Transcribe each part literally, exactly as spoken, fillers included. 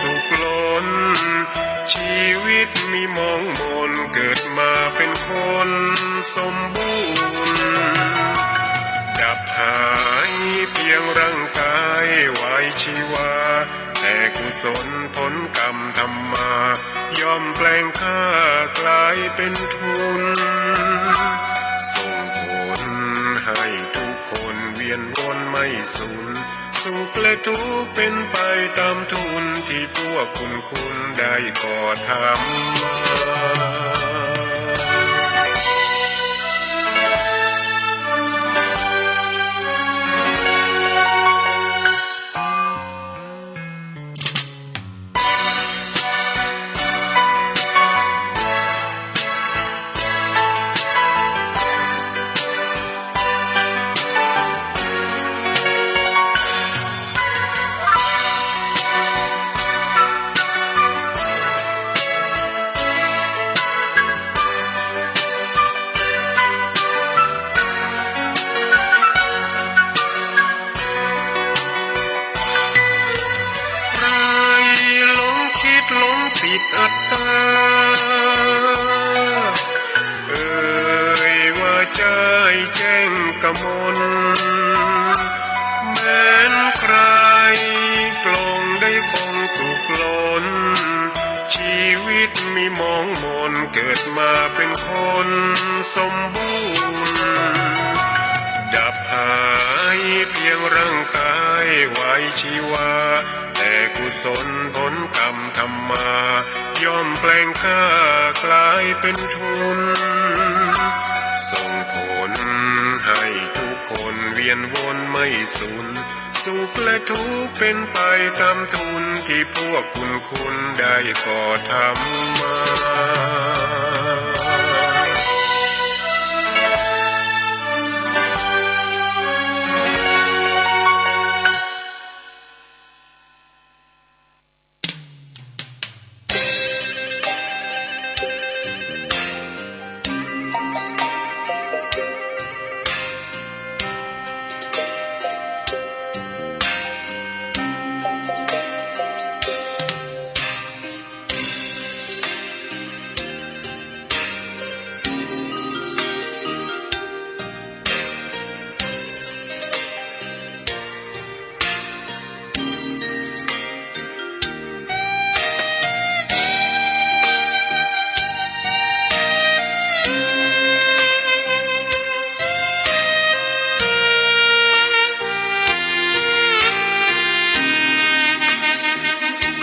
สุขล้น ชีวิตมีมองมน เกิดมาเป็นคนสมบูรณ์ ดับหายเพียงร่างกายไว้ชีวา แต่กุศลผลกรรมทำมา ย่อมแปลงค่ากลายเป็นทุน ส่งผลให้ทุกคนเวียนวนไม่สูญ สุขและทุกข์เป็นไปตามทุนที่พวกคุณคุณได้ก่อทำมา ใครหลงคิดหลงผิดอัตตา เอ่ยว่าใจแจ้งกมล แม้นใครปลงได้คงสุขล้น ชีวิตมีมองมน เกิดมาเป็นคนสมบูรณ์ ดับหายเพียงร่างกายไว้ชีวา แต่กุศลผลกรรมทำมา ย่อมแปลงค่ากลายเป็นทุน ส่งผลให้ทุกคนเวียนวนไม่สูญ สุขและทุกข์เป็นไปตามทุนที่พวกคุณคุณได้ก่อทำมา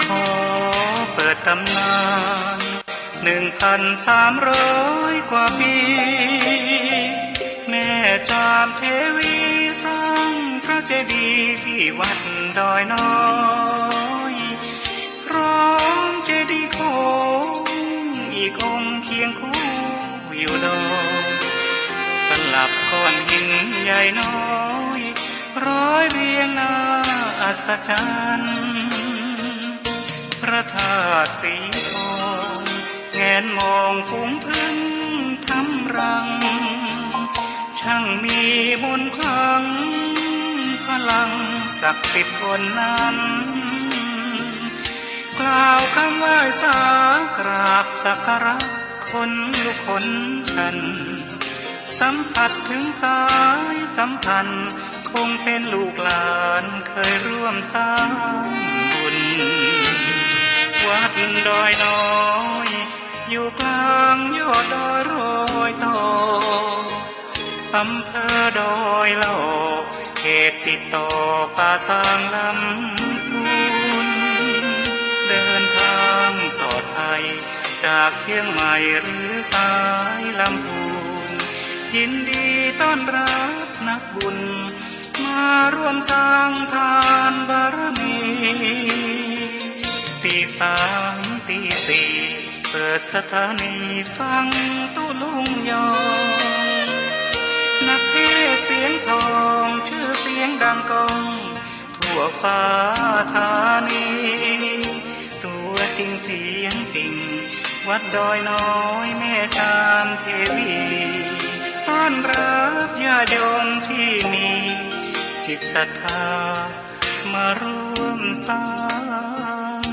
ขอเปิดตำนาน หนึ่งพันสามร้อยกว่าปี แม่จามเทวีสร้างพระเจดีย์ที่วัดดอยน้อย พร้อมเจดีย์โค้งอีกองค์เคียงคู่อยู่ดอย สลับก้อนหินใหญ่น้อย ร้อยเรียงน่าอัศจรรย์ พระธาตุสีทอง แงนมองฝูงผึ้งทำรัง ช่างมีมนต์ขลัง พลังศักดิ์สิทธิ์บนนั้น กล่าวคำไหว้สากราบสักการะ ขนลุกขนชัน สัมผัสถึงสายสัมพันธ์ คงเป็นลูกหลานเคยร่วมสร้างบุญ วัดดอยน้อย อยู่กลางยอดดอยรอยต่อ อำเภอดอยหล่อ เขตติดต่อป่าซางลำพูน เดินทางปลอดภัย จากเชียงใหม่หรือสายลำพูน ยินดีต้อนรับนักบุญ มาร่วมสร้างทานบารมี ตีสามตีสี่ เปิดสถานีฟังตุ๊ลุงยอง นักเทศน์เสียงทอง ชื่อเสียงดังก้อง ทั่วฟ้าธานี ตัวจริงเสียงจริง วัดดอยน้อยแม่จามเทวี ต้อนรับญาติโยมที่มีจิตศรัทธา มาร่วมสร้าง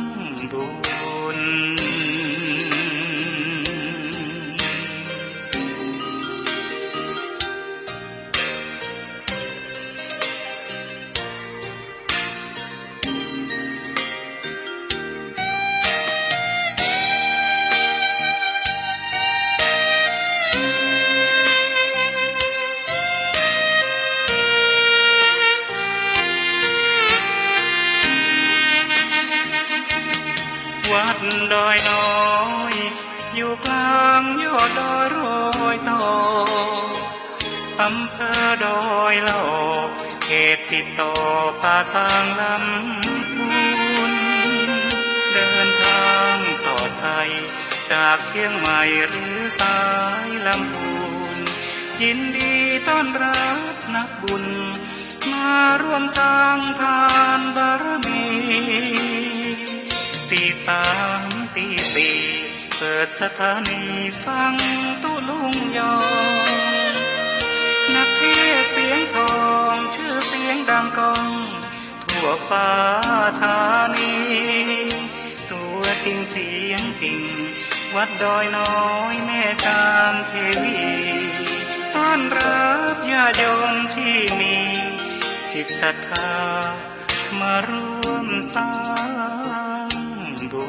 ดอยน้อย อยู่กลางยอดดอยโรยต่อ อำเภอดอยหล่อ เขตติดต่อป่าซางลำพูน เดินทางปลอดภัย จากเชียงใหม่หรือสายลำพูน ยินดีต้อนรับนักบุญ มาร่วมสร้างทานบารมี ตีสามตีสี่ เปิดสถานีฟังตุ๊ลุงยอง นักเทศน์เสียงทอง ชื่อเสียงดังก้อง ทั่วฟ้าธานี ตัวจริงเสียงจริง วัดดอยน้อยแม่จามเทวี ต้อนรับญาติโยมที่มีจิตศรัทธา มาร่วมสร้างบุ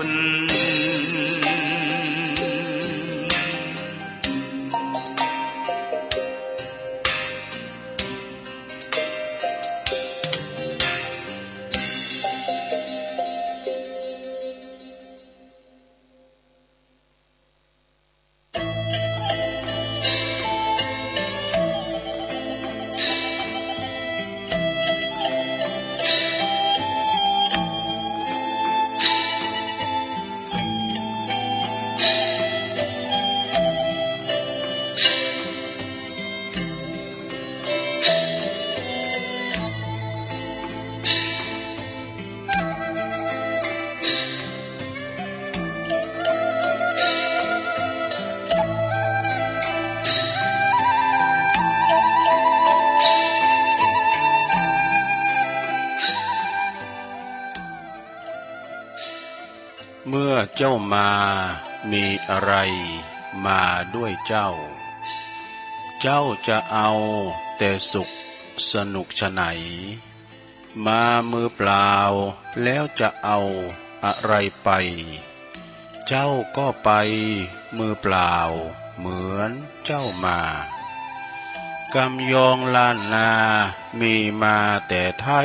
ญ เมื่อเจ้ามา มีอะไรมาด้วยเจ้า เจ้าจะเอาแต่สุขสนุกไฉน มามือเปล่า แล้วจะเอาอะไรไป เจ้าก็ไปมือเปล่าเหมือนเจ้ามา กำยองล้านนา มีมาแต่ไท้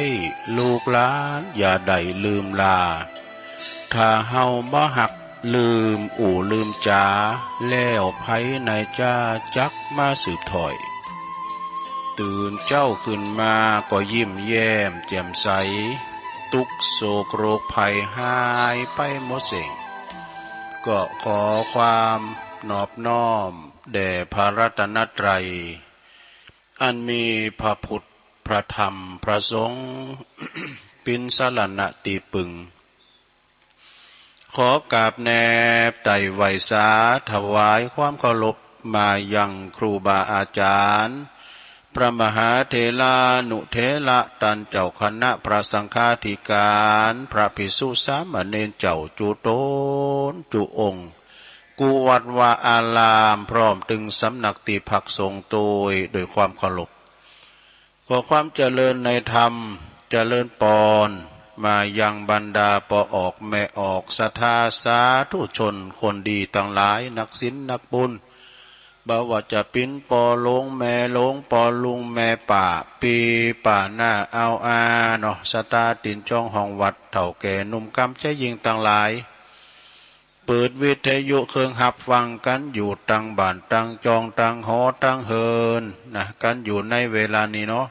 ลูกหลานอย่าได้ลืมลา ถ้าเฮาบ่ฮักลืมอู้ลืมจ๋า แล้วไผไหนจ้าจักมาสืบถ้อย ตื่นเจ้าขึ้นมาก็ยิ้มแย้มแจ่มใส ทุกข์โศกโรคภัยหายไปหมดสิ้น ก็ขอความนอบน้อมแด่พระรัตนตรัย อันมีพระพุทธ พระธรรม พระสงฆ์ เป๋นสรณะตี้ปึง ขอกราบแนบไต่ไหว้สา ถวายความเคารพมายังครูบาอาจารย์ พระมหาเถรานุเถระ ต้านเจ้าคณะพระสังฆาธิการ พระภิกษุสามเณรเจ้าจุ๊ตนจุ๊องค์ กู้วัดวาอาราม พร้อมตึงสำนักตี้พักสงฆ์ตวย ด้วยความเคารพ ขอความเจริญในธรรม เจริญปอน มายังบรรดาป้อออกแม่ออก ศรัทธาสาธุชน คนดีตังหลาย นักศีลนักบุญ บ่ว่าจะเป๋นป้อหลวงแม่หลวง ป้อลุงแม่ป้า ปี้ป้าน้าอาวอาเนาะ ศรัทธาตินจองห้องวัด เฒ่าแก่หนุ่มกำชายญิงตังหลาย เปิดวิทยุเครื่องฮับฟังกั๋นอยู่ตังบ้านตังจองตังหอตังเฮือนนะ กั๋นอยู่ในเวลานี้เนาะ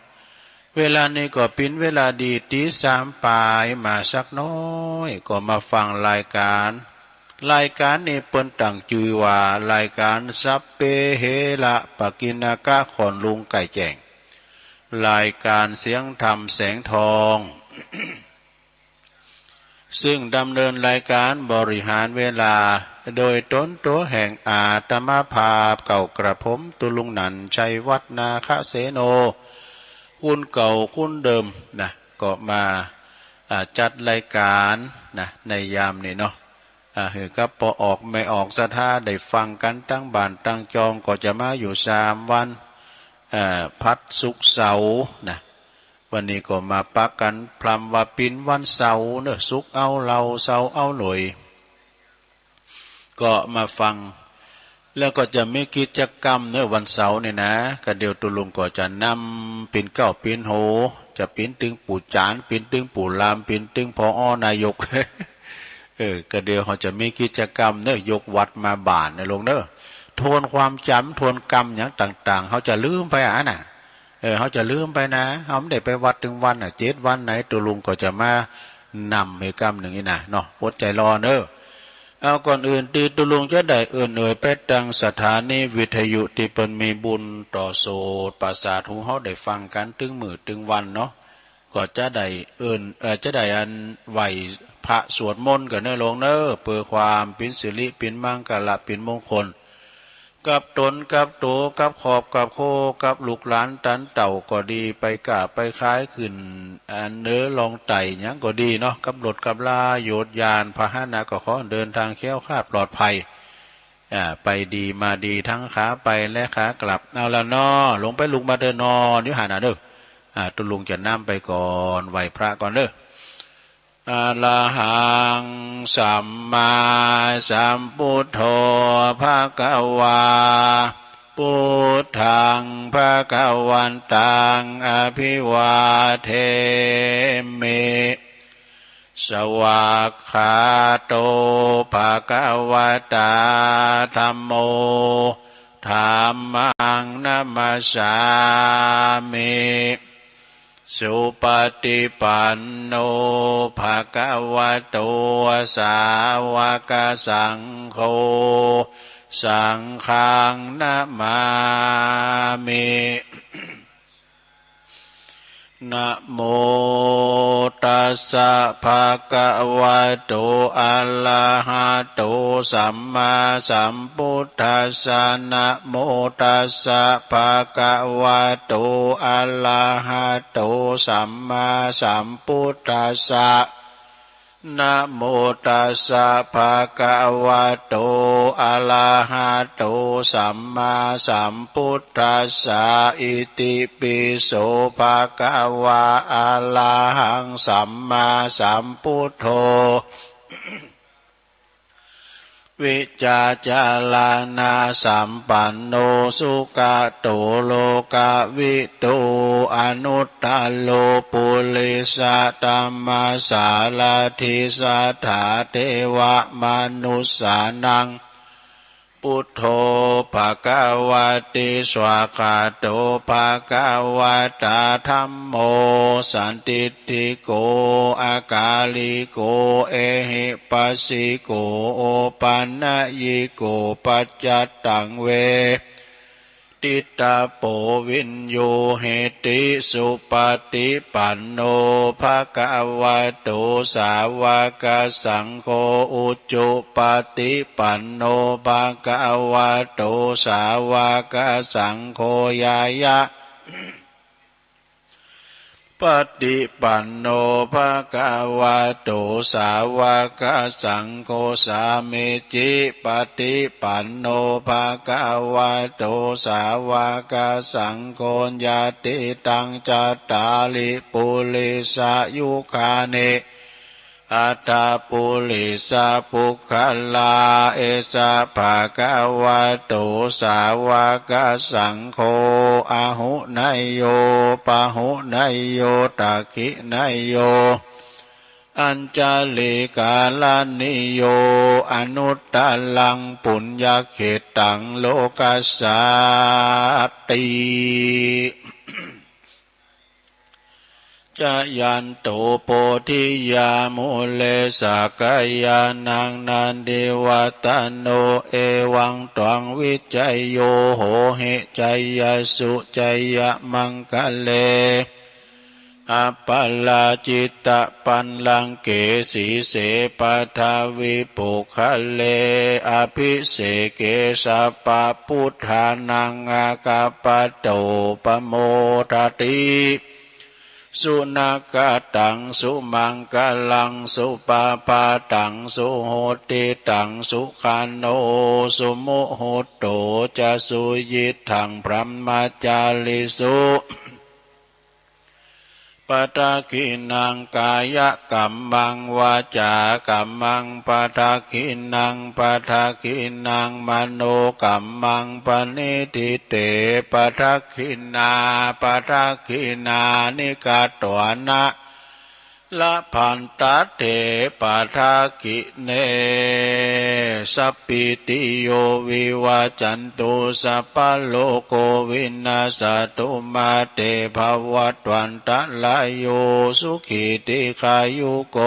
เวลานี้ก็เป๋นเวลาดี ตีสามปายมาสักน้อย ก็มาฟังรายการ รายการนี้เปิ้นตั้งจื้อว่ารายการสัพเพเหระปกิณณกะ ขอนลุงไก่แจ้ง รายการเสียงธรรมแสงทอง ซึ่งดำเนินรายการบริหารเวลาโดยต๋นตั๋วแห่งอาตมาภาพ เก้ากระผมตุ๊ลุงนันท์ ชัยวัฒน์ นาคเสโน คนเก่าคนเดิมนะ ก็มา อ่า จัดรายการนะ ในยามนี้เนาะ อ่า หื้อกับป้อออกแม่ออกศรัทธาได้ฟังกั๋นตังบ้านตังจอง ก็จะมาอยู่สามวัน อ่า ผัด ศุกร์ เสาร์นะ วันนี้ก็มาปะกั๋นพร่ำว่าเป๋นวันเสาร์เนาะ ศุกร์เอาเหล้า เสาร์เอาหน่วย ก็มาฟัง แล้วก็จะมีกิจกรรมเนาะ วันเสาร์นี่นะ ก็เดี๋ยวตุ๊ลุงก็จะนำเป๋นเก๊าเป๋นโฮ จะเป๋นตึงปู่จ๋ารย์ เป๋นตึงปู่ลาม เป๋นตึง ผอ นายก เออ ก็เดี๋ยวเขาจะมีกิจกรรมเนอะ ยกวัดมาบ้านนะลุงเนอะ ทวนความจำ ทวนกรรมอย่างต่างๆ เขาจะลืมไปอ่ะนะ เออ เขาจะลืมไปนะ เขาไม่ได้ไปวัดตึงวันอ่ะ เจ็ดวันไหน ตุ๊ลุงก็จะมานำให้กรรมหนึ่งนี่นะเนาะ อดใจรอเนอะ เอา ก่อนอื่นตี้ตุ๊ลุงจะได้เอิ้นเอ่ยไปตังสถานีวิทยุตี้เปิ้นมีบุญต่อโสตประสาทหูเฮาได้ฟังกันตึงมื้อตึงวันเนาะ ก็จะได้เอิ้น เอ่อ จะได้อันไหว้พระสวดมนต์กันเนอะลุงเนอะ เพื่อความเป็นสิริเป็นมังคละเป็นมงคล กับตนกับตั๋ว กับครอบกับครัว กับลูกหลานตันเต้าก็ดี ไปก๊าไปขายขึ้น อันเหนือล่องใต้หยังก็ดีเนาะ กับรถกับลา โยชน์ยานพาหนะก็ขอเดินทางแคล้วคลาดปลอดภัย อ่า ไปดีมาดีทั้งขาไปและขากลับ เอาละเนาะ ลงไปลุกมาเด้อ นอนอยู่หั่นน่ะเด้อ อ่า ตุ๊ลุงจะนำไปก่อน ไหว้พระก่อนเด้อ อะระหัง สัมมาสัมพุทโธ ภะคะวา พุทธัง ภะคะวันตัง อะภิวาเทมิ สวากขาโต ภะคะวะตา ธัมโม ธัมมัง นะมัสสามิ สุปะฏิปันโน ภะคะวะโต สาวะกะสังโฆ สังฆัง นะมามิ นะโมตัสสะ ภะคะวะโต อะระหะโต สัมมาสัมพุทธัสสะ นะโมตัสสะ ภะคะวะโต อะระหะโต สัมมาสัมพุทธัสสะ นะโมตัสสะ ภะคะวะโต อะระหะโต สัมมาสัมพุทธัสสะ อิติปิโส ภะคะวา อะระหัง สัมมาสัมพุทโธ วิจารณะสัมปันโน สุขะโต โลกะวิทู อนุตตะโร ปุริสะธัมมะสารถิ สัทธาเทวะมนุสสานัง พุทโธ ภะคะวะติ สวากขาโต ภะคะวะตา ธัมโม สันติ ติโก อะกาลิโก เอหิปัสสิโก โอปันญิโก ปัจจัตตัง เวทิตาโป วิญญูหิติ สุปะฏิปันโน ภะคะวะโต สาวะกะสังโฆ อุจุปะฏิปันโน ภะคะวะโต สาวะกะสังโฆ ญาณะ ปะฏิปันโน ภะคะวะโต สาวะกะสังโฆ สามีจิปะฏิปันโน ภะคะวะโต สาวะกะสังโฆ ยะติตัง จัตตาริ ปุริสะยุคานิ อัตถะ ปุริสะ ปุคคละ เอสะ ภะคะวะโต สาวะกะสังโฆ อะหุเนยโย ปะหุเนยโย ตักขิเนยโย อัญชะลีกะรณีโย อนุตตะรัง ปุญญะเขตตัง โลกัสสาติ จายันโต โพธิยา มูเล สักกะยานัง นันทิวัตโต เอวังตวัง วิจโย โหหิ จายะสุ จายะมังคะเล อัปปะราจิตะปัลลังเก สีเส ปัทวิปุคคเล อะภิเสเก สัพพะปุทธานัง อะคัปปะโต ปะโมทะติ สุนะกะตัง สุมังคะลัง สุปะพะตัง สุหุตติตัง สุขะโน สุมุหุตโต จะ สุยิตถัง บรหมะจาริสุ ปะทักขิณัง กายะกัมมัง วาจากัมมัง ปะทักขิณัง ปะทักขิณัง มโนกัมมัง ปะนิทถิเต ปะทักขิณา ปะทักขิณานิ กัตถวานะ ละภันตะเถ ปะทะกิเน สะปปีติโย วิวัจจันตุ สัพพะโลกโก วินัสสะตุ มาเต ภะวัตวันตะราโย สุขี ทีฆายุโก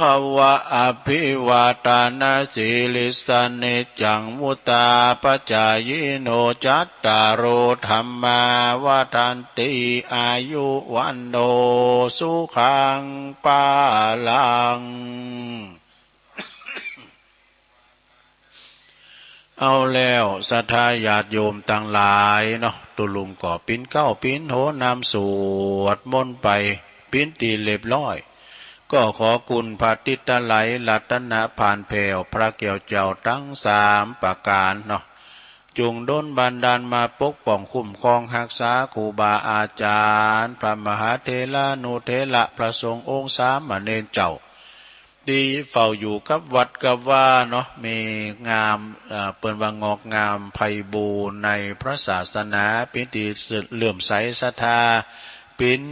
ภะวะ อะภิวาทานะสีลิสสะ นิจจัง วุฑฒาปะจายิโน จัตตาโร ธัมมา วัฑฒันติ อายุ วัณโณ สุขัง พะลัง เอาแล้ว ศรัทธาญาติโยมตังหลายเนาะ ตุ๊ลุงก็ปิ๊นเก๊าปิ๊นโหนำสวดมนต์ไป ปิ๊นตี้เรียบร้อย ก็ขอคุณพระติตะไลยรัตนพานแผ่ว พระแก้วเจ้าตังสามประก๋านเนาะ จงดลบันดาลมาปกป้องคุ้มครองฮักษาครูบาอาจ๋ารย์ พระมหาเถรานุเถระ พระสงฆ์องค์สามเณรเจ้า ตี้เฝ้าอยู่กับวัดกับวาเนาะ มีงาม เอ่อ เปิ้นว่างอกงามไพบูลย์ในพระศาสนา เป๋นตี้เลื่อมใสศรัทธา เป๋น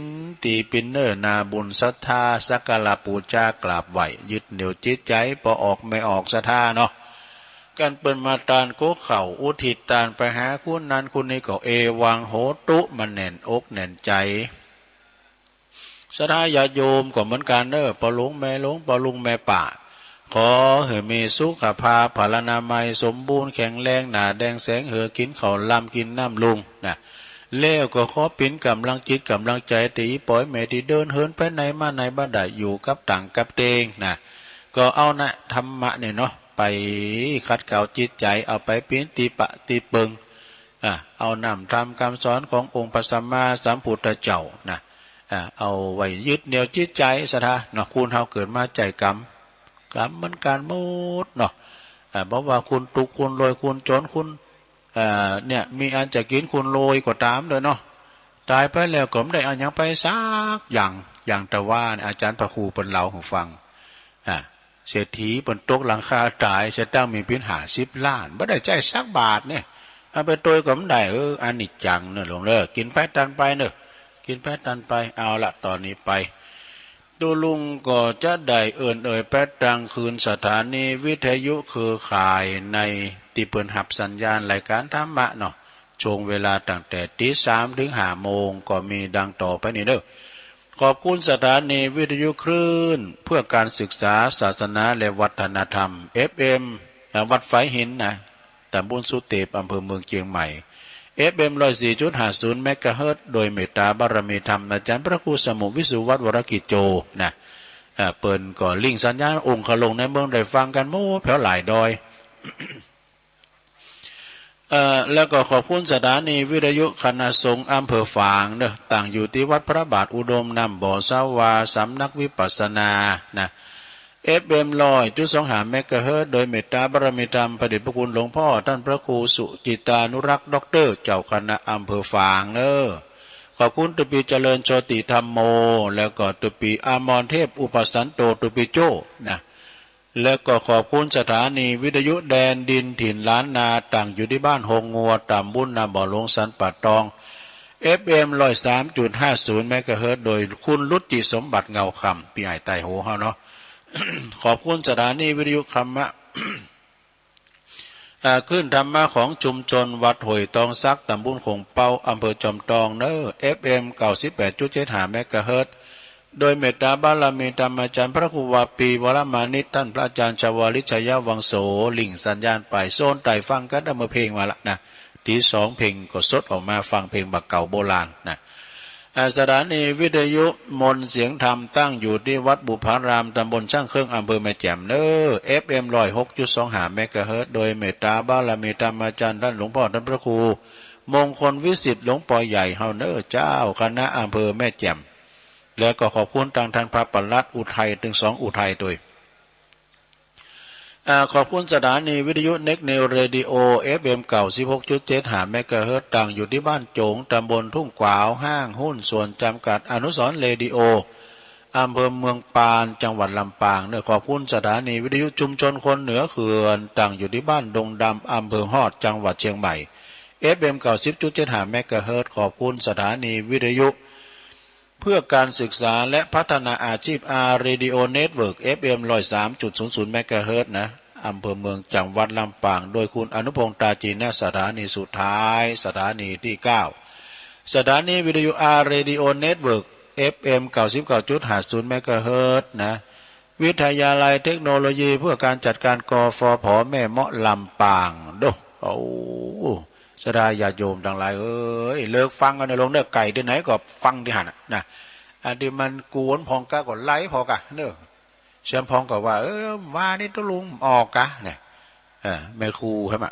ตี้เป๋นเนื้อนาบุญศรัทธา สักการะปู๋จากราบไหว้ ยึดเหนี่ยวจิตใจ๋ ปอออกแม่ออกศรัทธาเนาะ กันเปิ้นมาตานกั๊กเข่า อุทิศตานไปหาคนนั้นคนนี้ก็ เอวังโหตุ มันแน่นอกแน่นใจ๋ ศรัทธาญาติโยมก็เหมือนกั๋นเน้อ ป้อหลวงแม่หลวง ป้อลุงแม่ป้า ขอหื้อมีสุขภาพพลานามัยสมบูรณ์แข็งแรง หน้าแดงแสงเหือ กิ๋นข้าวลำกิ๋นน้ำลุงนะ แล้วก็ขอเป๋นก๋ำลังจิตก๋ำลังใจ๋ ตี้อีป้ออีแม่ตี้เดินเหินไปไหนมาไหนบ่ได้ อยู่กับต่างกับเตงนะ ก็เอานะ ธรรมะนี่เนาะ ไปขัดเกลาจิตใจ๋ เอาไปเป๋นตี้ปะตี้เปิง อ่ะ เอาน้ำธรรมกำสอนขององค์พระสัมมาสัมพุทธเจ้านะ อ่ะ เอาไว้ยึดเหนี่ยวจิตใจ๋ศรัทธาเนาะ คนเฮาเกิดมาใจ๊กรรม กรรมเหมือนกั๋นหมดเนาะ อ่ะ บ่ว่าคนตุ๊กข์คนรวยคนจ๋นคน อ่า เนี่ย มีอันจะกิ๋นคนรวยก็ต๋ามเด้อเนาะ ต๋ายไปแล้วก็บ่ได้เอาหยังไปสักอย่าง อย่างตะวาเนี่ย อาจ๋ารย์พระครูเปิ้นเล่าหื้อฟัง อ่ะ เศรษฐีเปิ้นตกหลังคาต๋าย สตางค์มีเป๋นห้าสิบล้าน บ่ได้ใจ๊สักบาทเนี่ย เอาไปตวยก็บ่ได้ เออ อนิจจังเน้อหลวงเน้อ กิ๋นไปตันไปเน้อ กิ๋นไปตันไป เอาละ ต่อนี้ไป ตุ๊ลุงก็จะได้เอิ้นเอ่ยไปตังคืนสถานีวิทยุเครือข่ายในตี้เปิ้นฮับสัญญาณรายการธรรมะเนาะ ช่วงเวลาตั้งแต่ตีสามถึงห้าโมง ก็มีดังต่อไปนี้เน้อ ขอบคุณสถานีวิทยุคลื่นเพื่อการศึกษาศาสนาและวัฒนธรรม เอฟเอ็ม อ่า วัดฝายหินนะ ตำบลสุเตพ อำเภอเมืองเชียงใหม่ เอฟเอ็ม ร้อยสี่จุดห้าศูนย์ เมกะเฮิรตซ์ โดยเมตตาบารมีธรรมอาจารย์พระครูสมุห์ วิสุวัฒน์ วรกิจโจ นะ เอ่อ เปิ้นก็ลิงก์สัญญาณองคลงในเมืองได้ฟังกั๋นหมดแผวหลายดอย เอ่อ แล้วก็ขอบคุณสถานีวิทยุคณะสงฆ์อำเภอฝางเนอะ ตั้งอยู่ตี้วัดพระบาทอุดม น้ำบ่อสาวา สำนักวิปัสสนา นะ เอฟเอ็ม ร้อยจุดสองห้า เมกะเฮิรตซ์ โดยเมตตาบารมีธรรมพระเดชพระคุณหลวงพ่อท่านพระครูสุจิตานุรักษ์ ด็อกเตอร์ เจ้าคณะอำเภอฝางเนอะ ขอบคุณตุ๊ปีเจริญโชติธัมโม แล้วก็ตุ๊ปีอมรเทพอุปสันโต ตุ๊ปีโจ้ นะ แล้วก็ขอบคุณสถานีวิทยุแดนดินถิ่นล้านนา ตั้งอยู่ตี้บ้านโฮงงัว ตำบลนาบ่อหลวงสันป่าตอง เอฟเอ็ม ร้อยสามจุดห้าศูนย์ เมกะเฮิรตซ์ โดยคุณรุจิสมบัติเงาคำ ปี้อ้ายใต้โหเฮาเนาะ ขอบคุณสถานีวิทยุธรรมะ อ่า คลื่นธรรมะของชุมชนวัดห้วยตองสัก ตำบลโข่งเป๊า อำเภอจอมตองเนอะ เอฟเอ็ม เก้าสิบแปดจุดเจ็ดห้า เมกะเฮิรตซ์ โดยเมตตาบารมีธรรมอาจารย์พระครูวาปีวรมานิต ท่านพระอาจารย์ชวลิต ชัยวังโส ลิงก์สัญญาณไปโซนใต้ฟังกั๋น เอาเมื่อเพลงมาละนะ ตี้สองเพลงก็สดออกมาฟังเพลงบ่าเก่าโบราณนะ อ่า สถานีวิทยุมนต์เสียงธรรมตั้งอยู่ตี้วัดบุพาราม ตำบลช่างเครื่อง อำเภอแม่แจ่มเนอะ เอฟเอ็ม ร้อยหกจุดสองห้า เมกะเฮิรตซ์ โดยเมตตาบารมีธรรมอาจารย์ท่านหลวงพ่อท่านพระครูมงคลวิสิทธิ์ หลวงปอใหญ่เฮาเนอะ เจ้าคณะอำเภอแม่แจ่ม แล้วก็ขอบคุณตังท่านพระปลัดอุทัย ตึงสองอุทัยตวย อ่า ขอบคุณสถานีวิทยุเน็กนิวเรดิโอ เอฟเอ็ม เก้าสิบหกจุดเจ็ดห้า เมกะเฮิรตซ์ ตั้งอยู่ตี้บ้านโจ๋ง ตำบลทุ่งกวาว ห้างหุ้นส่วนจำกัดอนุสรณ์เรดิโอ อำเภอเมืองปาน จังหวัดลำปางเนอะ ขอบคุณสถานีวิทยุชุมชนคนเหนือเขื่อน ตั้งอยู่ตี้บ้านดงดำ อำเภอฮอด จังหวัดเชียงใหม่ เอฟเอ็ม เก้าสิบจุดเจ็ดห้า เมกะเฮิรตซ์ ขอบคุณสถานีวิทยุ เพื่อการศึกษาและพัฒนาอาชีพ อาร์ เรดิโอ เน็ตเวิร์ก เอฟ เอ็ม ร้อยสามจุดศูนย์ศูนย์ เมกะเฮิรตซ์นะ อำเภอเมือง จังหวัดลำปาง โดยคุณอนุพงษ์ ตาจีนะ สถานีสุดท้าย สถานีที่เก้า สถานีวิทยุ อาร์ เรดิโอ เน็ตเวิร์ก เอฟ เอ็ม เก้าสิบเก้าจุดห้าศูนย์ เมกะเฮิรตซ์นะ วิทยาลัยเทคโนโลยีเพื่อการจัดการ กฟผ แม่เมาะ ลำปาง โด โอ้ ศรัทธาญาติโยมตังหลายเอ๋ย เลิกฟังกั๋นนะโลมเน่อ ใก้ตี้ไหนก็ฟังตี้หั้นน่ะนะ อันตี้มันกวนพองกาก็ไล่พอกะเน่อ เสียมพองก็ว่า เออ ว่านี่ตกลงออกกะเนี่ย เออ แม่ครูใช่ไหม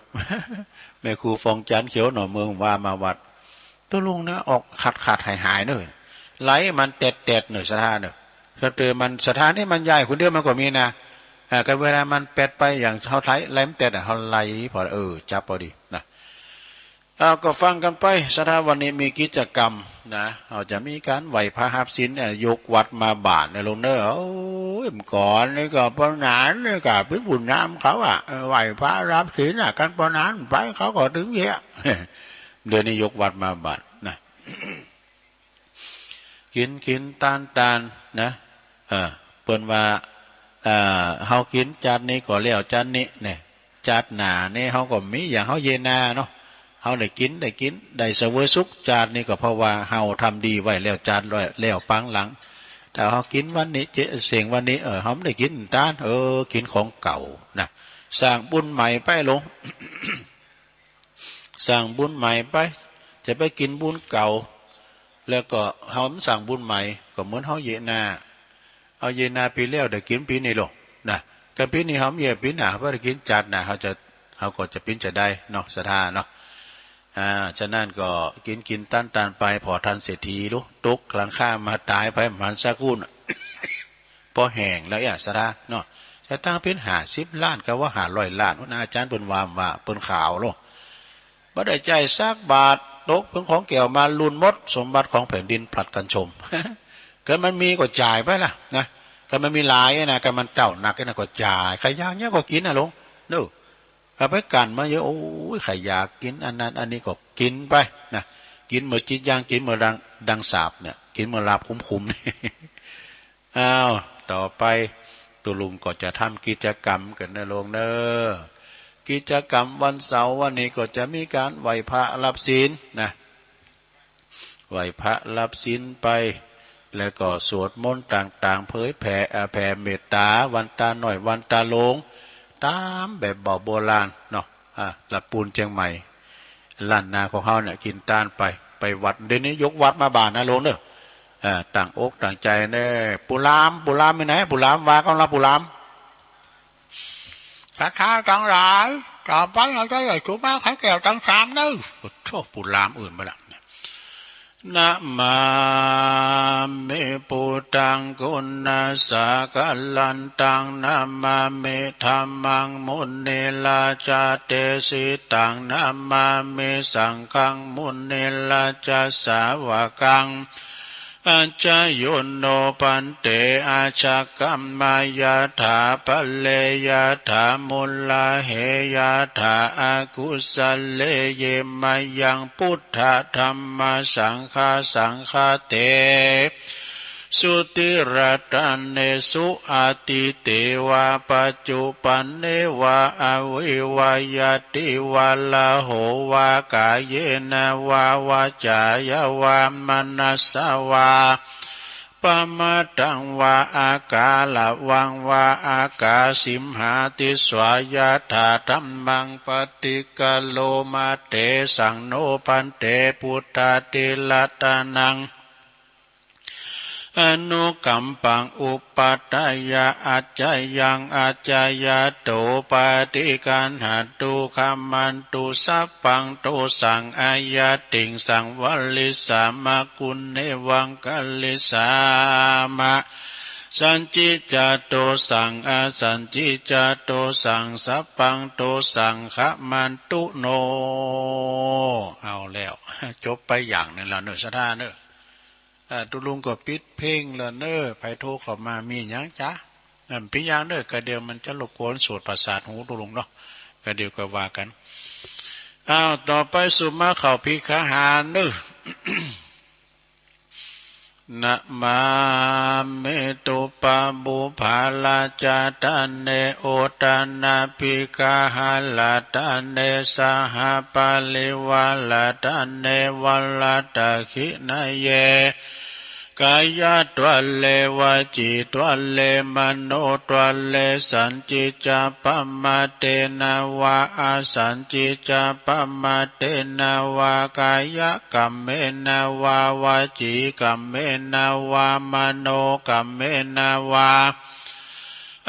แม่ครูฟองจันทร์เขียวหน่อเมืองว่ามาวัด ตกลงนะ ออกขาดๆ หายๆ เน่อ ไล่มันแตดๆ เน่อ ศรัทธาเน่อ สะเตอมัน ศรัทธานี่มันย้ายคนเดียวมันก็มีนะ เออ ก็เวลามันแปดไปอย่างเฮาไล่ ไล่มันแตดอะ เฮาไล่พอ เออ จับพอดีนะ เอาก็ฟังกันไป ศรัทธาวันนี้มีกิจกรรมนะ เฮาจะมีการไหว้พระฮับศีลเนี่ย ยกวัดมาบาตรเนี่ยโลมเน่อ โอ้ย เมื่อก่อนนี่ก็ปอหนานนี่ก็เป๋นผู้นำเขาอะ เออ ไหว้พระฮับศีลอะ กันปอหนานไปเขาก็ตึงเยียะ เดี๋ยวนี้ยกวัดมาบาตรนะ กิ๋นกิ๋นตานตานนะ เออ เปิ้นว่า เออ เฮากิ๋นจาตินี้ก็แล้วจาตินี้เนี่ย จาติหน้านี่เฮาก็มีอย่างเฮาเยียะหน้าเนาะ เฮาได้กิ๋น ได้กิ๋น ได้เสวยสุขจาตินี้ก็เพราะว่าเฮาทำดีไว้แล้วจาติแล้ว แล้วปางหลัง ถ้าเฮากิ๋นวันนี้ เจ๊เซ็งวันนี้ เออ เฮาบ่ได้กิ๋นตาน เออ กิ๋นของเก่านะ สร้างบุญใหม่ไปโลม สร้างบุญใหม่ไป จะไปกิ๋นบุญเก่า แล้วก็เฮาบ่สร้างบุญใหม่ ก็เหมือนเฮาเยียะหน้า เอาเยียะหน้าปีแล้วได้กิ๋นปีนี้โลมนะ กันปีนี้เฮาบ่เยียะปีหน้า เฮาบ่ได้กิ๋นจาติหน้า เฮาจะ เฮาก็จะเป๋นจะได้เนาะ ศรัทธาเนาะ อ่า ฉะนั้นก็กิ๋นกิ๋นตานตานไป ผ่อทานเศรษฐีโลม ตกหลังคามาตายไป มันสักครู่น่ะ ปอแห้งแล้วเยียะ ศรัทธาเนาะ จะตั้งเป๋นห้าสิบล้าน ก็ว่าห้าร้อยล้าน หัวหน้าอาจารย์เปิ้นว่า ว่าเปิ้นข่าวโลม บ่ได้จ่ายสักบาท ตกเป๋นของแก้วมาลุนหมด สมบัติของแผ่นดินผลัดกันชม คันมันมีก็จ่ายไปล่ะนะ คันมันมีหลายนะ คันมันเจ้าหนักนะก็จ่าย ใครอยากเนี่ยก็กิ๋นนะโลม เนาะ เอาไปกั๋นมาเยอะ โอ้ย ใครอยากกิ๋นอันนั้นอันนี้ก็กิ๋นไปนะ กิ๋นเมื่อจิตยัง กิ๋นเมื่อดัง ดังสาปเนี่ย กิ๋นเมื่อหลาบคุ้มๆ นี่ อ้าว ต่อไป ตุ๊ลุงก็จะทำกิจกรรมกั๋นนะโลมเน่อ กิจกรรมวันเสาร์วันนี้ก็จะมีการไหว้พระฮับศีลนะ ไหว้พระฮับศีลไป แล้วก็สวดมนต์ต่างๆ เผยแผ่ เอ่อ แผ่เมตตา วันตาน้อย วันตาหลวง ต๋ามแบบเบาโบราณเนาะ อ่า ละปูนเจียงใหม่ ล้านนาของเฮาเนี่ย กิ๋นตานไป ไปวัด เดี๋ยวนี้ยกวัดมาบาตรนะโลมเน่อ อ่า ตั้งอกตั้งใจเน่อ ปู่หลาม ปู่หลามอยู่ไหน ปู่หลาม ว่าก่อนละ ปู่หลาม ศรัทธาตังหลาย ต่อไปเฮาจะได้ถือไม้ขันแก้วตังสามเน่อ โอ้โธ่ ปู่หลามอื่นไปละ นะมามิ พุทธัง กุณัสสะกะลันตัง นะมามิ ธัมมัง มุนิราชาเตสิตัง นะมามิ สังฆัง มุนิราชาสาวกัง อัจจโยโน ภันเต อาชะกัมมะ ยะถา พะเล ยะถา มุลลา เห ยะถา อะกุสะเล เย มะยัง พุทธะ ธัมมะ สังฆะ สังฆะเต สุ ติรัตเนสุ อะติเตวะ ปัจจุปันเนวะ อะวิวะยะติวะ ละโหวะ กาเยนะวะ วาจายะวะ มะนัสสะวะ ปะมะตังวะ อะกาละวังวะ อะกาสิมหาติสสะ ยะถา ธัมมัง ปะติกะโลมะ เตสัง โน ภันเต พุทธาธิรัตนัง อนุกัมปัง อุปัฏฐายะ อัจจยัง อัจจยะโต ปะติกัณหัตถุ ขมันตุ สัพพัง โตสัง อะยะติง สังวะริสสะ มะกุณเณวัง กะริสสามะ สัญจิจจโตสัง อะสัญจิจจโตสัง สัพพัง โตสัง ขมันตุ โน เอาแล้ว จบไปอย่างหนึ่งแล้วเนอะ ศรัทธาเนอะ อ่า ตุ๊ลุงก็ปิดเพลงแล้วเนอะ ใผโทรเข้ามามีหยังจ๊ะ อ่า ปิดอย่างเนอะ กะเดี๋ยวมันจะรบกวนสวดประสาทหูตุ๊ลุงเนาะ กะเดี๋ยวก็ว่ากัน อ้าว ต่อไปสุมาเข้าพิกขาหารเนอะ นะมามิ ตุปะบุพะราชะตะเน อุทานะปิกะหะราชะเน สะหะปะริวาราชะเน วะราชะขิณะเย กายะตะเล วะจีตะเล มโนตะเล สัญญิจจะปะมาเทนะวะ อสัญญิจจะปะมาเทนะวะ กายะกัมเมนะวะ วจีกัมเมนะวะ มโนกัมเมนะวะ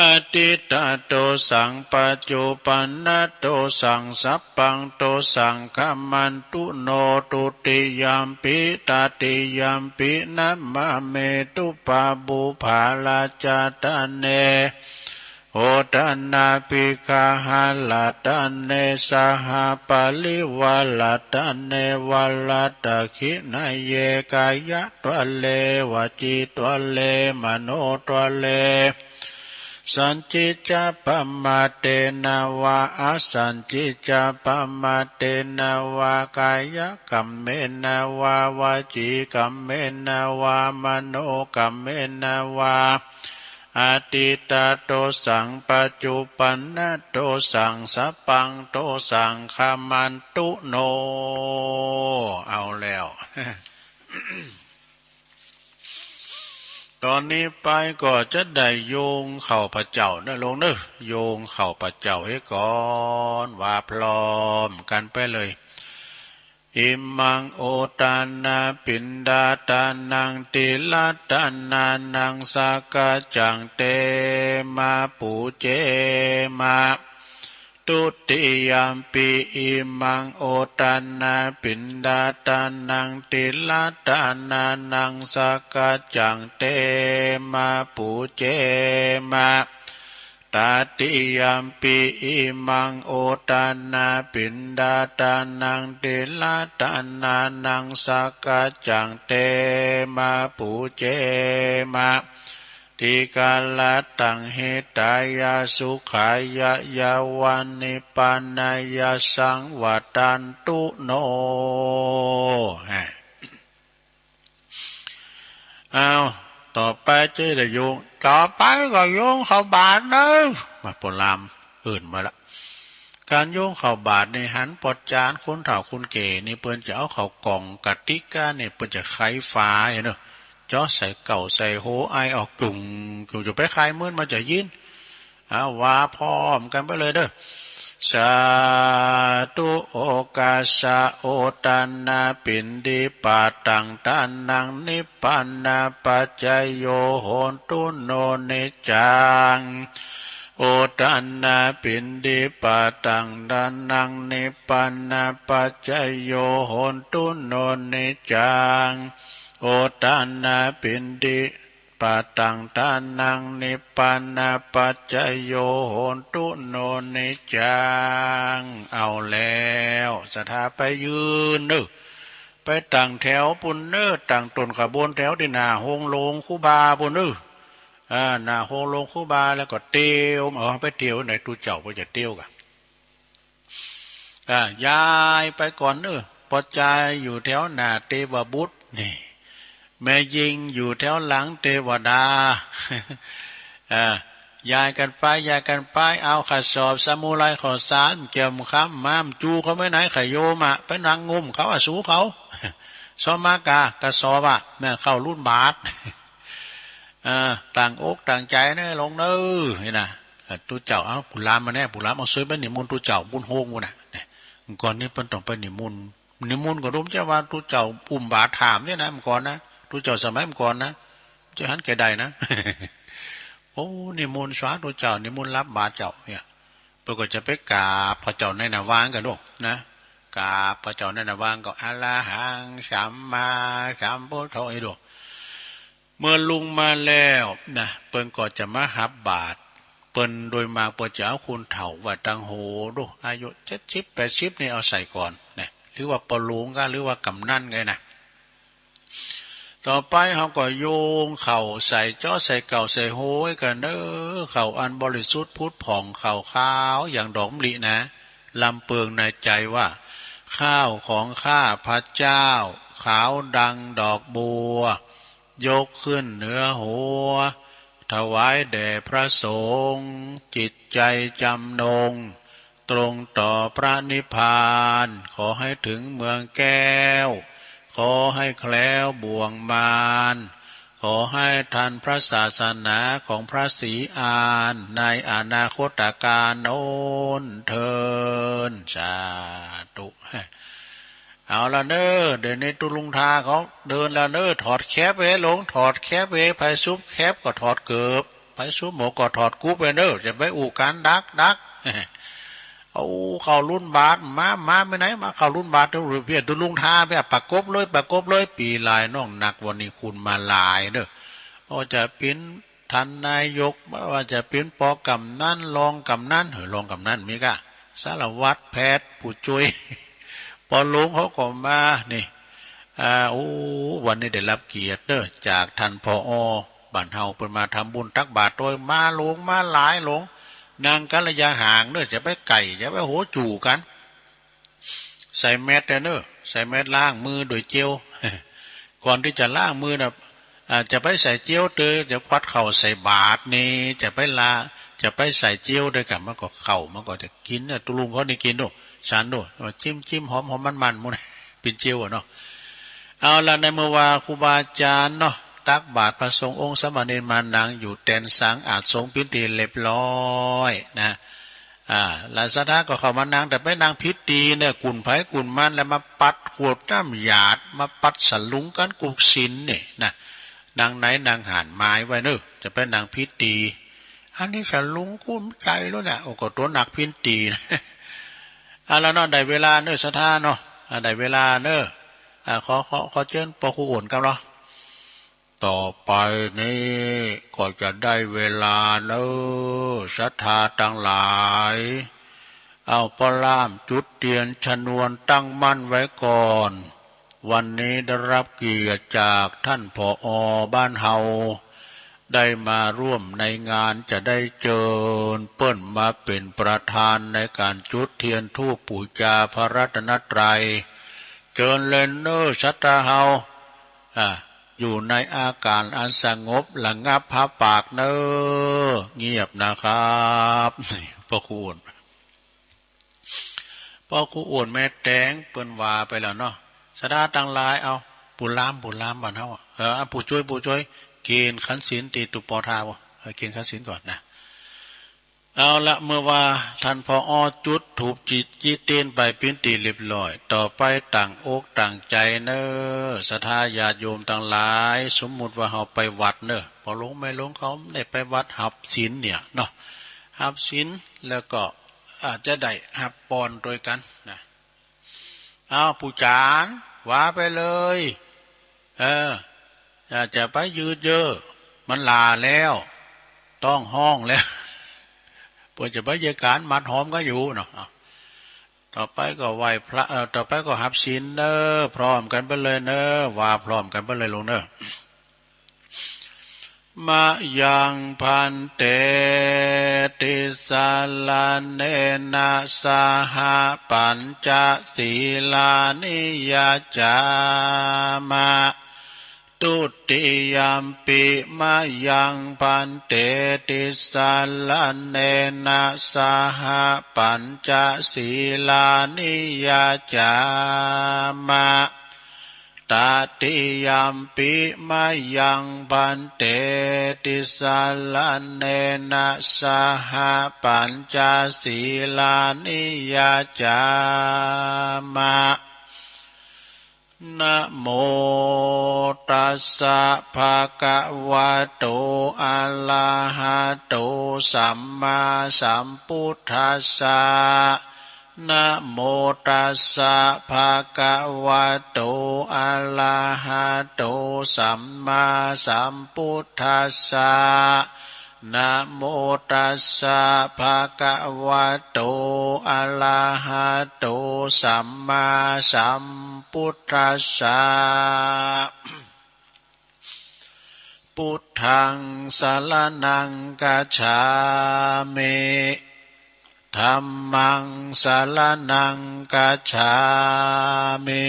อตีตะโตสัง ปัจจุปันนะโตสัง สัพพังโตสัง ขะมันตุโน ทุติยัมปิ ตติยัมปิ นะมามิ ตุปะบุพะราชะตะเน อุทานะปิกะหะราชะเน สะหะปะริวาราชะเน วะราชะขิณะเย กายะตะเล วจีตะเล มโนตะเล สัญญิจจะปะมาเทนะวะ อสัญญิจจะปะมาเทนะวะ กายะกัมเมนะวะ วจีกัมเมนะวะ มโนกัมเมนะวะ อตีตะโตสัง ปัจจุปันนะโตสัง สัพพังโตสัง ขะมันตุโน เอาแล้ว ตอนนี้ไปก็จะได้โยงเข้าพระเจ้าเนอะโลงเนอะ โยงเข้าพระเจ้าให้ก่อน ว่าพร้อมกันไปเลย อิมังอุทานะปิณฑาทานัง ติละทานานัง สักกัจจัง เตมะ ปูเจมะ ทุติยัมปิ อิมังอุทานะปิณฑาทานัง ติละทานานัง สักกัจจัง เตมะ ปูเจมะ ตติยัมปิ อิมังอุทานะปิณฑาทานัง ติละทานานัง สักกัจจัง เตมะ ปูเจมะ ติกะละตัง หิตายะ สุขายะ ยะวะ นิพพานายะ สังวัตตันตุโน ฮะ เอา ต่อไปจะได้โยง ต่อไปก็โยงเข้าบาตรเนอะ มาโปรลามเอิ้นมาละ การโยงเข้าบาตรนี่หันปอดจานคนเฒ่าคนแก่นี่เปิ้นจะเอาเข้ากล่องกะติกานี่เปิ้นจะไขฝาอยู่เนอะ เจาะใส่เก้าใส่โหไอออกจุ่งจุ่งจะไปไขมื้นมาจะยิน เอาว่าพร้อมกันไปเลยเด้อ สาธุ โอกัสสะ อุทานะปิณฑิปาตัง ทานัง นิพพานะปัจจโย โหนตุ โน นิจจัง อุทานะปิณฑิปาตัง ทานัง นิพพานะปัจจโย โหนตุ โน นิจจัง อุทานะปิณฑิ ปาตัง ทานัง นิพพานะปัจจโย โหนตุ โน นิจจัง เอาแล้ว ศรัทธาไปยืนเนอะ ไปตั้งแถวปุ้นเนอะ ตั้งต้นขบวนแถวตี้หน้าโฮงโลงครูบาปุ้นเนอะ อ่า หน้าโฮงโลงครูบาแล้วก็เตียว เอาไปเตียวไหน ตุ๊เจ้าเปิ้นจะเตียวกะ อ่า ยายไปก่อนเนอะ ปอจายอยู่แถวหน้าเทวบุตรนี่ แม่ญิงอยู่แถวหลังเทวดา อ่า ยายกันไป ยายกันไป เอากระสอบสมุไรข้าวสาร เกี่ยมคำ ม้ามจูเขาไม่ไหน ขยโยมอะ ไปนั่งงุ่มเขาอะ สูเขา ซ้อมมากะ กระสอบอะ แม่นเข้ารุ่นบาท เออ ตั้งอกตั้งใจเนอะ ลงเนอะ นี่นะ เออ ตุ๊เจ้า เอา ผู้ลามมาแน่ ผู้ลาม เอา ช่วยไปนิมนต์ตุ๊เจ้า บุญโฮงบุญน่ะ เนี่ย ก่อนนี้เปิ้นต้องไปนิมนต์ นิมนต์ก็รู้จะว่าตุ๊เจ้าอุ้มบาตรถามเนี่ยนะ เมื่อก่อนนะ ตุ๊เจ้าสมัยเมื่อก่อนนะ จะหันแก่ใดนะ โอ้ นิมนต์สาธุเจ้า นิมนต์รับบาตรเจ้า เนี่ย เปิ้นก็จะไปกราบพระเจ้าในหน้าว่างกันลูกนะ กราบพระเจ้าในหน้าว่างก็ อะระหัง สัมมาสัมพุทโธ อีกลูก เมื่อลุงมาแล้วนะ เปิ้นก็จะมาฮับบาตร เปิ้นโดยมากเปิ้นจะเอาคนเฒ่าไว้ตังโฮดู อายุเจ็ดสิบแปดสิบนี่เอาใส่ก่อนนะ หรือว่าปอหลวงกะ หรือว่ากำนันไงนะ ต่อไปเฮาก็โยงเข้าใส่เจาะใส่เก้าใส่โหไว้กันเด้อ เข้าอันบริสุทธิ์ผุดผ่อง เข้าขาวอย่างดอกมะลินะ ลำเปิงในใจว่า ข้าวของข้าพระเจ้า ขาวดังดอกบัว ยกขึ้นเหนือหัว ถวายแด่พระสงฆ์ จิตใจจำนง ตรงต่อพระนิพพาน ขอให้ถึงเมืองแก้ว ขอให้แคล้วบ่วงมาร ขอให้ทันพระศาสนาของพระศรีอาน ในอนาคตกาลโน้นเทอญ สาธุ เอาละเนอ เดี๋ยวนี้ตุ๊ลุงทาเขาเดินแล้วเนอ ถอดแข็บเว้ยหลวง ถอดแข็บเว้ย ไผซุบแข็บก็ถอดเกิบ ไผซุบหมวกก็ถอดกุ๊บเว้ยเนอ จะไปอู้กันดักดัก เอาเข้ารุ่นบาท มา มาไปไหน มาเข้ารุ่นบาทเถอะ เพี้ยตุ๊ลุงทาเพี้ย ประกบเลย ประกบเลย ปีหลายน้องนัก วันนี้คุณมาหลายเนอ บ่ว่าจะเป็นท่านนายก บ่ว่าจะเป็นปอกำนัน รองกำนัน เฮ้ย รองกำนันมีก้า สารวัตร แพทย์ ผู้ช่วย ปอหลวงเขาก็มา นี่ อ่า โอ้ วันนี้ได้รับเกียรติเนอะ จากท่าน ผอ บ้านเฮา เปิ้นมาทำบุญตักบาตรโดย มาหลวง มาหลายหลวง นั่งกันระยะห่างเนอะ จะไปใกล้ จะไปโหจู๋กัน ใส่แมสเด้อเนอะ ใส่แมสล้างมือด้วยเจล ก่อนที่จะล้างมือน่ะ อ่า จะไปใส่เจลเตอ จะควัดเข้าใส่บาตรนี่ จะไปละ จะไปใส่เจลด้วยกัน มันก็เข้า มันก็จะกินเนี่ย ตุ๊ลุงเขานี่กินดู ฉันดู มาจิ้มๆ หอมๆ มันๆ หมู่นั้น เป็นเจลอะเนาะ เอาละ ในเมื่อว่าครูบาอาจารย์เนาะ ตักบาตร พระสงฆ์องค์สามเณรมานั่งอยู่แตนสังอาสน์สงฆ์เป็นตี้เรียบร้อยนะ อ่า แล้วศรัทธาก็เข้ามานั่ง แต่ไปนั่งผิดตี้เนี่ย กุ่นไผกุ่นมัน แล้วมาปัดขวดน้ำหยาด มาปัดสลุงกันกุกศีลเนี่ยนะ นั่งไหนนั่งหั้น หมายไว้เนอะ จะไปนั่งผิดตี้ อันนี้สลุงกุ้มใจแล้วเนี่ย โอ้ ก็ตัวหนักผิดตี้นะ เอาละเนาะ ได้เวลาเนอะ ศรัทธาเนาะ อ่า ได้เวลาเนอะ อ่า ขอ ขอ ขอเจิญปอครูอ้วนครับเนาะ ต่อไปนี้ก็จะได้เวลาเนอ ศรัทธาตังหลาย เอาปอล่ามจุดเตียนชนวนตั้งมั่นไว้ก่อน วันนี้ได้รับเกียรติจากท่าน ผอ บ้านเฮา ได้มาร่วมในงาน จะได้เจิญเปิ้นมาเป็นประธานในการจุดเตียนธูปปู๋จาพระรัตนตรัย เจิญเลยเนอ ศรัทธาเฮา อ่า อยู่ในอาการอันสงบระงับ ผาปากเนอ เงียบนะครับ นี่ ปอครูอ้วน ปอครูอ้วนแม่แตงเปิ้นว่าไปแล้วเนาะ ศรัทธาตังหลาย เอา ผู้ล่าม ผู้ล่ามบ้านเฮาอะ เออ ผู้จ้วย ผู้จ้วย เกณฑ์ขันศีลตี้ตุ๊ปอทาบ่ เออ เกณฑ์ขันศีลก่อนนะ เอาละ เมื่อว่าท่าน ผอ จุดธูปจิต จิตเตียนไปเป็นตี้เรียบร้อย ต่อไปตั้งอกตั้งใจเนอ ศรัทธาญาติโยมตังหลาย สมมุติว่าเฮาไปวัดเนอ ปอหลวงแม่หลวงเขาได้ไปวัดฮับศีลเนี่ยเนาะ ฮับศีลแล้วก็อาจจะได้ฮับปอนด้วยกันนะ เอา ผู้จาน ว่าไปเลย เออ อย่าจะไปยืดเยื้อ มันหล่าแล้ว ต้องห้องแล้ว เปิ้นจะไปเยียะก๋านมัดหอมกันอยู่เนาะ เอา ต่อไปก็ไหว้พระ เอ่อ ต่อไปก็ฮับศีลเนอ พร้อมกันไปเลยเนอ ว่าพร้อมกันไปเลยหลวงเนอ มะยัง ภันเต ติสสะระเณนะ สะหะ ปัญจสีลานิ ยัจฉามะ ทุติยัมปิ มะยัง ภันเต ติสสะระเณนะ สะหะ ปัญจสีลานิ ยัจฉามะ ตติยัมปิ มะยัง ภันเต ติสสะระเณนะ สะหะ ปัญจสีลานิ ยัจฉามะ นะโมตัสสะ ภะคะวะโต อะระหะโต สัมมาสัมพุทธัสสะ นะโมตัสสะ ภะคะวะโต อะระหะโต สัมมาสัมพุทธัสสะ นะโมตัสสะ ภะคะวะโต อะระหะโต สัมมาสัมพุทธัสสะ พุทธัง สะระณัง คัจฉามิ ธัมมัง สะระณัง คัจฉามิ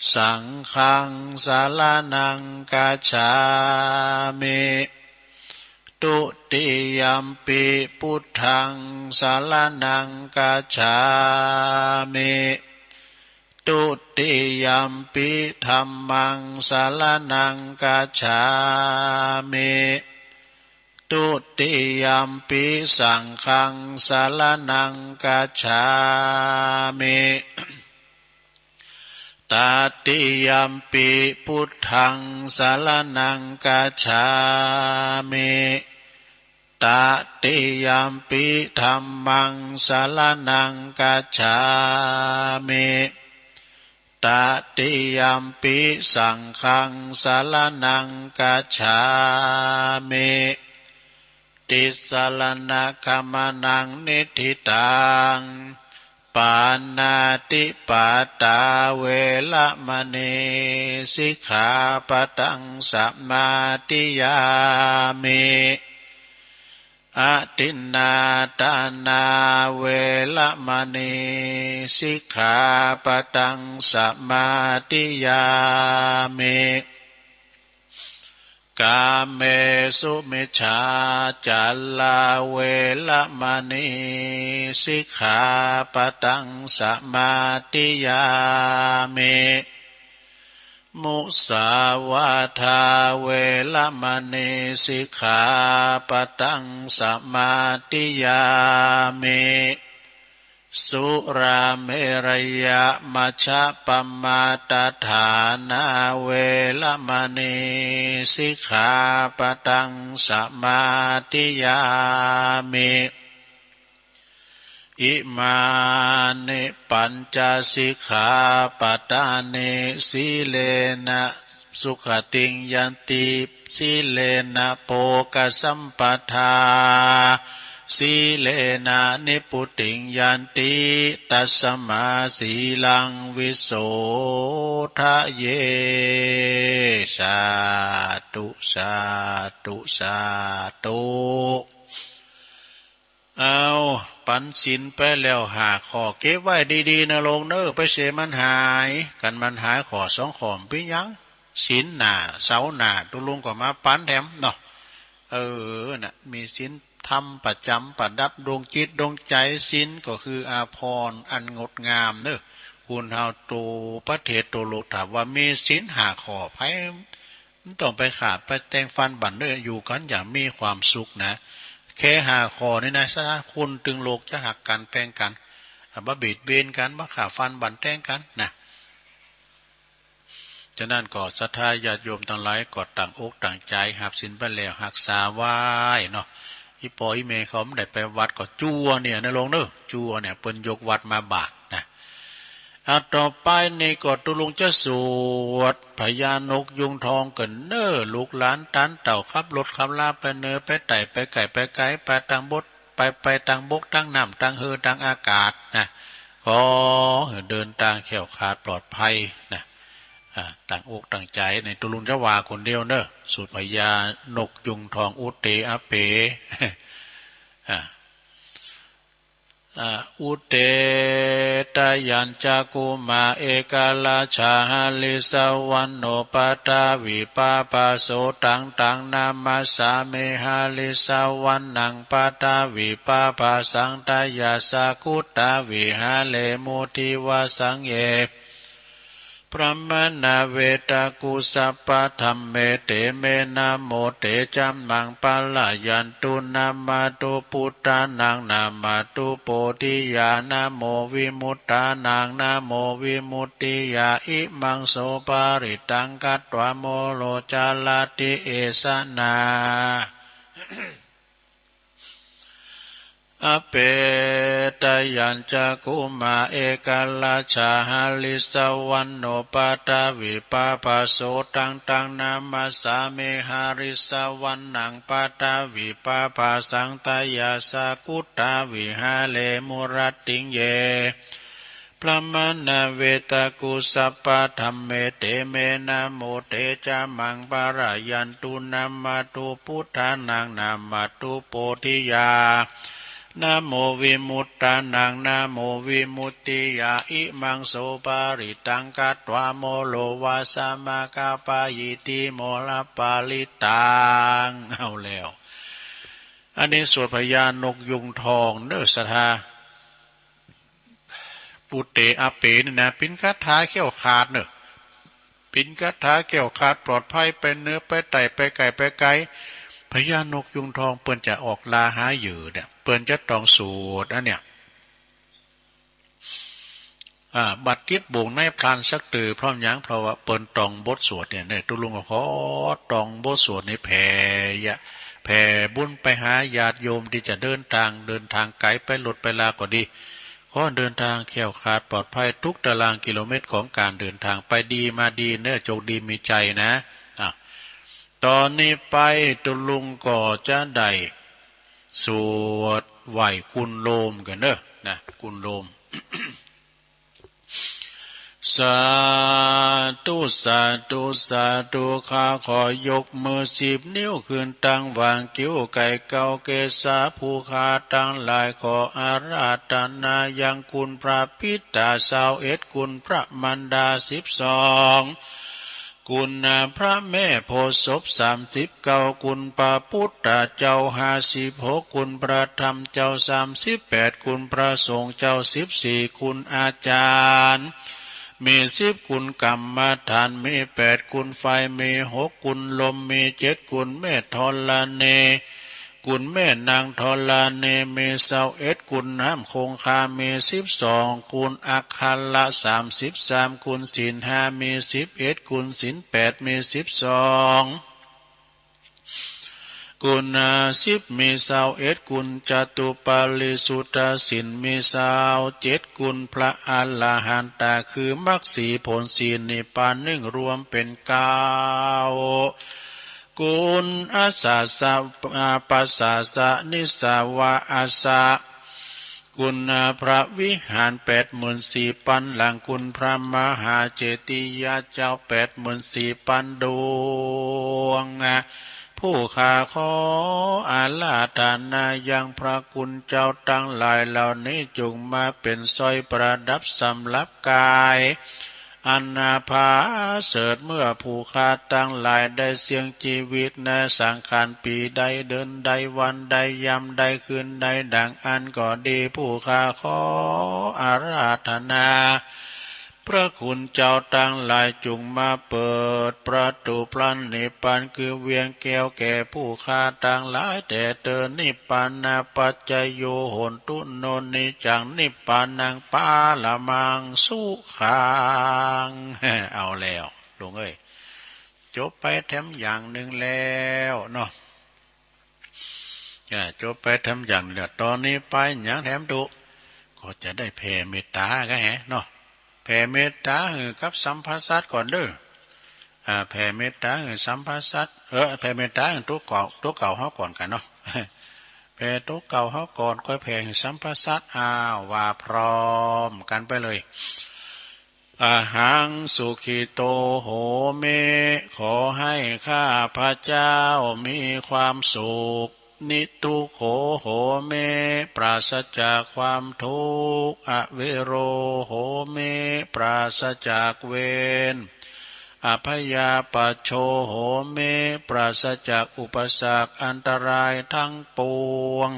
Saṅghaṃ saraṇaṃ gacchāmi. Dutiyampi buddhaṃ saraṇaṃ gacchāmi. Dutiyampi dhammaṃ saraṇaṃ gacchāmi. Dutiyampi saṅghaṃ saraṇaṃ gacchāmi. Tatiyampi buddhaṃ saraṇaṃ gacchāmi. Tatiyampi dhammaṃ saraṇaṃ gacchāmi. Tatiyampi saṅghaṃ saraṇaṃ gacchāmi. Tisaraṇagamanaṃ niṭṭhitaṃ. Pāṇātipātā veramaṇī sikkhāpadaṃ samādiyāmi. Adinnādānā veramaṇī sikkhāpadaṃ samādiyāmi. Kāmesu micchācārā veramaṇī sikkhāpadaṃ samādiyāmi. Musāvādā veramaṇī sikkhāpadaṃ samādiyāmi. Surāmerayamajjapamādaṭṭhānā veramaṇī sikkhāpadaṃ samādiyāmi. Imāni pañca sikkhāpadāni. Sīlena sugatiṃ yanti, sīlena bhogasampadā, sīlena nibbutiṃ yanti, tasmā sīlaṃ visodhaye. Sādhu, sādhu, sādhu. เอา ปั๋นศีลไปแล้วห้าข้อ เก็บไว้ดีๆ นะลูกเนอะ ไปเสียมันหาย คันมันหายข้อสองข้อบ่เป๋นหยัง ศีลหน้า เสาร์หน้า ตุ๊ลุงก็มาปั๋นแถมเนาะ เออ น่ะ มีศีลธรรมประจำประดับดวงจิตดวงใจ ศีลก็คืออาภรณ์อันงดงามเนอะ คุณเฮาโตประเทศโตโลก ถ้าว่ามีศีลห้าข้อ ไผ บ่ต้องไปฆ่า ไปแต่งฟันบั่นเนอะ อยู่กันอย่างมีความสุขนะ แค่ห้าข้อนี้นะ สาคุณตึงโลกจะฮักกั๋นแปงกั๋น อ่ะ บ่เบียดเบียนกั๋น บ่ฆ่าฟันบั่นแตงกั๋นนะ ฉะนั้นก็ศรัทธาญาติโยมตังหลายก็ตั้งอกตั้งใจ๋ฮับศีลไปแล้วฮักษาไว้เนาะ อี่ป้ออี่แม่เขาบ่ได้ไปวัดก็จั่วเนี่ยนะลูกเนอะ จั่วเนี่ย เปิ้นยกวัตรมาบาตรนะ อ่ะ ต่อไปนี่ก็ตุ๊ลุงจะสวดพญานกยูงทองกั๋นเนอะ ลูกหลานตานเต้าขับรถขับลาไปเหนือไปใต้ไปใก้ไปไกล ไปตางบก ไป ไปตางบกตางน้ำตางเฮือตางอากาศนะ ขอหื้อเดินตางแคล้วคลาดปลอดภัยนะ อ่ะ ตั้งอกตั้งใจ๋ นี่ตุ๊ลุงจะว่าคนเดียวเนอะ สวดพญานกยูงทอง อุเตอะเป อ่ะ อ่ะ อุเต ตะยัญจะกุมะ เอกราชา หะริสะวัณโณ ปะทะวีปะภะโส ตัง ตัง นะมัสสามิ หะริสะวัณณัง ปะทะวีปะภะสัง ตะยัสสะ กุตตะ วิหะเรมุ ทิวะสังเย พรหมณา เวตะกุ สัพพะธัมเม เต เม นะโม เต จะมัง ปะระยันตุ นะมะตุ พุทธานัง นะมะตุ โพธิยา นะโม วิมุตตานัง นะโม วิมุตติยา อิมัง โส ปะริตตัง คัตวา โมโร จะระติ เอสะนา อะเป ตะยัญจะกุมะ เอกราชา หะริสะวัณโณ ปะทะวีปะภะโส ตัง ตัง นะมัสสามิ หะริสะวัณณัง ปะทะวีปะภะสัง ตะยัสสะ กุตตะ วิหะเรมุ รัตติง เย พรหมณา เวตะกุ สัพพะธัมเม เต เม นะโม เต จะมัง ปะระยันตุ นะมะตุ พุทธานัง นะมะตุ โพธิยา นะโมวิมุตตานัง นะโมวิมุตติยา อิมังโสปะริตตัง คัตวา โมโลวาสะ มะคะปะอิติ โมละปะริตตัง เอาแล้ว อันนี้สวดพญานกยูงทองเด้อศรัทธา ปูเตอาเป๋นี่นะ เป๋นคาถาแคล้วคลาดเนอะ เป๋นคาถาแคล้วคลาดปลอดภัย ไปเหนือไปใต้ ไปใกล้ไปไกล พญานกยูงทองเปิ้นจะออกล่าหาเหยื่อเนี่ย เปิ้นจะต้องสวดอันเนี่ย อ่า บัดติดบ่วงนายพรานสักเตื้อ เพราะหยัง เพราะว่าเปิ้นต้องบทสวดเนี่ย เนี่ย ตุ๊ลุงก็ขอต้องบทสวดนี้แผ่ ยะ แผ่บุญไปหาญาติโยมที่จะเดินทาง เดินทางไกลไปรถไปลาก็ดี ขอเดินทางแคล้วคลาดปลอดภัยทุกตารางกิโลเมตรของการเดินทาง ไปดีมาดีเนอะ โชคดีมีชัยนะ อ่ะ ตอนนี้ไปตุ๊ลุงก็จะได้สวดไหว้กุนโลมกันเนอะ นะ กุนโลม สาธุ สาธุ สาธุ ข้าขอยกมือสิบนิ้วขึ้นตั้งวางคิ้วไก่เก้าเกศา ผู้ข้าตังหลายขออาราธนายังคุณพระปิดตาซาวเอ็ด คุณพระมารดาสิบสอง คุณพระแม่โพธิ์ศพสามสิบเก้า คุณพระพุทธเจ้าห้าสิบหก คุณพระธรรมเจ้าสามสิบแปด คุณพระสงฆ์เจ้าสิบสี่ คุณอาจารย์มีสิบ คุณกรรมฐานมีแปด คุณไฟมีหก คุณลมมีเจ็ด คุณแม่ธรณี คุณแม่นางธรณีมีซาวเอ็ด คุณน้ำคงคามีสิบสอง คุณอัคระสามสิบสาม คุณศีลห้ามีสิบเอ็ด คุณศีลแปดมีสิบสอง คุณสิบมีซาวเอ็ด คุณจตุปาริสุทธศีลมีซาวเจ็ด คุณพระอรหันตะคือมรรคสี่ผลสี่นิพพานหนึ่งรวมเป็นเก้า คุณอาสาสะ อาปาสาสะ นิสสาวะอาสะ คุณพระวิหารแปดหมื่นสี่ปันหลัง คุณพระมหาเจติยาเจ้าแปดหมื่นสี่ปันดวง ผู้ข้าขออาราธนายังพระคุณเจ้าตังหลายเหล่านี้ จุ่งมาเป๋นสร้อยประดับสำหรับกาย อันนาผาเสริฐ เมื่อผู้ข้าตังหลายได้เสี่ยงชีวิตในสังขารปีใด เดือนใด วันใด ยามใด คืนใด ดังอั้นก็ดี ผู้ข้าขออาราธนา พระคุณเจ้าตังหลายจุ่งมาเปิดประตูพระนิพพานคือเวียงแก้วแก่ผู้ข้าตังหลายแต๊เตอ นิพพานะปัจจโย โหนตุ โน นิจจัง นิพพานัง ปะระมัง สุขัง เอาแล้วลุงเอ้ย จบไปแถมอย่างหนึ่งแล้วเนาะ อ่า จบไปแถมอย่างหนึ่งแล้ว ตอนนี้ไปหยังแถมตุ๊ ก็จะได้แผ่เมตตาก็แหะเนาะ แผ่เมตตาหื้อกับสัมภสัตว์ก่อนเด้อ อ่า แผ่เมตตาหื้อสัมภสัตว์ เออ แผ่เมตตาหื้อตุ๊เก่า ตุ๊เก่าเฮาก่อนกันเนาะ แผ่ตุ๊เก่าเฮาก่อน ค่อยแผ่หื้อสัมภสัตว์ อ้าว ว่าพร้อมกันไปเลย อะหังสุขิโตโหมิ ขอให้ข้าพเจ้ามีความสุข นิทุกโขโหมิ ปราศจากความทุกข์ อเวโรโหมิ ปราศจากเวร อพยาปัชโชโหมิ ปราศจากอุปสรรคอันตรายทั้งปวง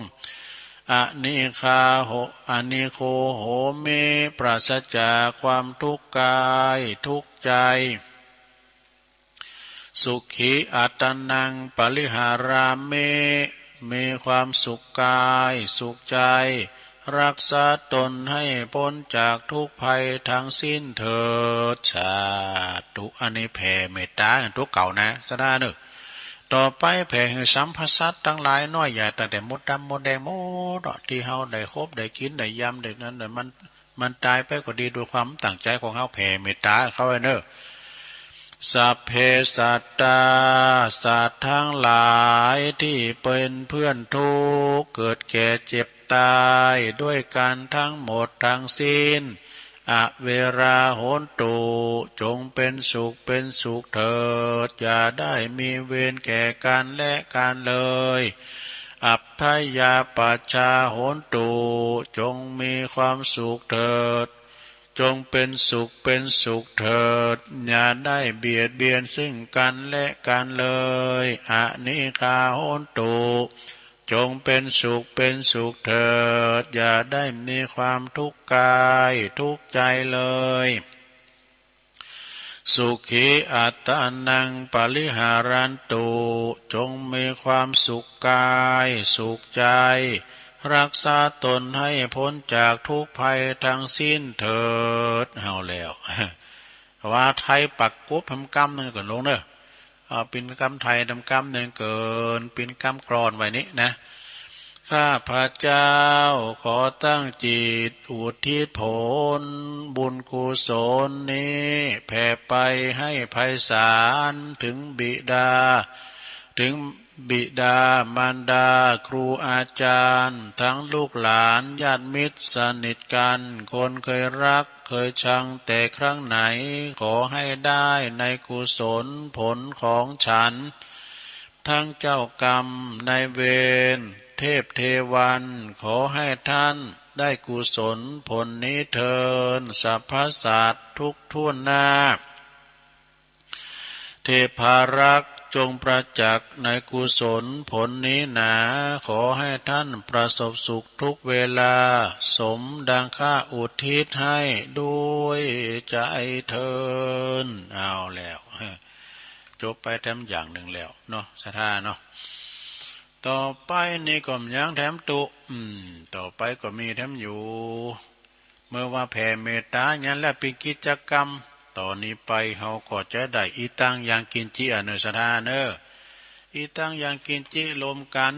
อนิคาโห อนิโคโหมิ ปราศจากความทุกข์กายทุกข์ใจ สุขีอัตตานังปริหารามิ มีความสุขกายสุขใจ รักษาตนให้พ้นจากทุกข์ภัยทั้งสิ้นเถิด สาธุ อันนี้แผ่เมตตาตุ๊เก่านะ สาธุเนอะ ต่อไปแผ่หื้อสัมภสัตว์ตังหลายน้อยใหญ่ ตั้งแต่มดดำมดแดงหมดเนาะ ตี้เฮาได้คบได้กินได้ยำได้นั้นได้มัน มันต๋ายไปก็ดี ด้วยความตั้งใจ๋ของเฮาแผ่เมตตาเข้าไว้เนอะ สัพเพสัตตา สัตว์ทั้งหลายที่เป็นเพื่อนทุกข์ เกิดแก่เจ็บตายด้วยกันทั้งหมดทั้งสิ้น อเวราโหนตุ จงเป็นสุขเป็นสุขเถิด อย่าได้มีเวรแก่กันและกันเลย อัพพยาปัชชาโหนตุ จงมีความสุขเถิด จงเป็นสุขเป็นสุขเถิด อย่าได้เบียดเบียนซึ่งกันและกันเลย อนิฆาโหนตุ จงเป็นสุขเป็นสุขเถิด อย่าได้มีความทุกข์กายทุกข์ใจเลย สุขีอัตตานังปริหารันตุ จงมีความสุขกายสุขใจ รักษาตนให้พ้นจากทุกข์ภัยทั้งสิ้นเถิด เอาแล้ว ว่าไทยปักกบแหมกำหนึ่งก่อนลงเนอะ เอาเป็นกำไทยนำกำหนึ่งเกิน เป็นกำกลอนไว้นี้นะ ข้าพเจ้าขอตั้งจิตอุทิศผลบุญกุศลนี้ แผ่ไปให้ไพศาลถึงบิดา ถึงบิดามารดาครูอาจารย์ ทั้งลูกหลานญาติมิตรสนิทกัน คนเคยรักเคยชังแต่ครั้งไหน ขอให้ได้ในกุศลผลของฉัน ทั้งเจ้ากรรมนายเวร เทพเทวัน ขอให้ท่านได้กุศลผลนี้เทิน สรรพสัตว์ทุกทั่วหน้า เทพารักษ์จงประจักษ์ในกุศลผลนี้หนา ขอให้ท่านประสบสุขทุกเวลา สมดังข้าอุทิศให้ด้วยใจเทิน เอาแล้ว จบไปแถมอย่างหนึ่งแล้วเนาะ ศรัทธาเนาะ ต่อไปนี่ก็ยังแถมตุ อืม ต่อไปก็มีแถมอยู่ เมื่อว่าแผ่เมตตาอย่างนั้นแล้วเป็นกิจกรรม ต่อนี้ไปเฮาก็จะได้อิตังยังกินจิ อเนอ ศรัทธาเนอ อิตังยังกินจิรวมกัน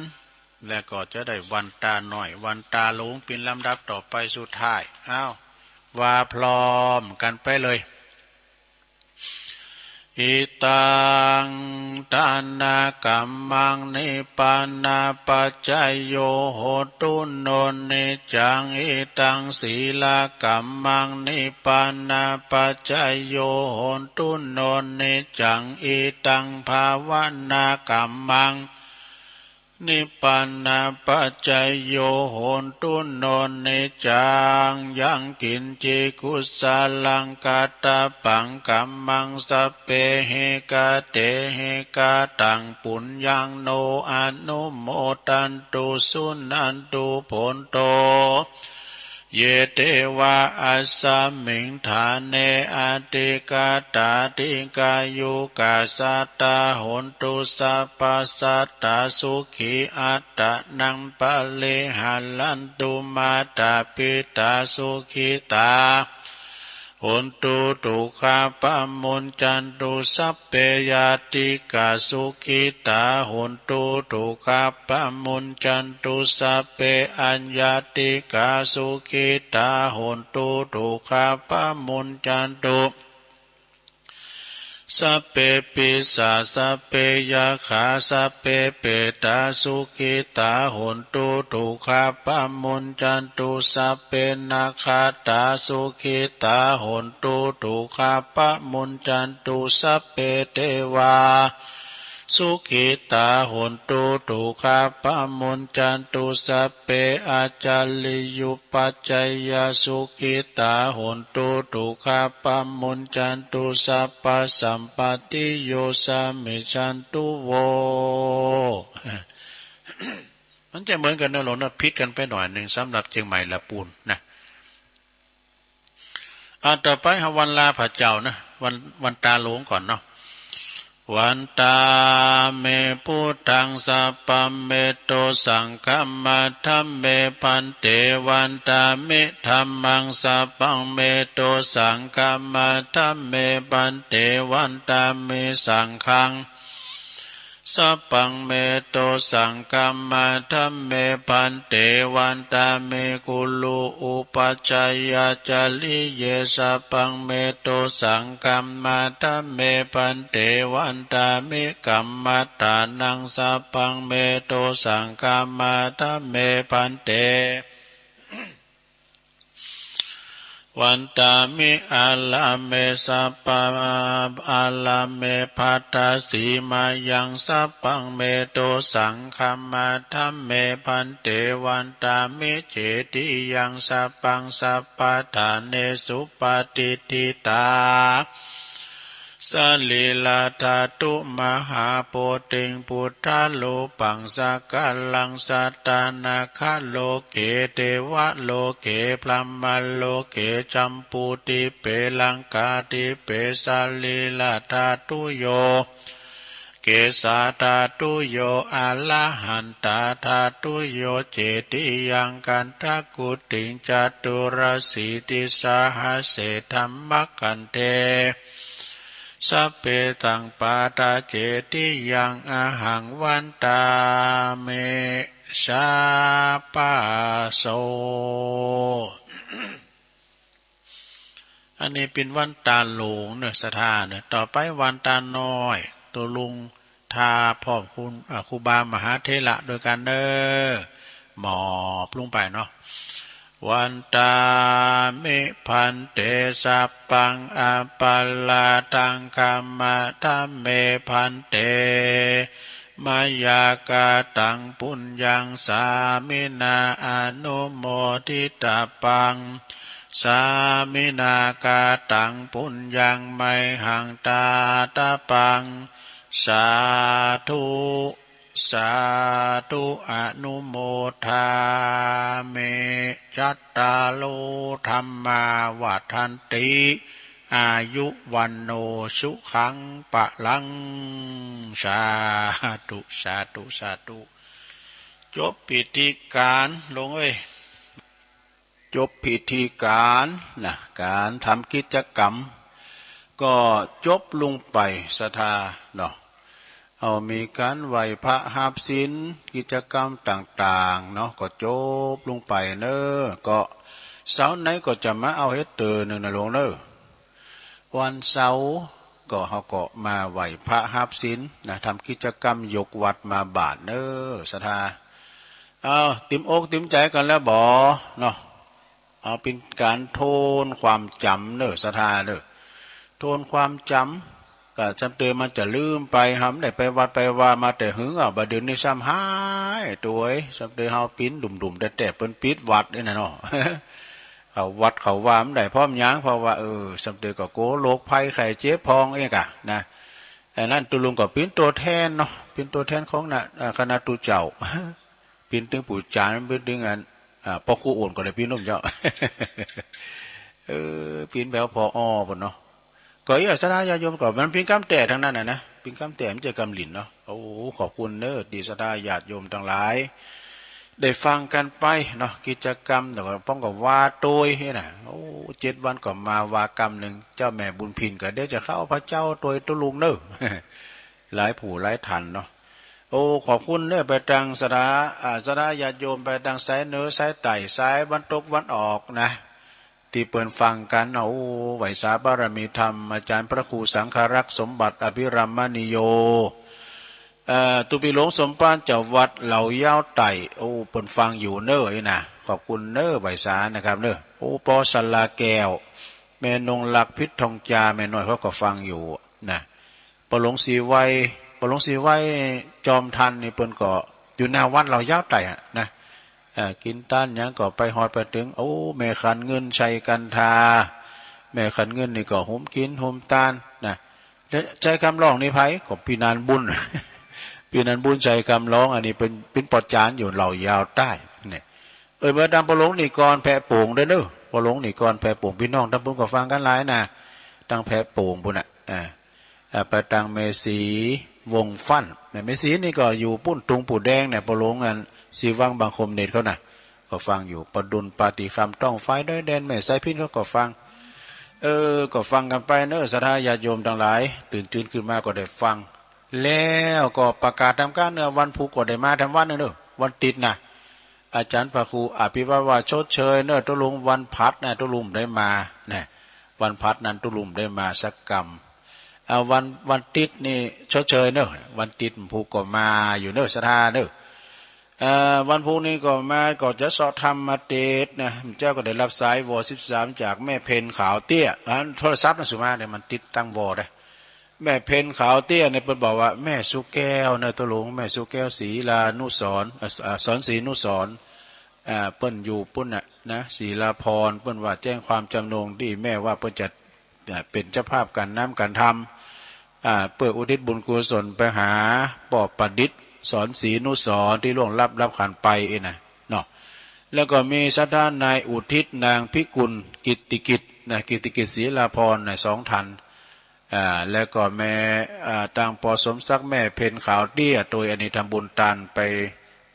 แล้วก็จะได้วันตาน้อย วันตาหลวงเป็นลำดับต่อไปสุดท้าย อ้าว ว่าพร้อมกันไปเลย อิตังทานกัมมัง นิพพานาปัจจโย โหตุ โน นิจจัง อิตัง ศีลกัมมัง นิพพานาปัจจโย โหตุ โน นิจจัง อิตัง ภาวนากัมมัง นิพพานาปัจจโย โหตุ โน นิจจัง ยังกินจิ กุสลัง กัตตะปัง กัมมัง สัพเพ หิ กะเต หิ กะตัง ปุญญัง โน อนุโมทันตุ สุนันตุ โภนโต เย เตวา อัสสมิง ฐาเน อธิคาตา ดีฆายุกา สัตตา โหนตุ สัพพะสัตตา สุขี อัตตานัง ปะริหารันตุ มาตา ปิตา สุขิตา โหนตุ ทุกขาปะมุญจันตุ สัพเพ ญาติกา สุขิตา โหนตุ ทุกขาปะมุญจันตุ สัพเพ อัญญาติกา สุขิตา โหนตุ ทุกขาปะมุญจันตุ สัพเพ ปีศาจ สัพเพ ยักขา สัพเพ เปตา สุขิตา โหนตุ ทุกขาปะมุญจันตุ สัพเพ นักขัตตา สุขิตา โหนตุ ทุกขาปะมุญจันตุ สัพเพ เทวา สุขิตา โหนตุ ทุกขาปะมุญจันตุ สัพเพ อาจาริยุปัจจายา สุขิตา โหนตุ ทุกขาปะมุญจันตุ สัพพะสัมปตติโย สามิชันตุ โว มันจะเหมือนกันนะหลวงนะ ผิดกันไปหน่อยหนึ่งสำหรับเชียงใหม่ละปูนนะ อ่า ต่อไปเฮาวันลาพระเจ้านะ วัน วันตาหลวงก่อนเนาะ วันตามิ พุทธัง สัพพะเมโต สังฆัมมา ธัมเม ภันเต วันตามิ ธัมมัง สัพพะเมโต สังฆัมมา ธัมเม ภันเต วันตามิ สังฆัง สัพพะเมโต สังฆัมมา ธัมเม ภันเต วันตามิ กุรุ อุปัชฌายาจาริเย สัพพะเมโต สังฆัมมา ธัมเม ภันเต วันตามิ กัมมัฏฐานัง สัพพะเมโต สังฆัมมา ธัมเม ภันเต Vandāmi ārāme sabbā ārāme bhaddasīmāyaṃ sabbaṃ me dosaṃ khamatha me bhante. Vandāmi cetiyaṃ sabbaṃ sabbaṭṭhānesu patiṭṭhitā sarīradhātu mahābodhiṃ buddharūpaṃ sakalaṃ sadā nāgaloke devaloke brahmaloke jambudīpe laṅkādīpe sarīradhātuyo kesādhātuyo arahandhādhātuyo cetiyaṃ gandhakuṭiṃ caturāsītisahasсе dhammakkhandhe sabbesaṃ pattacetiyaṃ ahaṃ vandāmi sabbaso. อันนี้เป็นวันตาหลวงเนอะ ศรัทธาเนอะ ต่อไปวันตาน้อย ตกลงทาพร้อมคุณ เอ่อ ครูบามหาเถระด้วยกันเนอะ หมอบลงไปเนาะ Vandāmi bhante sabbaṃ aparādhaṃ khamatha me bhante. Mayā kataṃ puññaṃ sāminā anumoditabbaṃ, sāminā kataṃ puññaṃ mayhaṃ dātabbaṃ. Sādhu, sādhu, anumodāmi. Cattāro dhammā vaḍḍhanti, āyu vaṇṇo sukhaṃ balaṃ. สาธุ สาธุ สาธุ จบพิธีการ โยมเอ้ย จบพิธีการนะ การทำกิจกรรม ก็จบลงไป ศรัทธาเนาะ เอามีการไหว้พระฮับศีล กิจกรรมต่างๆ เนาะ ก็จบลงไปเนอะ ก็เสาร์ไหนก็จะมาเอาเฮ็ดเตอหนึ่งนะโยมเนอะ วันเสาร์ก็เฮาก็มาไหว้พระฮับศีลนะ ทำกิจกรรมยกวัตรมาบาตรเนอะ ศรัทธา เอา เต็มอกเต็มใจกันแล้วบ่เนาะ เอาเป็นการโทนความจ๋ำเนอะ ศรัทธาเนอะ โทนความจ๋ำ ก็จำเตอมันจะลืมไป เฮาบ่ได้ไปวัดไปวามาแต่หึง อ้าว บ่าเดี่ยวนี้ซ้ำหายตัวเอ้ย จำเตอเฮาปีนดุ่มๆ แต่ๆ เปิ้นปิดวัดนี่นะเนาะ เข้าวัดเข้าวาบ่ได้พร้อมหยัง เพราะว่า เออ จำเตอก็กัวโรคภัยไข้เจ็บพองเองกะนะ อันนั้นตุ๊ลุงก็เป๋นตัวแทนเนาะ เป๋นตัวแทนของนะ เอ่อ คณะตุ๊เจ้า เป๋นตึงปู่จ๋ารย์ เป๋นตึงอัน อ่า ป้อครูโอนก็ได้เป๋นโน้มเจ้า เออ เป๋นแบบผอ อ้อ ปู้นเนาะ ก็เอ้ย ศรัทธาญาติโยมก็มันเป๋นกำแต้ตังนั้นน่ะนะ เป๋นกำแต้ มันบ่ใจ้กำหลิ้นเนาะ โอ้ ขอบคุณเน้อ ตี้ศรัทธาญาติโยมตังหลาย ได้ฟังกันไปเนาะ กิจกรรม แล้วก็ป้องก็ว่าโตยนี่นะ โอ้ เจ็ดวันก็มาว่ากำหนึ่ง เจ้าแม่บุญถิ่นก็เดี๋ยวจะเข้าพระเจ้าโตยตุ๊ลุงเน้อ หลายผู้หลายท่านเนาะ โอ้ ขอบคุณเน้อ ไปตังศรัทธา อ่า ศรัทธาญาติโยม ไปตังสายเหนือ สายใต้ สายวันตกวันออกนะ ตี้เปิ้นฟังกันเนาะ โอ้ ไหว้สาบารมีธรรม อาจารย์พระครูสังฆรักษ์สมบัติอภิรมมณีโย เอ่อ ตุ๊ปีหลวงสมภารเจ้าวัดเหล่ายาวใต้ โอ้ เปิ้นฟังอยู่เน้อ นี่นะ ขอบคุณเน้อ ไหว้สานะครับเน้อ โอ้ ป้อสาราแก้ว แม่นงรัก พิษทองจา แม่น้อยเขาก็ฟังอยู่นะ ป้อหลวงศรีไว ป้อหลวงศรีไว จอมทันนี่เปิ้นก็อยู่หน้าวัดเหล่ายาวใต้อะนะ เอ่อ กินตานหยังก็ไปฮอดไปถึง โอ้ แม่ขันเงิน ชัยกันทา แม่ขันเงินนี่ก็หุมกินหุมตานนะ แล้วชัยคำร้องนี่ไผ ก็พี่นานบุญ พี่นานบุญ ชัยคำร้อง อันนี้เป๋น เป๋นป้อจ๋ารย์อยู่เหล่ายาวใต้เนี่ย เอ้ย ไปตังป้อหลวงนิกร แพะโป่งเด้อเน้อ ป้อหลวงนิกร แพะโป่ง พี่น้องตังปู้นก็ฟังกันหลายนะ ตังแพะโป่งปู้นน่ะ อ่า อ่า ไปตังแม่ศรีวงศ์ฟั่น แม่ศรีนี่ก็อยู่ปู้น ตุงปู่แดงเนี่ย ป้อหลวงอันศรีวังบังคมเนตรเขาน่ะ ก็ฟังอยู่ ป้อดุล ปาฏิคำ ต้องไฟ ดอยแดน แม่สายพิณ เขาก็ฟัง เออ ก็ฟังกันไปเน้อ ศรัทธาญาติโยมตังหลาย ตื่นจืนขึ้นมาก็ได้ฟัง แล้วก็ประกาศตามการเน้อ วันพุธก็ได้มาแถมวันหนึ่งเน้อ วันติดนะ อาจารย์พระครูอภิวัตรว่าชดเชยเน้อ ตุ๊ลุงวันพฤหัสนะ ตุ๊ลุงได้มานะ วันพฤหัสนั้นตุ๊ลุงได้มาสักกำ อ่า วัน วันติดนี่ชดเชยเน้อ วันติดผู้ก็มาอยู่เน้อ ศรัทธาเน้อ เอ่อ วันพุธนี้ก็มา ก็จะเซาะธรรมมาเตสน์นะ เจ้าก็ได้รับสายวอสิบสามจากแม่เพ็ญขาวเตี้ย อ่า โทรศัพท์นะสุมาเนี่ยมันติดตั้งวอได้ แม่เพ็ญขาวเตี้ยเนี่ยเปิ้นบอกว่าแม่สุแก้วนะ ตกลงแม่สุแก้วศรีลานุสรณ์ เอ่อ เอ่อ สอนศรีนุสรณ์ อ่า เปิ้นอยู่ปุ้นน่ะนะ ศรีลาพรณ์ เปิ้นว่าแจ้งความจำนงที่แม่ว่าเปิ้นจะ อ่า เป็นเจ้าภาพการน้ำการธรรม อ่า เพื่ออุทิศบุญกุศลไปหาป้อประดิษฐ์ สอนศรีนุสรณ์ ที่ล่วงลับดับขันไปเองนะเนาะ แล้วก็มีศรัทธานายอุทิศ นางพิกุล กิตติกิจนะ กิตติกิจศรีลาพรณ์นะ สองท่าน อ่า แล้วก็แม่ อ่า ตางป้อสมศักดิ์ แม่เพ็ญขาวเตี้ย โดยอันนี้ทำบุญตานไป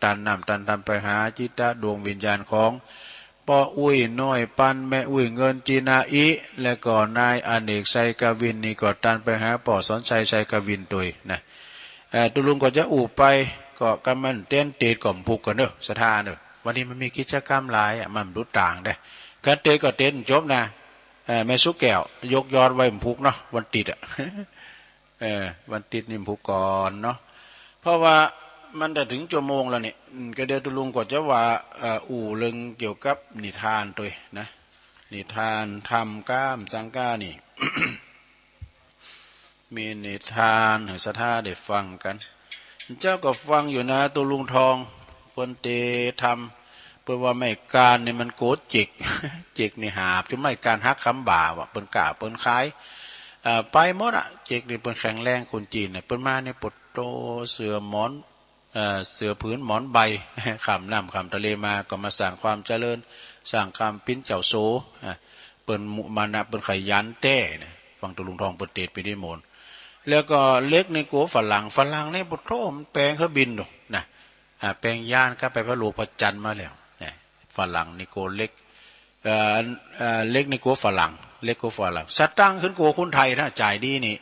ตานน้ำตานธรรมไปหาจิตดวงวิญญาณของป้ออุ้ยน้อยปั้น แม่อุ้ยเงินจีนาอิ และก็นายอเนก ชัยกวิน นี่ก็ตานไปหาป้อสอนชัย ชัยกวิน โดยนะ เอ่อ ตกลงก็จะอู้ไป ก็กำมันเต้นเตสน์ก็บ่ผูกกั๋นเนอะ ศรัทธาเนอะ วันนี้มันมีกิจกรรมหลายอะ มันบ่ดูต่างเด้ คันเตสน์ก็เตสน์จบนะ เอ่อ แม่สุแก้ว ยกยอดไว้บ่ผูกเนาะ วันติดอะ เออ วันติดนี่บ่ผูกก่อนเนาะ เพราะว่ามันจะถึงชั่วโมงแล้วนี่ อืม ก็เดี๋ยวตกลงก็จะว่า เอ่อ อู้เรื่องเกี่ยวกับนิทานโตยนะ นิทานธรรมก้ามสังก้านี่ มีนิทานให้ศรัทธาได้ฟังกั๋น เจ้าก็ฟังอยู่นะ ตกลงทอง เปิ้นเตสน์ธรรม เปิ้นว่าไม้ก้านนี่มันโกเจ็ก เจ็กนี่หาบ จนไม้ก้านหักคำบ่าว่ะ เปิ้นก้าเปิ้นขาย เอ่อ ไปหมดอะ เจ็กนี่เปิ้นแข็งแรง คนจีนน่ะ เปิ้นมานี่ปะโต เสื่อหมอน เอ่อ เสื่อผืนหมอนใบ ข้ามน้ำข้ามทะเลมา ก็มาสร้างความเจริญ สร้างความปิ้นเจ้าโส อ่ะ เปิ้นมุมานะ เปิ้นขยันแต๊นะ ฟังตกลงทองเปิ้นเตสน์ไปนิมนต์ แล้วก็เหล็กในกัวฝรั่ง ฝรั่งนี่ปะโต มันแปลงเครื่องบินดูนะ อ่า แปลงยานก็ไปพระโลกพระจันทร์มาแล้วนะ ฝรั่งนี่กัวเหล็ก เอ่อ อัน เอ่อ เหล็กในกัวฝรั่ง เหล็กกัวฝรั่ง สตางค์ขึ้นกัวคนไทยนะ จ่ายดีนี่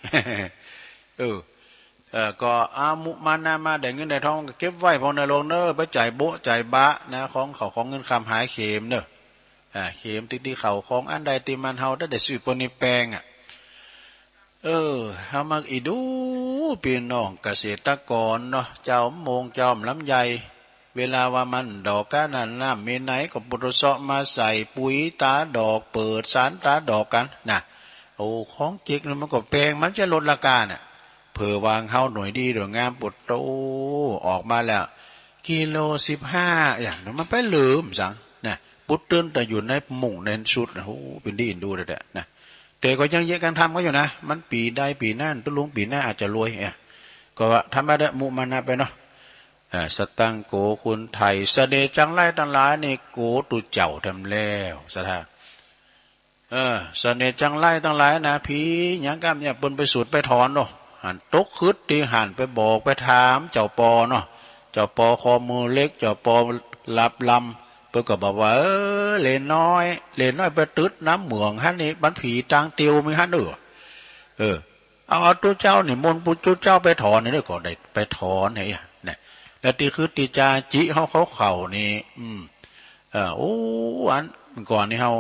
เออ เอ่อ ก็อามุมานะมา ได้เงินได้ทองก็เก็บไว้ พวกนายโลงเนอะ ไปจ่ายโบ๊ะจ่ายบะนะ ของเขาของเงินคำหายเข็มเนอะ อ่า เข็มติดที่เขาของอันใดที่มันเฮาได้ ได้ซื้อปนนี้แปลงอะ เออ เฮามักอินดู ปี้น้องเกษตรกรเนาะ เจ้าโมงเจ้าลำไย เวลาว่ามันดอกก้านั้น น้ำมีไหนก็ปุตโตเซาะมาใส่ปุ๋ยตาดอก เปิดสารตาดอกกั๋นนะ โอ้ ของเจ็กนี่มันก็แปลง มันจะลดราคาน่ะ เผื่อวางเฮาหน่วยดีหน่วยงามปุตโต ออกมาแล้ว กิโลสิบห้า อย่างนั้นมันไปเหลือมสังนะ ปุตเตินแต่อยู่ในมุ้งในสุดนะ โอ้ เป็นดีอินดูเลยนะ แต่ก็ยังเยียะกันทำก็อยู่นะ มันปีใดปีนั้น ตกลงปีหน้าอาจจะรวย เอ้ย ก็ว่าธรรมดา มุมานะไปเนาะ อ่า สตังค์โกคนไทย เสน่ห์จังไรทั้งหลายนี่โกตุ๊เจ้าทำแล้ว ศรัทธา เออ เสน่ห์จังไรทั้งหลายนะ ผีหยังก้ามเนี่ย เปิ้นไปสูดไปถอนเนาะ หันตกขึดตี้หันไปบอกไปถามเจ้าปอเนาะ เจ้าปอคอมือเหล็ก เจ้าปอหลับลำ เปิ้นก็บอกว่า เออ เหลนน้อย เหลนน้อยไปตึ๊ดน้ำเหมืองหั้นนี่ มันผีตางเตียวมีหั้นเด้อ เออ เอา เอาตุ๊เจ้านี่ มนต์ตุ๊เจ้าไปถอนนี่ ก็ได้ไปถอนไอ้นะ แล้วตี้คือตี้จาจิเฮาเขาเข้านี่ อืม เออ โอ้ อันก่อนนี่เฮา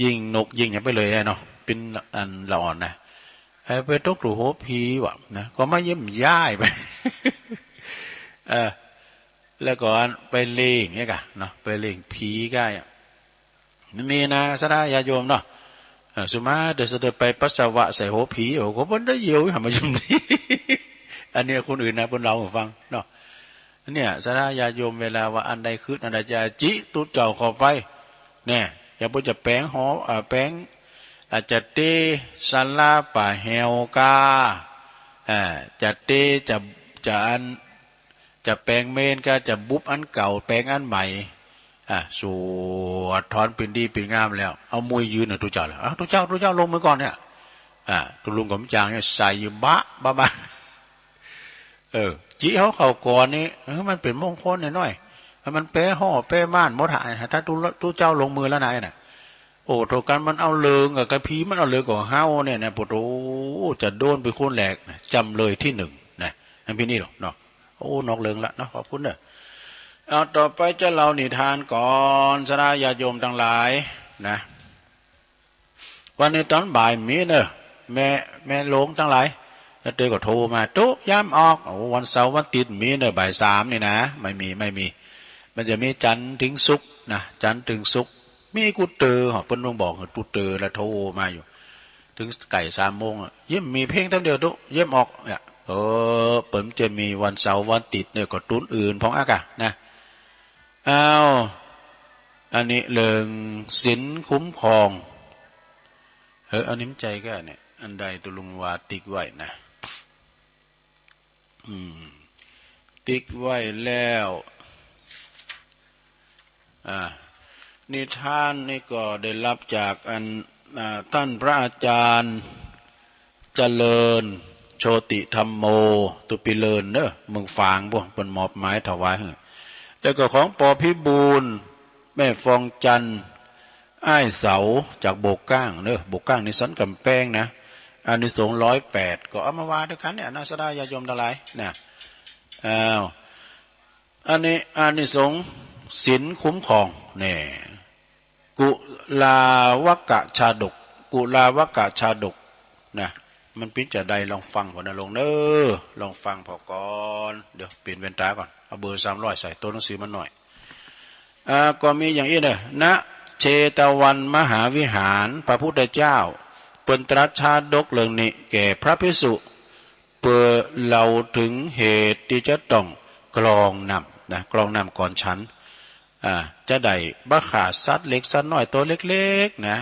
ยิงนกยิงหยังไปเลยอะเนาะ เป็นอันละอ่อนนะ ไอ้ไปตกถูกหัวผีว่ะนะ ก็มาเยี่ยมย้ายไป เออ แล้วก็อันไปเล่งเนี่ยกะเนาะ ไปเล่งผีก้าอะ มันมีนะ ศรัทธาญาติโยมเนาะ เอ่อ สุมาเดินเสด็จไปปัสสาวะใส่หัวผี โอ้โห เปิ้นได้เยียวหามาอยู่นี่ อันนี้คนอื่นนะ เปิ้นเล่าให้ฟังเนาะ อันเนี้ย ศรัทธาญาติโยม เวลาว่าอันใดขึ้น อันใดจะจิตุ๊เจ้าเข้าไป เนี่ย อย่าเปิ้นจะแปลงหอ อ่า แปลง อาจจะเตศาลาป่าแหวกา อ่า จะเต จะ จะอัน จะแปลงเมนก็จะบุบอันเก่า แปลงอันใหม่ อ่ะ สวดถอนเป็นดีเป็นงามแล้ว เอามุยยืนน่ะตุ๊เจ้าแล้ว เอาตุ๊เจ้า ตุ๊เจ้าลงมือก่อนเนี่ย อ่ะ ตุ๊ลุงกับจางเนี่ยใส่บะบะบะ เออ จิเอาเข้าก่อนนี่ เออ มันเป็นมงคลน้อยๆ มันแปรห่อแปรม่านหมดหาย ถ้าตุ๊ตุ๊เจ้าลงมือแล้วนายน่ะ โอ้ โทษกันมันเอาเลิงกับกะพีมันเอาเลิงกับเฮาเนี่ยนะ ปะโต จะโดนไปคนแรกนะ จำเลยที่หนึ่งนะ อันพี่นี่หรอกเนาะ โอ้ นอกเรื่องละเนาะ ขอบคุณเด้อ เอา ต่อไปจะเล่านิทานก่อน ศรัทธาญาติโยมทั้งหลายนะ วันนี้ตอนบ่ายมีเนอะ แม่ แม่โลงทั้งหลาย แล้วเตยก็โทรมา ตุ๊ ย้ำออก โอ้ วันเสาร์วันอาทิตย์มีเนอะ บ่ายสามนี่นะ ไม่มี ไม่มี มันจะมีจันทร์ถึงศุกร์นะ จันทร์ถึงศุกร์ มีกู้เตื้อ เปิ้นต้องบอกกู้เตื้อแล้วโทรมาอยู่ ถึงใกล้สามโมงอะ เยี่ยมมีเพลงแต๊มเดียวตุ๊ เยี่ยมออก เนี่ย เออ เปิ้นจะมีวันเสาร์วันอาทิตย์เนี่ยก็ตุ๊นอื่นพองอากะนะ อ้าว อันนี้เรื่องศีลคุ้มครอง เออ อันนี้มันใจ้ก็เนี่ย อันใดตุ๊ลุงว่าติ๊กไว้นะ อืม ติ๊กไว้แล้ว อ่า นิทานนี่ก็ได้รับจากอัน อ่า ท่านพระอาจารย์เจริญโชติธัมโม ตุ๊ปีเลินเด้อ เมืองฝางพู้น เปิ้นมอบหมายถวายหื้อ แล้วก็ของ ปอ พิบูล แม่ฟองจันทร์ อ้ายเสาจากโบกก้างเนอะ โบกก้างนี่สันกำแพงนะ อานิสงส์ร้อยแปด ก็เอามาว่าด้วยกันเนี่ยนะ ศรัทธาญาติโยมทั้งหลายนะ อ้าว อันนี้อานิสงส์ศีลคุ้มครองเนี่ย กุลาวกะชาดก กุลาวกะชาดกนะ มันเป๋นจาใดลองฟังก่อนนะโยมเนอะ ลองฟังผ่อก่อน เดี๋ยวเปลี่ยนแว่นตาก่อน เอาเบอร์สามร้อยใส่ ตัวหนังสือมันน้อย อ่า ก็มีอย่างอี้เนอะ ณ เชตวันมหาวิหาร พระพุทธเจ้าเปิ้นตรัสชาดกเรื่องนี้แก่พระภิกษุ เปื้อเล่าถึงเหตุตี้จะต้องกรองน้ำนะ กรองน้ำก่อนฉัน อ่า จะได้บ่ฆ่าสัตว์เล็กสัตว์น้อยตัวเล็กๆ นะ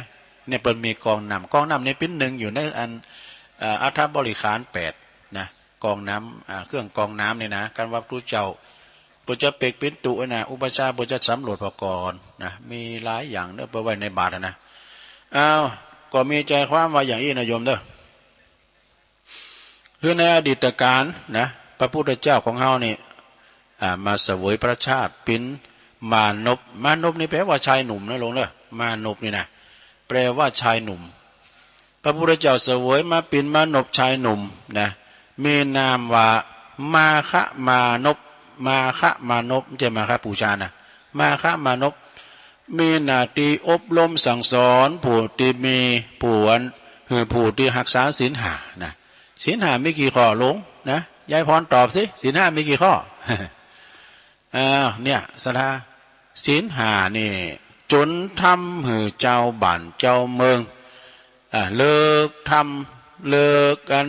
เนี่ยเปิ้นมีกรองน้ำ กรองน้ำนี่เป๋นหนึ่งอยู่ในอัน อ่า อัฏฐบริขารแปดนะ กรองน้ำ อ่า เครื่องกรองน้ำนี่นะ กันว่าพระเจ้าเปิ้นจะเปกปินตุไว้นะ อุปัชฌาย์เปิ้นจะสำรวจผ่อก่อนนะ มีหลายอย่างเนอะ ไปไว้ในบาตรอะนะ อ้าว ก็มีใจความว่าอย่างอี้นะโยมเนอะ คือในอดีตกาลนะ พระพุทธเจ้าของเฮานี่ อ่า มาเสวยพระชาติเป๋นมานพ มานพนี่แปลว่าชายหนุ่มนะโยมเนอะ มานพนี่นะ แปลว่าชายหนุ่ม พระพุทธเจ้าเสวยมาเป๋นมานพชายหนุ่มนะ มีนามว่ามาคะมานพ มาคะมานพ บ่ใจ้มาคะปูชานะ มาคะมานพ มีหน้าตี้อบรมสั่งสอนผู้ตี้มี ผู้อัน คือผู้ตี้ฮักษาศีลห้านะ ศีลห้ามีกี่ข้อโยมนะ ยายพรตอบสิ ศีลห้ามีกี่ข้อ อ้าว เนี่ย ศรัทธา ศีลห้านี่ จ๋นทำหื้อเจ้าบ้านเจ้าเมือง อ่า เลิกทำ เลิกอัน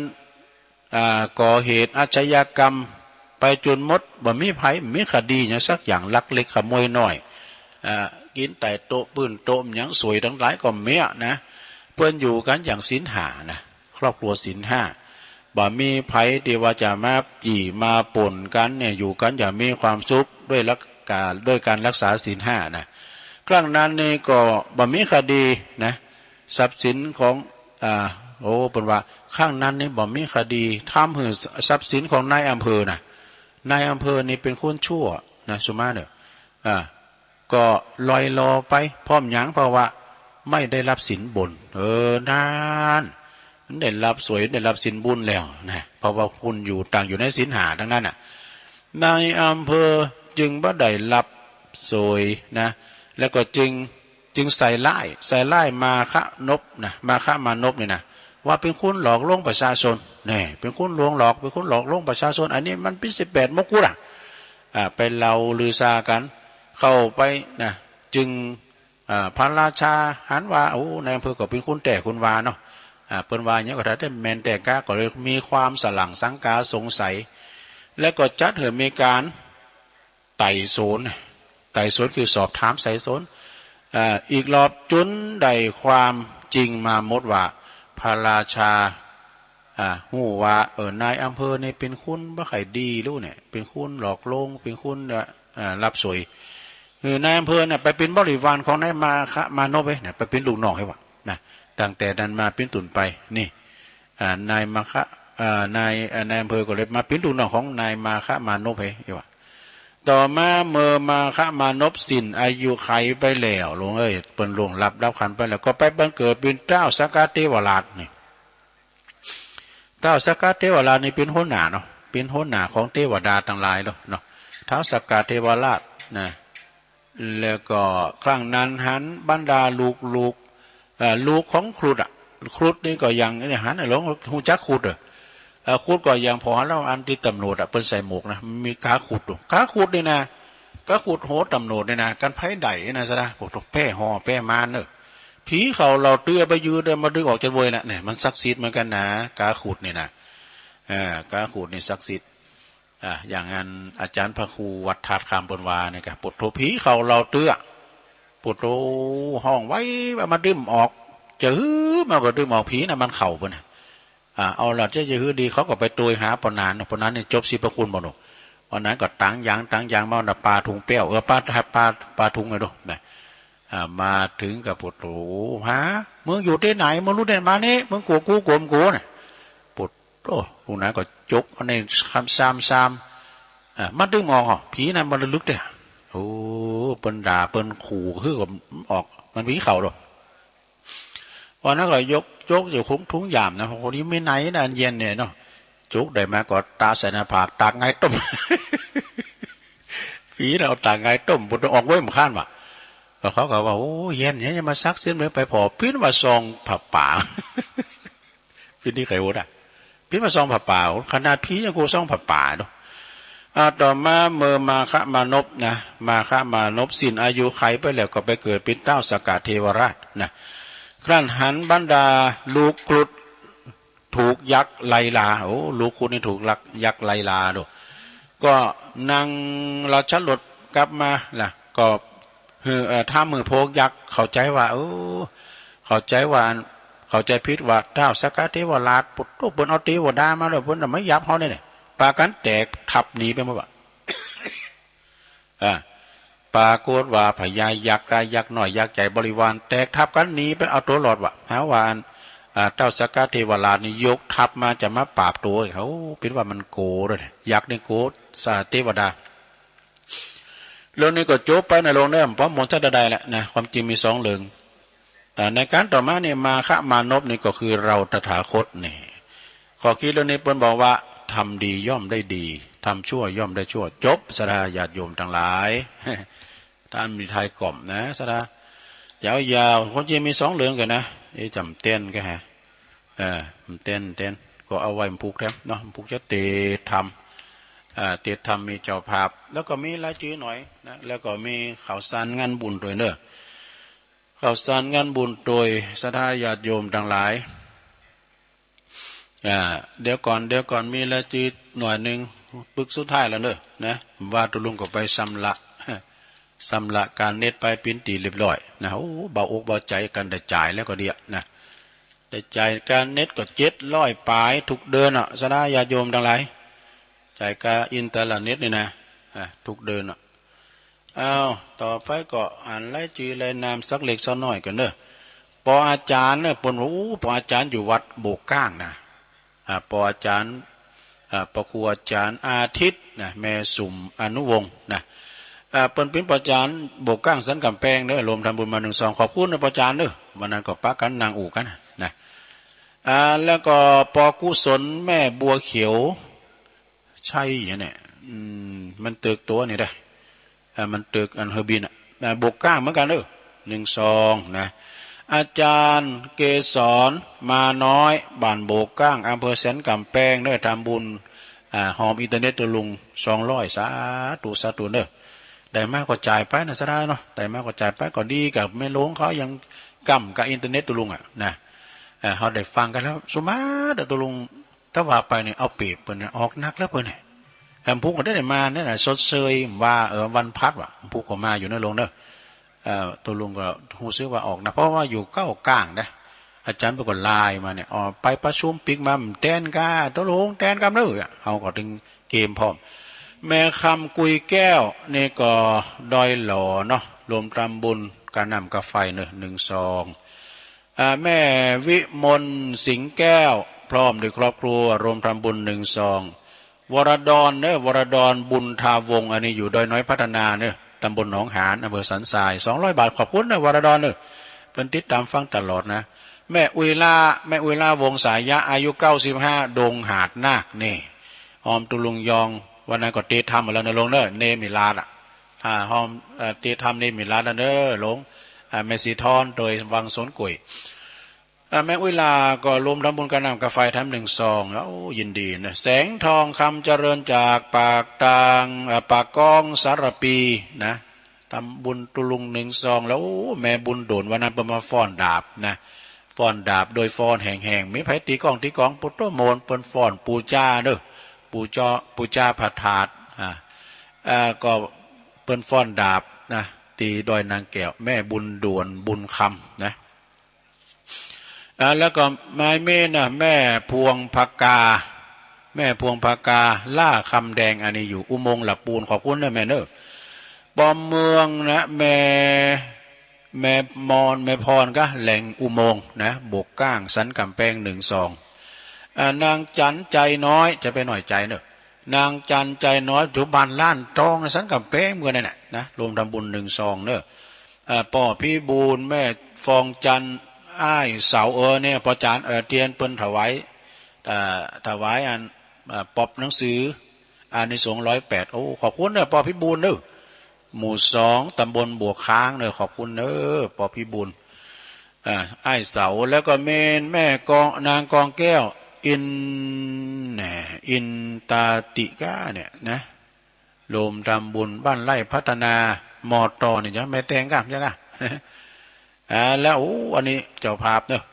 อ่า ก่อเหตุอาชญากรรมไปจ๋นหมด บ่มีไผมีคดีหยังสักอย่าง ลักเล็กขโมยน้อย อ่า กินใต้โต๊ะปื้นโต๊ะหยังสวยตังหลายก็เมี้ยนะ เปิ้นอยู่กั๋นอย่างศีลห้านะ ครอบครัวศีลห้า บ่มีไผตี้ว่าจะมาจี้มาป่นกั๋นเนี่ย อยู่กั๋นอย่างมีความสุขด้วยหลักการ ด้วยการรักษาศีลห้านะ ครั้งนั้นนี่ก็บ่มีคดีนะ ทรัพย์สินของ อ่า โอ้ เปิ้นว่า ครั้งนั้นนี่บ่มีคดี ทำหื้อทรัพย์สินของนายอำเภอนะ นายอำเภอนี่เป๋นคนชั่วนะ สุมาเน่อ อ่า ก็ลอยลอไป เพราะหยัง เพราะว่าไม่ได้รับศีลบน เออ นั่น มันได้รับสวย ได้รับศีลบุญแล้วนะ เพราะว่าคนอยู่ ต่างอยู่ในศีลห้าตังนั้นน่ะ นายอำเภอจึงบ่ได้รับสวยนะ แล้วก็จึง จึงใส่ร้าย ใส่ร้ายมาคะนพนะ มาคะมานพนี่นะ ว่าเป๋นคนหลอกลวงประชาชน แน่ เป๋นคนลวงหลอก เป๋นคนหลอกลวงประชาชน อันนี้มันเป๋นสิบแปดมงกุฎอะ อ่า ไปเล่าลือซากั๋น เข้าไปนะ จึง อ่า พระราชาหันว่า โอ้ นายอำเภอก็เป๋นคนแต๊คนว่าเนาะ อ่า เปิ้นว่าหยังก็ถ้าแต่แม่นแต๊กา ก็เลยมีความสะหลั่งสังกาสงสัย แล้วก็จัดหื้อมีก๋านไต่สวน ไต่สวนคือสอบถามไต่สวน อ่า อีกรอบจ๋นได้ความจริงมาหมดว่า พระราชา อ่า ฮู้ว่า เออ นายอำเภอนี่เป๋นคนบ่ค่อยดีลูกเนี่ย เป๋นคนหลอกลวง เป๋นคน เอ่อ เอ่อ รับสวย คือนายอำเภอเนี่ยไปเป๋นบริวารของนายมาคะมานพเว้ยเนี่ย ไปเป๋นลูกน้องหื้อว่านะ ตั้งแต่นั้นมาเป๋นต้นไป นี่ อ่า นายมาคะ อ่า นาย อ่า นายอำเภอก็เลยมาเป๋นลูกน้องของนายมาคะมานพหื้อว่า ต่อมาเมื่อมาคะมานพสิ้นอายุขัยไปแล้ว หลวงเอ้ย เปิ้นล่วงลับดับขันธ์ไปแล้ว ก็ไปบังเกิดเป๋นท้าวสักกะเทวราชนี่ ท้าวสักกะเทวราชนี่เป๋นหัวหน้าเนาะ เป๋นหัวหน้าของเทวดาตังหลายเนาะ เนาะ ท้าวสักกะเทวราชนะ แล้วก็ครั้งนั้นหันบรรดาลูกๆ เอ่อ ลูกของครุฑอะ ครุฑนี่ก็ยัง เนี่ย หันหลวงฮู้จักครุฑเหรอ เอ่อ ครุฑก็ยัง ผ่อหันแล้วอันตี้ตำรวจอะ เปิ้นใส่หมวกนะ มีกาครุฑอยู่ กาครุฑนี่นะ กาขุดโหตำรวจเนี่ยนะ กันไผได้นะซะนะ โอ้โห แป้ห่อแป้มานเนอะ ผีเข้าเราเตื้อไปยืดเลย มาดึงออกจากเวยละเนี่ย มันศักดิ์สิทธิ์เหมือนกันนะ กาขุดเนี่ยนะ อ่า กาขุดนี่ศักดิ์สิทธิ์ อ่า อย่างนั้นอาจารย์พระครูวัดธาตุคำเปิ้นว่าเนี่ยก็ ปุตโธ ผีเข้าเราเตื้อ ปุตโธ ห้องไว้ว่ามาดึงออก จะหื้อมาก็ดึงออก ผีน่ะมันเข้าเปิ้นน่ะ อ่า เอาล่ะ เจ้าจะหื้อดี เขาก็ไปโตยหาปอหนาน ปอหนานนี่จบสิบพระคุณบ่หนู ปอหนานก็ตางยาง ตางยางมาน่ะ ปาถุงแป้ว เออ ปา ปา ปาถุงเลยดูนะ อ่า มาถึงก็ปุตโธ ฮะ มึงอยู่ตี้ไหน มึงรู้ได้มานี่ มึงกั๋วกูกั๋วมึงกูน่ะ ปุตโธ ลูกนั้นก็จกอันนี้คำซามซาม อ่า มาดึงออกเหรอ ผีนั้นมันระลึกเด้อ โอ้ เปิ้นด่า เปิ้นขู่ คือก็ออก มันผีเข้าดอก วันนั้นก็ยก ยกอยู่คุ้งถุงยามนะ คนนี้ไม่ไหนนะ อันเย็นเนี่ยเนาะ จุกได้มาก็ตาใส่หน้าผาก ตากไงต้ม ผีเราตากไงต้ม บุญออกเว้ยมันข้านว่ะ ก็เขาก็ว่า โอ้ เย็นเนี่ย ยังมาซักเส้นเลย ไปผ่อปิ้นว่าซองผ้าป่า ปิ้นที่ใครโอดอ่ะ ปิ้นว่าซองผ้าป่า ขนาดผียังกูซองผ้าป่าเนาะ อ่า ต่อมาเมื่อมาคะมานพนะ มาคะมานพสิ้นอายุไขไปแล้วก็ไปเกิดเป็นเท้าสกะเทวราชนะ ครั้นหันบรรดาลูกครุฑถูกยักษ์ไล่ล่า โอ้ ลูกครุฑนี่ถูกลัก ยักษ์ไล่ล่าดู ก็นั่งราชรถกลับมาล่ะ ก็หื้อ เอ่อ ถามหื้อพวกยักษ์เข้าใจว่า เออ เข้าใจว่า เข้าใจผิดว่าเท้าสกะเทวราช ปุตโธ เปิ้นเอาเทวดามาแล้ว เปิ้นจะมายับเฮาเนี่ย ปากันแตกทัพหนีไปหมดว่ะ อ่า ปรากฏว่าพญายักษ์ ยักษ์น้อย ยักษ์ใหญ่ บริวารแตกทัพกันหนีไปเอาตัวรอดว่ะ หาว่าอัน อ่า เท้าสกะเทวราชนี่ยกทัพมาจะมาปราบตัวเขา เป็นว่ามันโกรธเลย ยักษ์นี่โกรธ สา เทวดา เรื่องนี้ก็จบไปนะโลงเนอะ เพราะหมดสักใดแหละนะ ความจริงมีสองเรื่อง แต่ในการต่อมาเนี่ย มาคะมานพนี่ก็คือเราตถาคตนี่ ข้อคิดเรื่องนี้เปิ้นบอกว่า ทำดีย่อมได้ดี ทำชั่วย่อมได้ชั่ว จบ ศรัทธาญาติโยมทั้งหลาย ท่านมีทายกล่อมนะ ศรัทธา ยาวๆ คนจริงมีสองเรื่องกันนะ เอ๊ะ จำเต้นก็ฮะ เออ มันเต้น เต้น ก็เอาไว้มันผูกแถมเนาะ มันผูกจะเตะธรรม อ่า เตะธรรมมีเจ้าภาพ แล้วก็มีรายจื้อหน่อยนะ แล้วก็มีข่าวสารงานบุญโดยเนอะ ข่าวสารงานบุญโดยศรัทธาญาติโยมทั้งหลาย อ่า เดี๋ยวก่อน เดี๋ยวก่อน มีรายจื้อหน่อยหนึ่ง ปึกสุดท้ายแล้วเนอะ นะ ว่าตุลุงก็ไปชำระ ชำระการเน็ตไปปิ้นตีเรียบร้อยนะ โอ้ เบาอกเบาใจกัน ได้จ่ายแล้วก็เดียนะ ได้จ่ายการเน็ตก็เจ็ดร้อยปลายทุกเดือนอ่ะ ศรัทธาญาติโยมทั้งหลาย จ่ายค่าอินเทอร์เน็ตนี่นะ อ่ะ ทุกเดือนอ่ะ อ้าว ต่อไปก็อ่านรายจื้อรายนามสักเล็กสักน้อยกันเนอะ ปออาจารย์เนอะ เปิ้นว่า อู้ ปออาจารย์อยู่วัดโบกก้างนะ อ่า ปออาจารย์ อ่า พระครูอาจารย์อาทิตย์นะ แม่สุมอนุวงศ์นะ อ่า เปิ้นเป็นปออาจารย์โบกก้างสันกำแพงเนอะ รวมทำบุญมาหนึ่งซอง ขอบคุณนะปออาจารย์เนอะ วันนั้นก็ปะกันนั่งอู้กันนะ อ่า แล้วก็ปอกุศลแม่บัวเขียว ใช่เนี่ย อืม มันตึกตัวนี่ได้ อ่า มันตึกอันเฮอบินอ่ะ อ่า โบกก้างเหมือนกันเนอะ หนึ่งซองนะ อาจารย์เกษรมาน้อย บ้านโบกก้าง อำเภอสันกำแพงเนอะ ทำบุญ อ่า หอมอินเทอร์เน็ตตุลุง สองร้อย สาธุ สาธุเนอะ ได้มาก็จ่ายไปนะ ศรัทธาเนาะ ได้มาก็จ่ายไป ก็ดีกับแม่หลวงเขายังก้ำกับอินเทอร์เน็ตตุลุงอ่ะนะ เออ เขาได้ฟังกันแล้ว สมมาตรอะ ตุลุง ถ้าว่าไปเนี่ย เอาเปรียบเปิ้นเนี่ย ออกหนักแล้วเปิ้นเนี่ย แอมพุกก็ได้มาเนี่ยนะ ชดเชยว่า เออ วันพัดว่ะ พุกก็มาอยู่เนอะโลงเนอะ เอ่อ ตุลุงก็ฮู้สึกว่าออกหนัก เพราะว่าอยู่เก้ากลางนะ อาจารย์เปิ้นก็ไลน์มาเนี่ย อ๋อ ไปประชุมปิ๊กมา แตนกา ตุลุง แตนกำเนอะ เฮาก็ตึงเกมพร้อม แม่คำกุยแก้ว นี่ก็ดอยหล่อเนาะ รวมทำบุญกาน้ำกาไฟเนอะ หนึ่งซอง อ่า แม่วิมลสิงห์แก้ว พร้อมด้วยครอบครัว รวมทำบุญหนึ่งซอง วรดรเนอะ วรดรบุญทาวงศ์ อันนี้อยู่ดอยน้อยพัฒนาเนอะ ตำบลหนองหาน อำเภอสันทราย สองร้อยบาท ขอบคุณเนอะ วรดรเนอะ เปิ้นติดตามฟังตลอดนะ แม่อุยล่า แม่อุยล่าวงศายะ อายุเก้าสิบห้า ดงหาดนาค นี่ ออมตุลุงยอง วันนั้นก็เตะธรรมมาแล้วเนอะโลงเนอะ เนมิลาดอะ อ่า หอม เอ่อ เตะธรรมเนมิลาดแล้วเนอะโลง อ่า แม่สีทอนโดยวังสนกุย อ่า แม่อุ๊ยหล้าก็รวมทำบุญกับน้ำกับไฟทำหนึ่งซอง โอ้ ยินดีนะ แสงทองคำเจริญจากปากตาง อ่า ปากกองสารปีนะ ทำบุญตุลุงหนึ่งซองแล้ว โอ้ แม่บุญโดนวันนั้นเปิ้นมาฟ้อนดาบนะ ฟ้อนดาบโดยฟ้อนแหงๆ มีไผตีกลองตีกลอง ปุตโตโมน เปิ้นฟ้อนปูจาเด้อ ปูจา ปูจาพระธาตุ อ่า อ่า ก็เปิ้นฟ้อนดาบนะ ตีดอยนางแก้ว แม่บุญด่วนบุญคำนะ อ่า แล้วก็ไม้เมนนะ แม่พวงพกา แม่พวงพกา ล่าคำแดง อันนี้อยู่อุโมงค์หละปูน ขอบคุณนะแม่เนอะ ปอมเมืองนะ แม่ แม่มอน แม่พรก็แหล่งอุโมงค์นะ บกก้างสันกำแพงหนึ่งสอง อ่า นางจันใจน้อย จะไปหน่อยใจเนอะ นางจันใจน้อย อยู่บ้านล้านทองนะ สันกำแพงเมืองนั่นแหละนะ รวมทำบุญหนึ่งซองเนอะ อ่า ป้อพิบูล แม่ฟองจันทร์ อ้ายเสา เออ เนี่ย ป้อจาน เออ เตียนเปิ้นถวาย เอ่อ ถวายอัน เอ่อ ปอบหนังสือ อานิสงส์ร้อยแปด โอ้ ขอบคุณเนอะ ป้อพิบูลเนอะ หมู่สอง ตำบลบวกค้างเนอะ ขอบคุณเนอะ ป้อพิบูล อ่า อ้ายเสา แล้วก็เมนแม่กอง นางกองแก้ว อิน แหน่ อินตาติก้าเนี่ยนะ รวมทำบุญบ้านไร่พัฒนา มอตอนี่จ้ะ แม่แตงก้าจ้ะก้า อ่า แล้ว โอ้ อันนี้เจ้าภาพเนอะ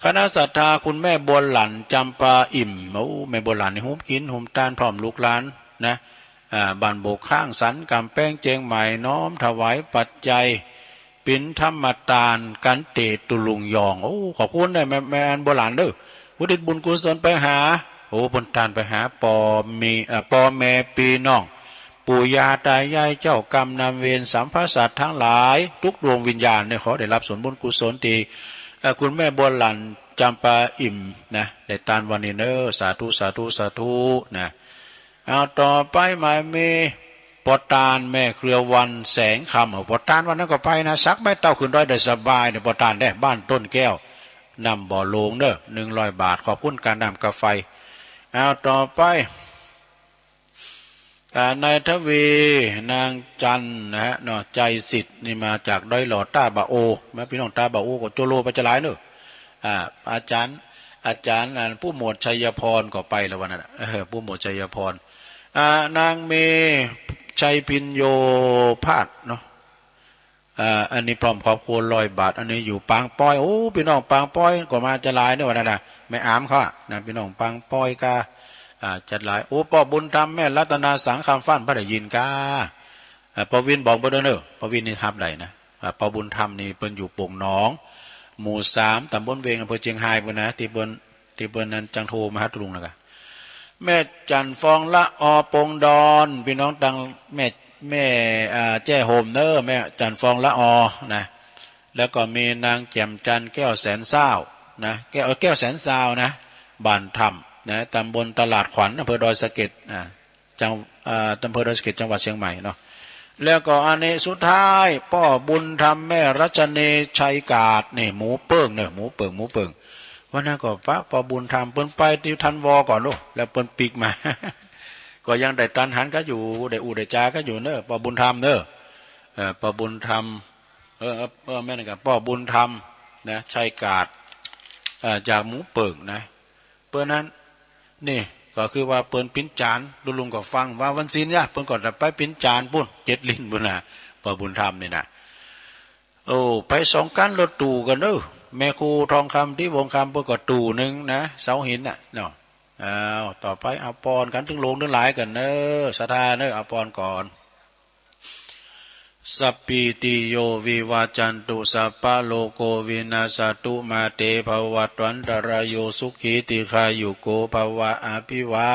คณะศรัทธาคุณแม่บัวหลั่น จำปาอิ่ม โอ้ แม่บัวหลั่นนี่หุบกินหุบตานพร้อมลูกหลานนะ อ่า บ้านโบกข้างสันกำแพงเจียงใหม่ น้อมถวายปัจจัย ปิณฑมตานกันเตตุลุงยอง โอ้ ขอบคุณนะแม่ แม่อันบัวหลั่นเด้อ อุทิศบุญกุศลไปหา โอ้ เปิ้นตานไปหา ป้อมี เอ่อ ป้อแม่ปี้น้อง ปู่ย่าตายาย เจ้ากรรมนายเวร สัมภสัตว์ทั้งหลาย ทุกดวงวิญญาณเนี่ย ขอได้รับส่วนบุญกุศลตี้ เอ่อ คุณแม่บัวหลั่น จำปาอิ่มนะ ได้ตานวันนี้เนอะ สาธุ สาธุ สาธุนะ เอาต่อไปหมายมีป้อตานแม่เครือวันแสงคำ เอาป้อตานวันนั้นก็ไปนะ สักไม้เต้าขึ้นดอยได้สบายเนี่ย ป้อตานเด้ บ้านต้นแก้ว น้ำบ่อโลงเนอะ หนึ่งร้อยบาท ขอบคุณการน้ำกาไฟ เอาต่อไป อ่า นายทวี นางจันนะฮะเนาะ ใจสิทธิ์นี่มาจากดอยหล่อต้าบะโอ แม่พี่น้องต้าบะโอก็โจโลไปจะหลายเนอะ อ่า อาจารย์ อาจารย์ อ่า ผู้หมวดชัยพรก็ไปแล้ววันนั้นน่ะ เออ ผู้หมวดชัยพร อ่า นางเมย์ ชัยพิญโญภาสเนาะ อ่า อันนี้พร้อมครอบครัวร้อยบาท อันนี้อยู่ปางปอย โอ้ พี่น้องปางปอยก็มาจะหลายเนอะวันนั้นน่ะ แม่อามเขาอะนะ พี่น้องปางปอยก็ อ่า จัดหลาย โอ้ ป้อบุญธรรม แม่รัตนาสังคำฟั่น บ่ได้ยินกา อ่า ป้อวินบอกเปิ้นเด้อเนอะ ป้อวินนี่ฮับได้นะ อ่า ป้อบุญธรรมนี่เปิ้นอยู่โป่งหนอง หมู่สาม ตำบลเวง อำเภอเชียงฮายปุ้นนะ ตี้เปิ้น ตี้เปิ้นนั้นจั่งโทรมาหาตุลุงนะกะ แม่จันทร์ฟองละออ ปงดอน พี่น้องตังแม่ แม่ อ่า แจ้โฮมเนอะ แม่จันทร์ฟองละออนะ แล้วก็มีนางแจ่มจันทร์ แก้วแสนซาวนะ แก้ว แก้วแสนซาวนะ บ้านถ้ำนะ ตำบลตลาดขวัญ อำเภอดอยสะเก็ด อ่า จัง อ่า อำเภอดอยสะเก็ด จังหวัดเชียงใหม่เนาะ แล้วก็อันนี้สุดท้าย ป้อบุญธรรม แม่รัชนี ชัยกาด นี่ หมูเปิ้งเนอะ หมูเปิ้ง หมูเปิ้ง วันนั้นก็ป้อ ป้อบุญธรรม เปิ้นไปตี้ธันวาก่อนโลก แล้วเปิ้นปิ๊กมา ก็ยังได้ตันหันกันอยู่ ได้อู้ได้จากันอยู่เนอะ ป้อบุญธรรมเนอะ เอ่อ ป้อบุญธรรม เออ เออ เออ แม่นกัน ป้อบุญธรรมนะ ชัยกาด เอ่อ จากหมูเปิ้งนะ เปิ้นนั้น นี่ ก็คือว่าเปิ้นปิ๊นจาน ลุงๆ ก็ฟังว่าวันศีลเนี่ย เปิ้นก็จะไปปิ๊นจานปุ้น เจ็ดลิ้นปุ้นน่ะ ป้อบุญธรรมนี่นะ โอ้ ไปสองคันรถตู้กันเด้อ แม่ครูทองคำ ตี้วงคำ เปิ้นก็ตู้หนึ่งนะ เสาหินน่ะเนาะ อ้าว ต่อไปเอาปอนกันตึงหลวงตึงหลายกันเนอะ ศรัทธาเนอะ เอาปอนก่อน สัพพีติโยวิวัจจันตุ สัพพะโรโควินัสสะตุ มาเตภวัตวันตรายโย สุขีทีฆายุโกภะวะ อะภิวา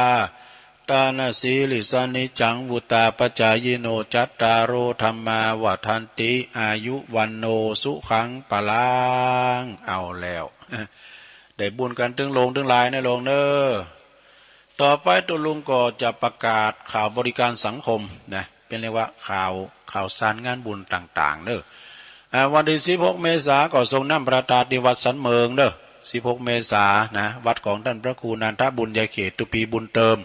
ทะนะสีลิสสะ นิจจังวุฑฒาปะจายิโน จัตตาโรธัมมาวัฑฒันติ อายุวัณโณสุขังพะลัง เอาแล้ว ได้บุญกันตึงหลวงตึงหลายนะหลวงเนอะ ต่อไปตัวลุงก็จะประกาศข่าวบริการสังคมนะ เป็นเรียกว่าข่าว ข่าวสารงานบุญต่างๆ เนอะ อ่า วันตี้สิบหกเมษาก็ส่งน้ำพระธาตุตี้วัดสันเมิงเนอะ สิบหกเมษานะ วัดของต้านพระครูนันทบุญญาเขต ตุปีบุญเติม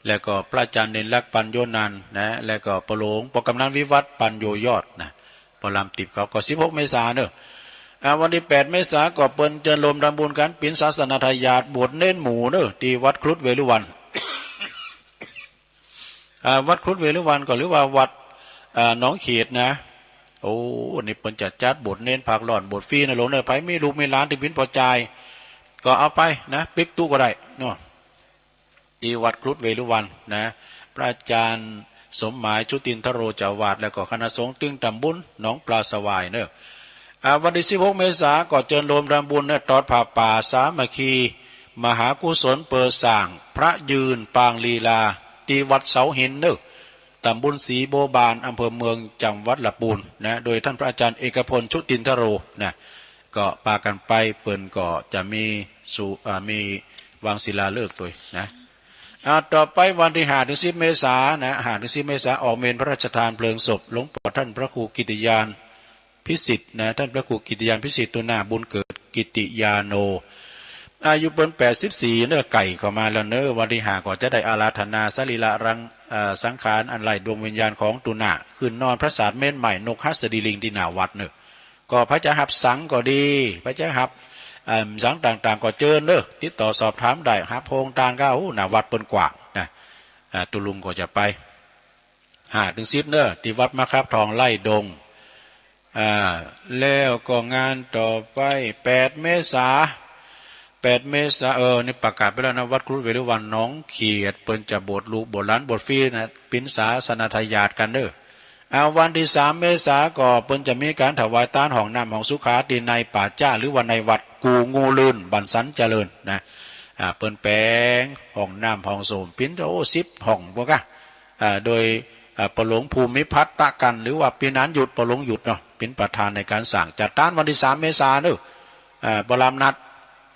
แล้วก็พระอาจารย์เณรลักษณ์ ปัญโญนันท์นะ แล้วก็ป้อหลวง ป้อกำนันวิวัฒน์ ปัญโญยอดนะ ป้อลำติบเขาก็สิบหกเมษาเนอะ อา วันตี้แปดเมษาก็เปิ้นเจิญโฮมทำบุญกั๋นปิ๋นศาสนาทายาทบวชเณรหมู่เน่อ ตี้วัดครุฑเวฬุวัณ อา วัดครุฑเวฬุวัณก็หรือว่าวัด อา หนองเขียดนะ โอ้ นี่เปิ้นจะจัดบวชเณรภาคร้อนบวชฟรีนะโลมเน่อ ใผมีลูกมีหลานตี้เป๋นป้อจาย ก็เอาไปนะ ปิ๊กตุ๊ก็ได้เนาะ ตี้วัดครุฑเวฬุวัณนะ พระอาจารย์สมหมาย ชุตินทโร เจ้าอาวาส แล้วก็คณะสงฆ์ตึงตำบลหนองปลาสวายเน่อ อา วันตี้สิบหกเมษาก็เจิญโฮมทำบุญเน่อ ตอดผ้าป่าสามัคคีมหากุศลเปิดสร้างพระยืนปางลีลา ตี้วัดเสาหินเน่อ ตำบลศรีบัวบาน อำเภอเมือง จังหวัดลำพูนนะ โดยท่านพระอาจารย์เอกพล ชุตินทโรนะ ก็ปากั๋นไป เปิ้นก็จะมีสุ อ่า มีวางศิลาฤกษ์ตวยนะ อ่า ต่อไปวันตี้ห้าถึงสิบเมษานะ ห้าถึงสิบเมษาออกเมรุพระราชทานเพลิงศพหลวงป้อท่านพระครูกิตติญาณพิสิทธิ์นะ ท่านพระครูกิตติญาณพิสิทธิ์ ตุนาบุญเกิดกิตติญาโณ อายุเปิ้นแปดสิบสี่เน่อ ใก้เข้ามาแล้วเน่อ วันตี้ห้าก็จะได้อาราธนาสรีระรัง อ่า สังขารอันไร้ดวงวิญญาณของตุนา ขึ้นนอนปราสาทเมรุใหม่นกหัสดีลิงตี้หน้าวัดเน่อ ก็ใผจะฮับสังก็ดี ใผจะฮับ เอิ่ม สังต่างๆ ก็เจิญเน่อ ติดต่อสอบถามได้ ฮับโฮงตานก็ โอ้ หน้าวัดเปิ้นกว้างนะ อ่า ตุ๊ลุงก็จะไป ห้าถึงสิบเน่อ ตี้วัดมะครับทองไร่ดง อ่า แล้วก็งานต่อไป แปดเมษา แปดเมษา เออ นี่ประกาศไปแล้วนะ วัดครุฑเวฬุวัณหนองเขียด เปิ้นจะบวชลูกบวชหลานบวชฟรีนะ ปิ๋นศาสนาทายาทกั๋นเน่อ อา วันตี้สามเมษาก็เปิ้นจะมีก๋านถวายตานห้องน้ำห้องสุขาตี้ในป่าจ๊า หรือว่าในวัดกู่งูลื่น บ้านสันเจริญนะ อ่า เปิ้นแปลงห้องน้ำห้องส้วมปิ๋น โอ้ สิบห้องบ่กะ อ่า โดย อ่า ป้อหลวงภูมิพัฒน์ ตะกัน หรือว่าปี๋นานหยุด ป้อหลวงหยุดเนาะ เป๋นประธานในก๋านสร้าง จัดตานวันตี้สามเมษาเน่อ อ่า ป้อลำนัด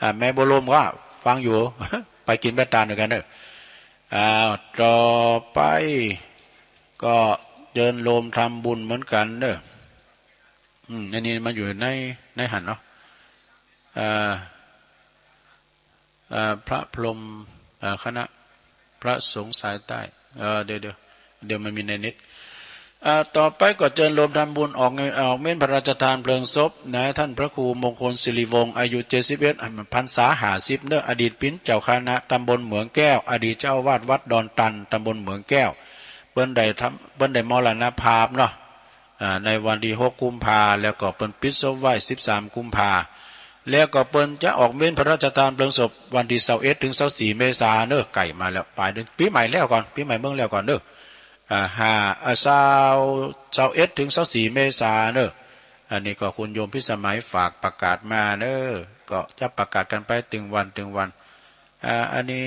อ่า แม่บัวลมก็ฟังอยู่ ไปกิ๋นเบียร์ตานด้วยกั๋นเน่อ อ่า ต่อไปก็เจิญโฮมทำบุญเหมือนกั๋นเน่อ อืม อันนี้มันอยู่ใน ในหั้นเนาะ อ่า อ่า พระพรหม อ่า คณะพระสงฆ์สายใต้ เอ่อ เดี๋ยว เดี๋ยว เดี๋ยวมันมีในเน็ต อ่า ต่อไปก็เจิญโฮมทำบุญออกเงิน ออกเมรุพระราชทานเพลิงศพนะ ท่านพระครูมงคลสิริวงศ์ อายุเจ็ดสิบเอ็ด พรรษาห้าสิบเน่อ อดีตเป๋นเจ้าคณะตำบลเหมืองแก้ว อดีตเจ้าอาวาสวัดดอนตัน ตำบลเหมืองแก้ว เปิ้นได้ทำ เปิ้นได้มรณภาพเนาะ อ่า ในวันตี้หกกุมภา แล้วก็เปิ้นปิดศพไว้สิบสามกุมภา แล้วก็เปิ้นจะออกเมรุพระราชทานเพลิงศพวันตี้ซาวเอ็ดถึงซาวสี่เมษาเน่อ ใก้มาแล้ว ป๋ายเดือน ปี๋ใหม่แล้วก่อน ปี๋ใหม่เมืองแล้วก่อนเน่อ อ่า ห้า อ่า ซาว ซาวเอ็ดถึงซาวสี่เมษาเน่อ อันนี้ก็คุณโยมพิสมัยฝากประกาศมาเน่อ ก็จะประกาศกั๋นไปตึงวันตึงวัน อ่า อันนี้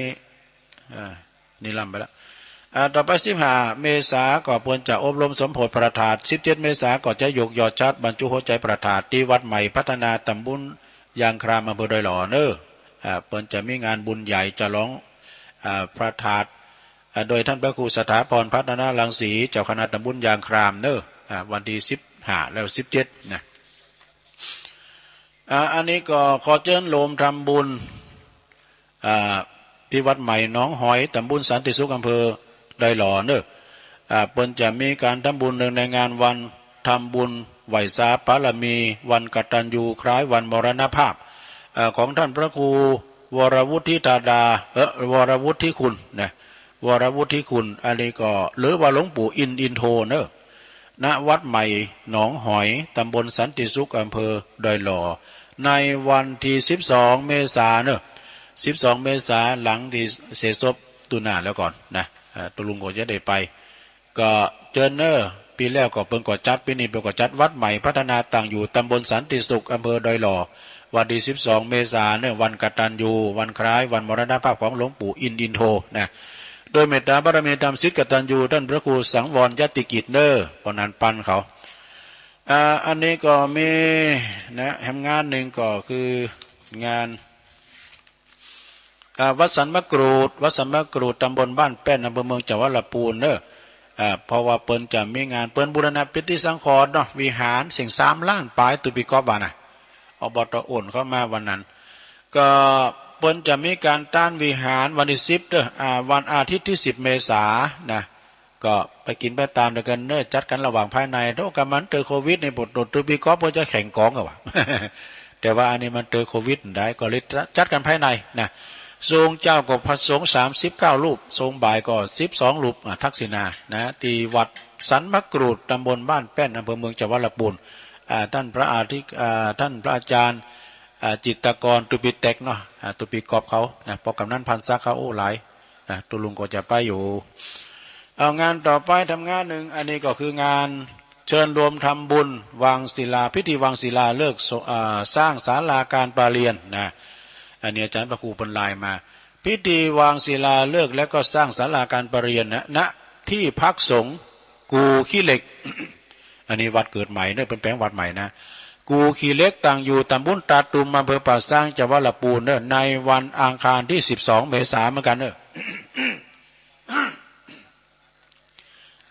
อ่า นี่ล้ำไปละ อ่า ต่อไปสิบห้าเมษาก็เปิ้นจะอบรมสมโภชพระธาตุ สิบเจ็ดเมษาก็จะยกยอดฉัตรบรรจุหัวใจพระธาตุตี้วัดใหม่พัฒนาตำบลยางครามอำเภอดอยหล่อเน่อ อ่า เปิ้นจะมีงานบุญใหญ่ฉลอง อ่า พระธาตุ อ่า โดยท่านพระครูสถาพรพัฒนรังสี เจ้าคณะตำบลยางครามเน่อ อ่า วันตี้สิบห้าแล้วสิบเจ็ดนะ อ่า อันนี้ก็ขอเจิญโฮมทำบุญ อ่า ตี้วัดใหม่หนองหอย ตำบลสันติสุข อำเภอดอยหล่อเน่อ อ่า เปิ้นจะมีก๋านทำบุญเนื่องในงานวันทำบุญไหว้สาบารมี วันกตัญญู คล้ายวันมรณภาพ อ่า ของท่านพระครูวรวุฒิธาดา เอ่อ วรวุฒิคุณนะ วรวุฒิคุณ อันนี้ก็ หรือว่าหลวงปู่อินทร์ อินโทเน่อ ณ วัดใหม่หนองหอย ตำบลสันติสุข อำเภอดอยหล่อ ในวันตี้สิบสองเมษาเน่อ สิบสองเมษา หลังตี้เสยศพตุ๊นาแล้วก่อนนะ อ่า ตุ๊ลุงก็จะได้ไป ก็เจิญเน่อ ปี๋แล้วก็เปิ้นก็จัด ปี๋นี้เปิ้นก็จัด วัดใหม่พัฒนาตั้งอยู่ตำบลสันติสุข อำเภอดอยหล่อ วันตี้สิบสองเมษาเน่อ วันกตัญญู วันคล้ายวันมรณภาพของหลวงปู่อินทร์ อินโทนะ โดยเมตตาบารมีธรรมสิทธิ์กตัญญูท่านพระครูสังวรยติกิจเน่อ ปอนันปันเขา อ่า อันนี้ก็มีนะ แหมงานหนึ่งก็คืองาน อ่า วัดสันมะกรูด วัดสันมะกรูด ตำบลบ้านแป้น อำเภอเมือง จังหวัดลำพูนเน่อ อ่า เพราะว่าเปิ้นจะมีงาน เปิ้นบูรณะปฏิสังขรณ์เนาะ วิหารเส้นสามล้านปลาย ตุ๊ปีก๊อบว่านะ อบต โอนเข้ามาวันนั้น ก็เปิ้นจะมีก๋านตานวิหารวันตี้สิบเน่อ อ่า วันอาทิตย์ตี้สิบเมษานะ ก็ไปกินไปตามเดียวกันเนอะ จัดกันระหว่างภายใน โธ่ กะมันเตอโควิดนี่ ปู้โต ตูปีก๊อฟเปิ้นจะแข่งกองกันวะ แต่ว่าอันนี้มันเตอโควิดได้ ก็เลยจัดกันภายในนะ ทรงเช้าก็พระสงฆ์สามสิบเก้ารูป ทรงบ่ายก็สิบสองรูป อ่า ทักษิณานะ ที่วัดสันมะกรูด ตำบลบ้านแป้น อำเภอเมือง จังหวัดลำพูน อ่า ท่านพระอาทิ อ่า ท่านพระอาจารย์ อ่า จิตรกร ตูปีแต็กเนาะ อ่า ตูปีก๊อฟเขานะ ปอกำนันพันศักดิ์เขา โอ้ หลาย อ่ะ ตุ๊ลุงก็จะไปอยู่ เอางานต่อไปทำงานหนึ่ง อันนี้ก็คืองานเชิญรวมทำบุญวางศิลา พิธีวางศิลาฤกษ์ส- อ่า สร้างศาลาการประเรียนนะ อันนี้อาจารย์พระครูเปิ้นไลน์มา พิธีวางศิลาฤกษ์และก็สร้างศาลาการประเรียนนะ ณ ที่พักสงฆ์กู่ขี้เหล็ก อันนี้วัดเกิดใหม่เนอะ เปิ้นแปลงวัดใหม่นะ กู่ขี้เหล็ก ตั้งอยู่ตำบลตาตุ่ม อำเภอป่าซาง จังหวัดลำพูนเนอะ ในวันอังคารที่สิบสองเมษายนเหมือนกันเนอะ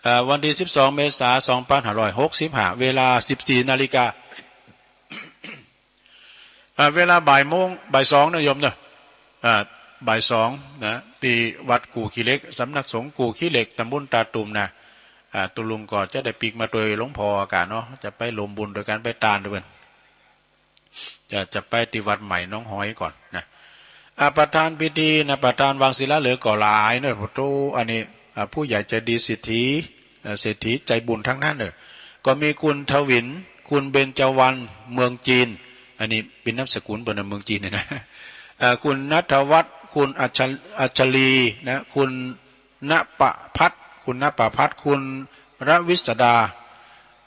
เอ่อ วันที่สิบสองเมษายนสองพันห้าร้อยหกสิบห้า เวลาสิบสี่นาฬิกา อ่า เวลาบ่ายโมง บ่ายสองนะโยมเนอะ อ่า บ่ายสองนะ ที่วัดกู่ขี้เหล็ก สำนักสงฆ์กู่ขี้เหล็ก ตำบลตาตุ่มนะ อ่า ตุ๊ลุงก็จะได้ปิ๊กมาโดยหลวงพ่ออากาศเนาะ จะไปรวมบุญโดยการไปตานด้วยเปิ้น จะ จะไปที่วัดใหม่หนองหอยก่อนนะ อ่า ประธานพิธีนะ ประธานวางศิลาฤกษ์ก็หลายเนอะ โอ้โห อันนี้ อ่า ผู้ใหญ่ใจดีเศรษฐี เอ่อ เศรษฐีใจบุญทั้งนั้นเนอะ ก็มีคุณทวิน คุณเบญจวรรณ เมืองจีน อันนี้เป็นนามสกุลเปิ้นนะ เมืองจีนเนี่ยนะ เอ่อ คุณณัฐวัฒน์ คุณอัช- อัชรีนะ คุณณปพัฒน์ คุณณปพัฒน์ คุณรวิศดา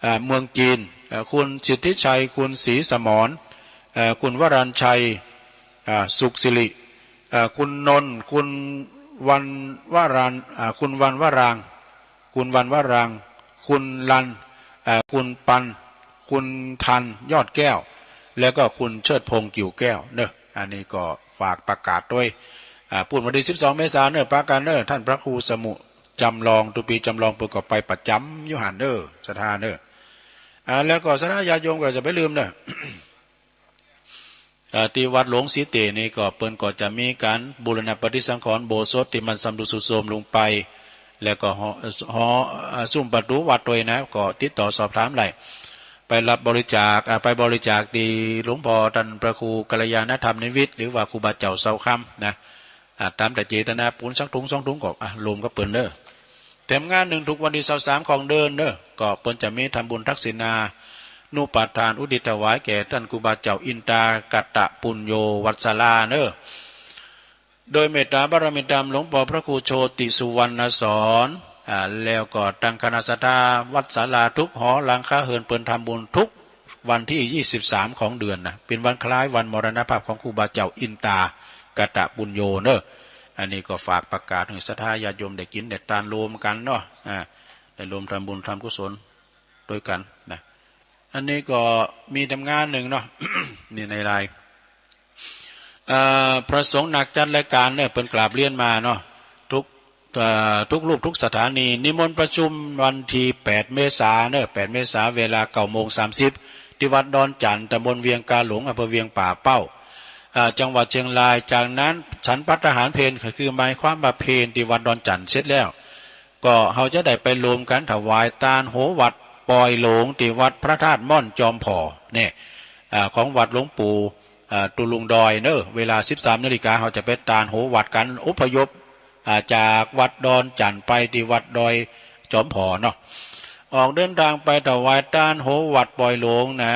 เอ่อ เมืองจีน เอ่อ คุณสิทธิชัย คุณศรีสมร เอ่อ คุณวรัญชัย อ่า สุขสิริ เอ่อ คุณนนท์ คุณวันวรัน อ่า คุณวันวรางค์ คุณวันวรางค์ คุณลัน เอ่อ คุณปัน คุณทัน ยอดแก้ว แล้วก็คุณเชิดพงษ์ กิ่วแก้ว เนอะ อันนี้ก็ฝากประกาศด้วย อ่า ปู้นวันที่สิบสองเมษายนเนอะ ปากั๋นเนอะ ท่านพระครูสมุจำลอง ตูปีจำลอง เปิ้นก็ไปประจ๋ำอยู่หั้นเนอะ ศรัทธาเนอะ อ่า แล้วก็ศรัทธาญาติโยมก็จะไปลืมเนอะ เอ่อ ที่วัดหลวงสีเตนี่ก็เปิ้นก็จะมีการบูรณะปฏิสังขรณ์อุโบสถที่มันชำรุดทรุดโทรมลงไป แล้วก็หอ หอ เอ่อ ซุ้มประตูวัดด้วยนะ ก็ติดต่อสอบถามได้ ไปรับบริจาค อ่า ไปบริจาคที่หลวงพ่อท่านพระครูกัลยาณธรรมนิวิทย์ หรือว่าครูบาเจ้าเสาคำนะ อ่า ตามแต่เจตนา ปูนสักถุงสองถุงก็ อ่ะ รวมกับเปิ้นเด้อ แถมงานหนึ่งทุกวันที่ซาวสามของเดือนเนอะ ก็เปิ้นจะมีทำบุญทักษิณานุปาทานอุทิศถวายแก่ท่านครูบาเจ้าอินตากตปุญโญวัสสลาเนอะ โดยเมตตาบารมีธรรมหลวงปอพระครูโชติสุวรรณสอน อ่า แล้วก็ตังคณะศรัทธาวัดศาลาทุกหอหลังคาเฮือนเปิ้นทำบุญทุกวันที่ยี่สิบสามของเดือนนะ เป็นวันคล้ายวันมรณภาพของครูบาเจ้าอินตากตปุญโญเนอะ อันนี้ก็ฝากประกาศหื้อศรัทธาญาติโยมได้กิ๋นได้ตานรวมกั๋นเนาะ อ่า ได้รวมทำบุญทำกุศลด้วยกั๋นนะ อันนี้ก็มีทำงานหนึ่งเนาะ นี่ในไลน์ เอ่อ พระสงฆ์นักจัดรายการเนี่ยเปิ้นกราบเรียนมาเนาะ ทุก เอ่อ ทุกรูปทุกสถานี นิมนต์ประชุมวันที่แปดเมษาเนอะ แปดเมษา เวลาเก้าโมงสามสิบ ที่วัดดอนจั่น ตำบลเวียงกาหลง อำเภอเวียงป่าเป้า อ่า จังหวัดเชียงราย จากนั้นฉันภัตตาหารเพล ก็คือหมายความว่าเพลที่วัดดอนจั่นเสร็จแล้ว ก็เฮาจะได้ไปรวมกันถวายตานโหวัดปอยหลงที่วัดพระธาตุม่อนจอมผ่อเนี่ย อ่า ของวัดหลวงปู่ อ่า ตุลุงดอยเนอะ เวลาสิบสามนาฬิกา เฮาจะไปตานโหวัดกั๋น อพยพ อ่า จากวัดดอนจั่นไปที่วัดดอยจอมผ่อเนาะ ออกเดินทางไปถวายตานโหวัดปอยหลงนะ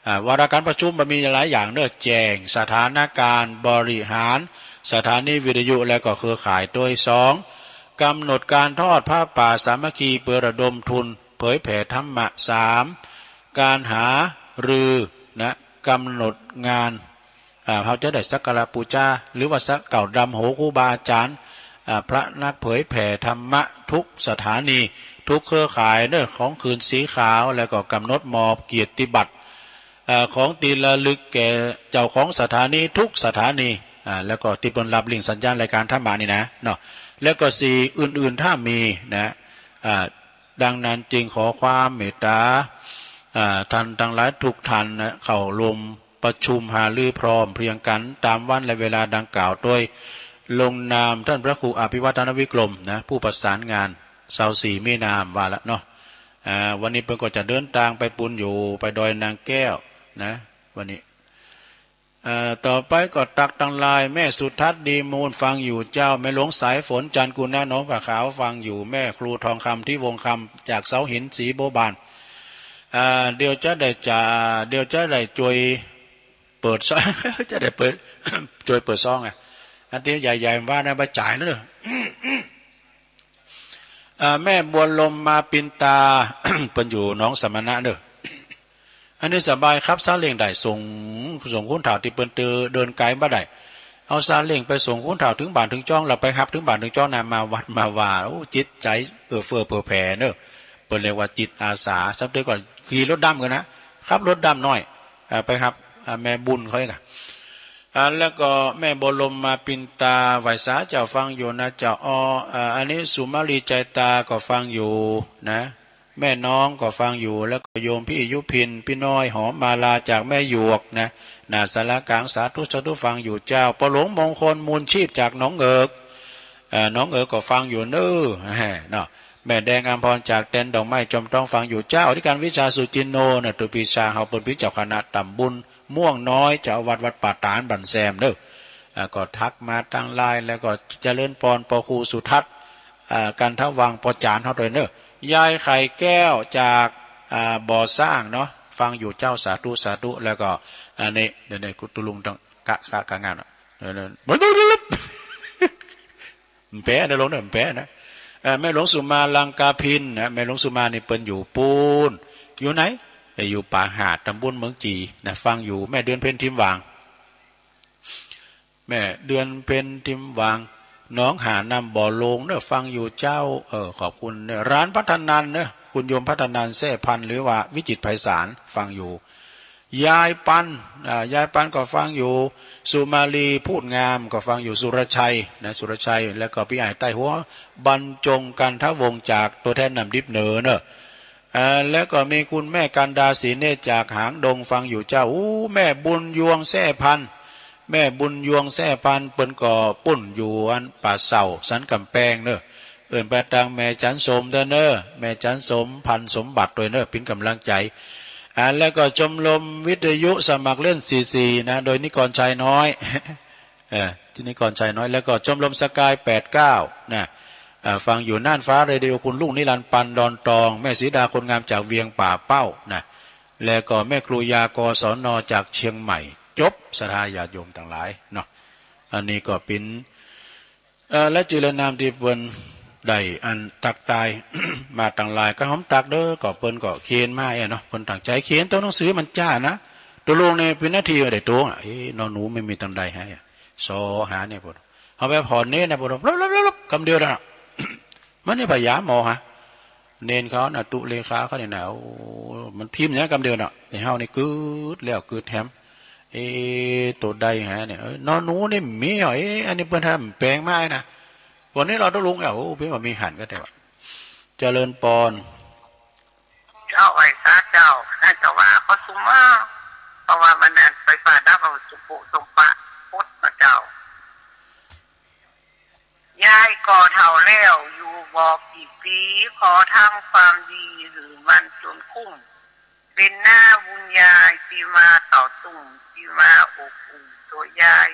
อ่า วาระการประชุมมันมีหลายอย่างเนอะ แจ้งสถานการณ์บริหารสถานีวิทยุและก็เครือข่าย โดยสอง กำหนดการทอดผ้าป่าสามัคคีเพื่อระดมทุนเผยแผ่ธรรมะ สาม การหารือนะ กำหนดงาน อ่า เฮาจะได้สักการะบูชา หรือว่าสักเกล้าดำหัวครูบาอาจารย์ อ่า พระนักเผยแผ่ธรรมะทุกสถานี ทุกเครือข่ายเนอะ ของคืนสีขาว แล้วก็กำหนดมอบเกียรติบัตร อ่า ของที่ระลึกแก่เจ้าของสถานีทุกสถานี อ่า แล้วก็ที่เปิ้นรับลิงก์สัญญาณรายการธรรมะนี่นะ เนาะ แล้วก็สี่ อื่นๆ ถ้ามีนะ อ่า ดังนั้นจึงขอความเมตตา อ่า ท่านทั้งหลายทุกท่านนะ เข้าร่วมประชุมหารือพร้อมเพรียงกันตามวันและเวลาดังกล่าว โดยลงนามท่านพระครูอภิวัฒนวิกรมนะ ผู้ประสานงาน ซาวสี่มีนาว่าละเนาะ อ่า วันนี้เปิ้นก็จะเดินตางไปปูนอยู่ ไปดอยนางแก้วนะ วันนี้ เอ่อ ต่อไปก็ตักตังลาย แม่สุทัศน์ดีมูลฟังอยู่เจ้า แม่หลวงสายฝนจันทร์กุณะหนองผาขาวฟังอยู่ แม่ครูทองคำที่วงคำจากเสาหินสีบัวบาน อ่า เดี๋ยวจะได้จ่า เดี๋ยวจะได้ช่วยเปิดซอง จะได้เปิด ช่วยเปิดซองอ่ะ อันที่ใหญ่ๆว่านะ บ่จ่ายนะเด้อ อ่า แม่บัวลมมาปินตา เปิ้นอยู่หนองสมณะเนอะ อันนี้สบายครับ ซาเล้งได้ส่ง ส่งคุณเฒ่าที่เปิ้นเตอเดินไกลบ่ได้ เอาซาเล้งไปส่งคุณเฒ่าถึงบ้านถึงจ้อง แล้วไปฮับถึงบ้านถึงจ้องนะ มาวัดมาวา โอ้ จิตใจเอื้อเฟื้อเผื่อแผ่เนอะ เปิ้นเรียกว่าจิตอาสา สำเร็จก็ขี่รถดำกันนะ ขับรถดำหน่อย อ่า ไปฮับ อ่า แม่บุญเขาเองอะ อ่า แล้วก็แม่บัวลมมาปินตา ไหว้สาเจ้าฟังอยู่นะเจ้า อ้อ อ่า อันนี้สุมาลีใจตาก็ฟังอยู่นะ แม่น้องก็ฟังอยู่ แล้วก็โยมพี่ยุพิน พี่น้อยหอมมาลาจากแม่หยวกนะ หน้าศาลากลาง สาธุ สาธุ ฟังอยู่เจ้า พ่อหลวงมงคลมูลชีพจากหนองเอิก เอ่อ หนองเอิกก็ฟังอยู่เน้อ เนาะ แม่แดงอำพรจากแตนดอกไม้จอมทองฟังอยู่เจ้า อธิการวิชาสุจินโนนะ ตัวปีชาเฮาเปิ้นเป็นเจ้าคณะตำบลม่วงน้อย เจ้าอาวาสวัดป่าตาดบ้านแซมเน้อ อ่า ก็ทักมาทางไลน์ แล้วก็เจริญปอน ปอครูสุทัศน์ อ่า กันทวัง ปอจานเฮาด้วยเน้อ ยายไข่แก้วจาก อ่า บ่อสร้างเนาะ ฟังอยู่เจ้า สาธุ สาธุ แล้วก็ อันนี้ เดี๋ยวนี้กูตุลุงต้องกะ กะ กะงานอะ เดี๋ยวนี้ แป๊ะนะลงนะ แป๊ะนะ เอ่อ แม่หลวงสุมาลังกาพินนะ แม่หลวงสุมานี่เปิ้นอยู่ปูน อยู่ไหน เอ่อ อยู่ป่าหาด ตำบลเมืองจีนะ ฟังอยู่ แม่เดือนเพ็ญทิมหว่าง แม่เดือนเพ็ญทิมหว่าง หนองหาน้ำบ่อโลงเนอะ ฟังอยู่เจ้า เออ ขอบคุณเนอะ ร้านพัฒนันเนอะ คุณโยมพัฒนันแซ่พันธุ์ หรือว่าวิจิตรไพศาล ฟังอยู่ ยายปัน อ่า ยายปันก็ฟังอยู่ สุมาลีพูดงามก็ฟังอยู่ สุรชัยนะ สุรชัย แล้วก็พี่อ้ายใต้หัว บรรจงกันทวงศ์จากตัวแทนน้ำดิบเหนือเนอะ อ่า แล้วก็มีคุณแม่กันดาศรีเนตรจากหางดงฟังอยู่เจ้า อู้ แม่บุญยวงแซ่พันธุ์ แม่บุญยวงแซ่พันธุ์ เปิ้นก็ปูนอยู่อันป่าเสาสันกำแพงเนอะ เอิ้นไปตางแม่จันสมเด้อเนอะ แม่จันสม พันธุ์สมบัติด้วยเนอะ เป็นกำลังใจ อ่า แล้วก็ชมรมวิทยุสมัครเล่นสี่สี่นะ โดยนิกรชัยน้อย เออ ที่นิกรชัยน้อย แล้วก็ชมรมสกายแปดเก้านะ อ่า ฟังอยู่น่านฟ้าเรดิโอ คุณลุงนิรันดร์ ปันดอนตอง แม่สีดาคนงามจากเวียงป่าเป้านะ แล้วก็แม่ครูยา กศน จากเชียงใหม่ จบ ศรัทธาญาติโยมทั้งหลายเนาะ อันนี้ก็เป็น เอ่อ และจื่อและนามที่เปิ้นได้อันตักตาย มาตังหลาย ก็หอมตักเด้อ ก็เปิ้นก็เขียนมาเอ้เนาะ เปิ้นตั้งใจเขียน ตัวหนังสือมันจ้านะ ตัวลงในเป็นนาทีได้ตัว เอ๊ะ นอหนูไม่มีตังใดให้อะ ซอหาเนี่ย เปิ้นเอาไปผ่อนเน้นนะ เปิ้น ลบๆๆๆ กำเดียวนะ มันนี่พยายามหมอฮะ เน้นเขาน่ะ ตุเลขาเขาเนี่ยนะ โอ้ มันพิมพ์อย่างนั้นกำเดียวน่ะ ไอ้เฮานี่กึดแล้วกึดแฮม เอ๊ะ ตัวใดฮะเนี่ย เอ้ย นอหนูนี่มีเหรอ เอ๊ะ อันนี้เปิ้นทำแปลงมาให้นะ วันนี้เราต้องลง เอ้า โอ้ เปิ้นว่ามีหันก็ได้วะ เจริญปอน เจ้า ไหว้สาเจ้า แต่ว่าเขาซุมว่า เพราะว่ามันอันไฟฟ้าดับ เอาสุปุสุปะพุทธเจ้า ยายก็เฒ่าแล้ว อยู่บ่กี่ปี ขอทำความดีหื้อมันจนคุ้ม เป็นหน้าบุญยายที่มาเต้าตุ้ม ที่มาอบอุ่นตัวยาย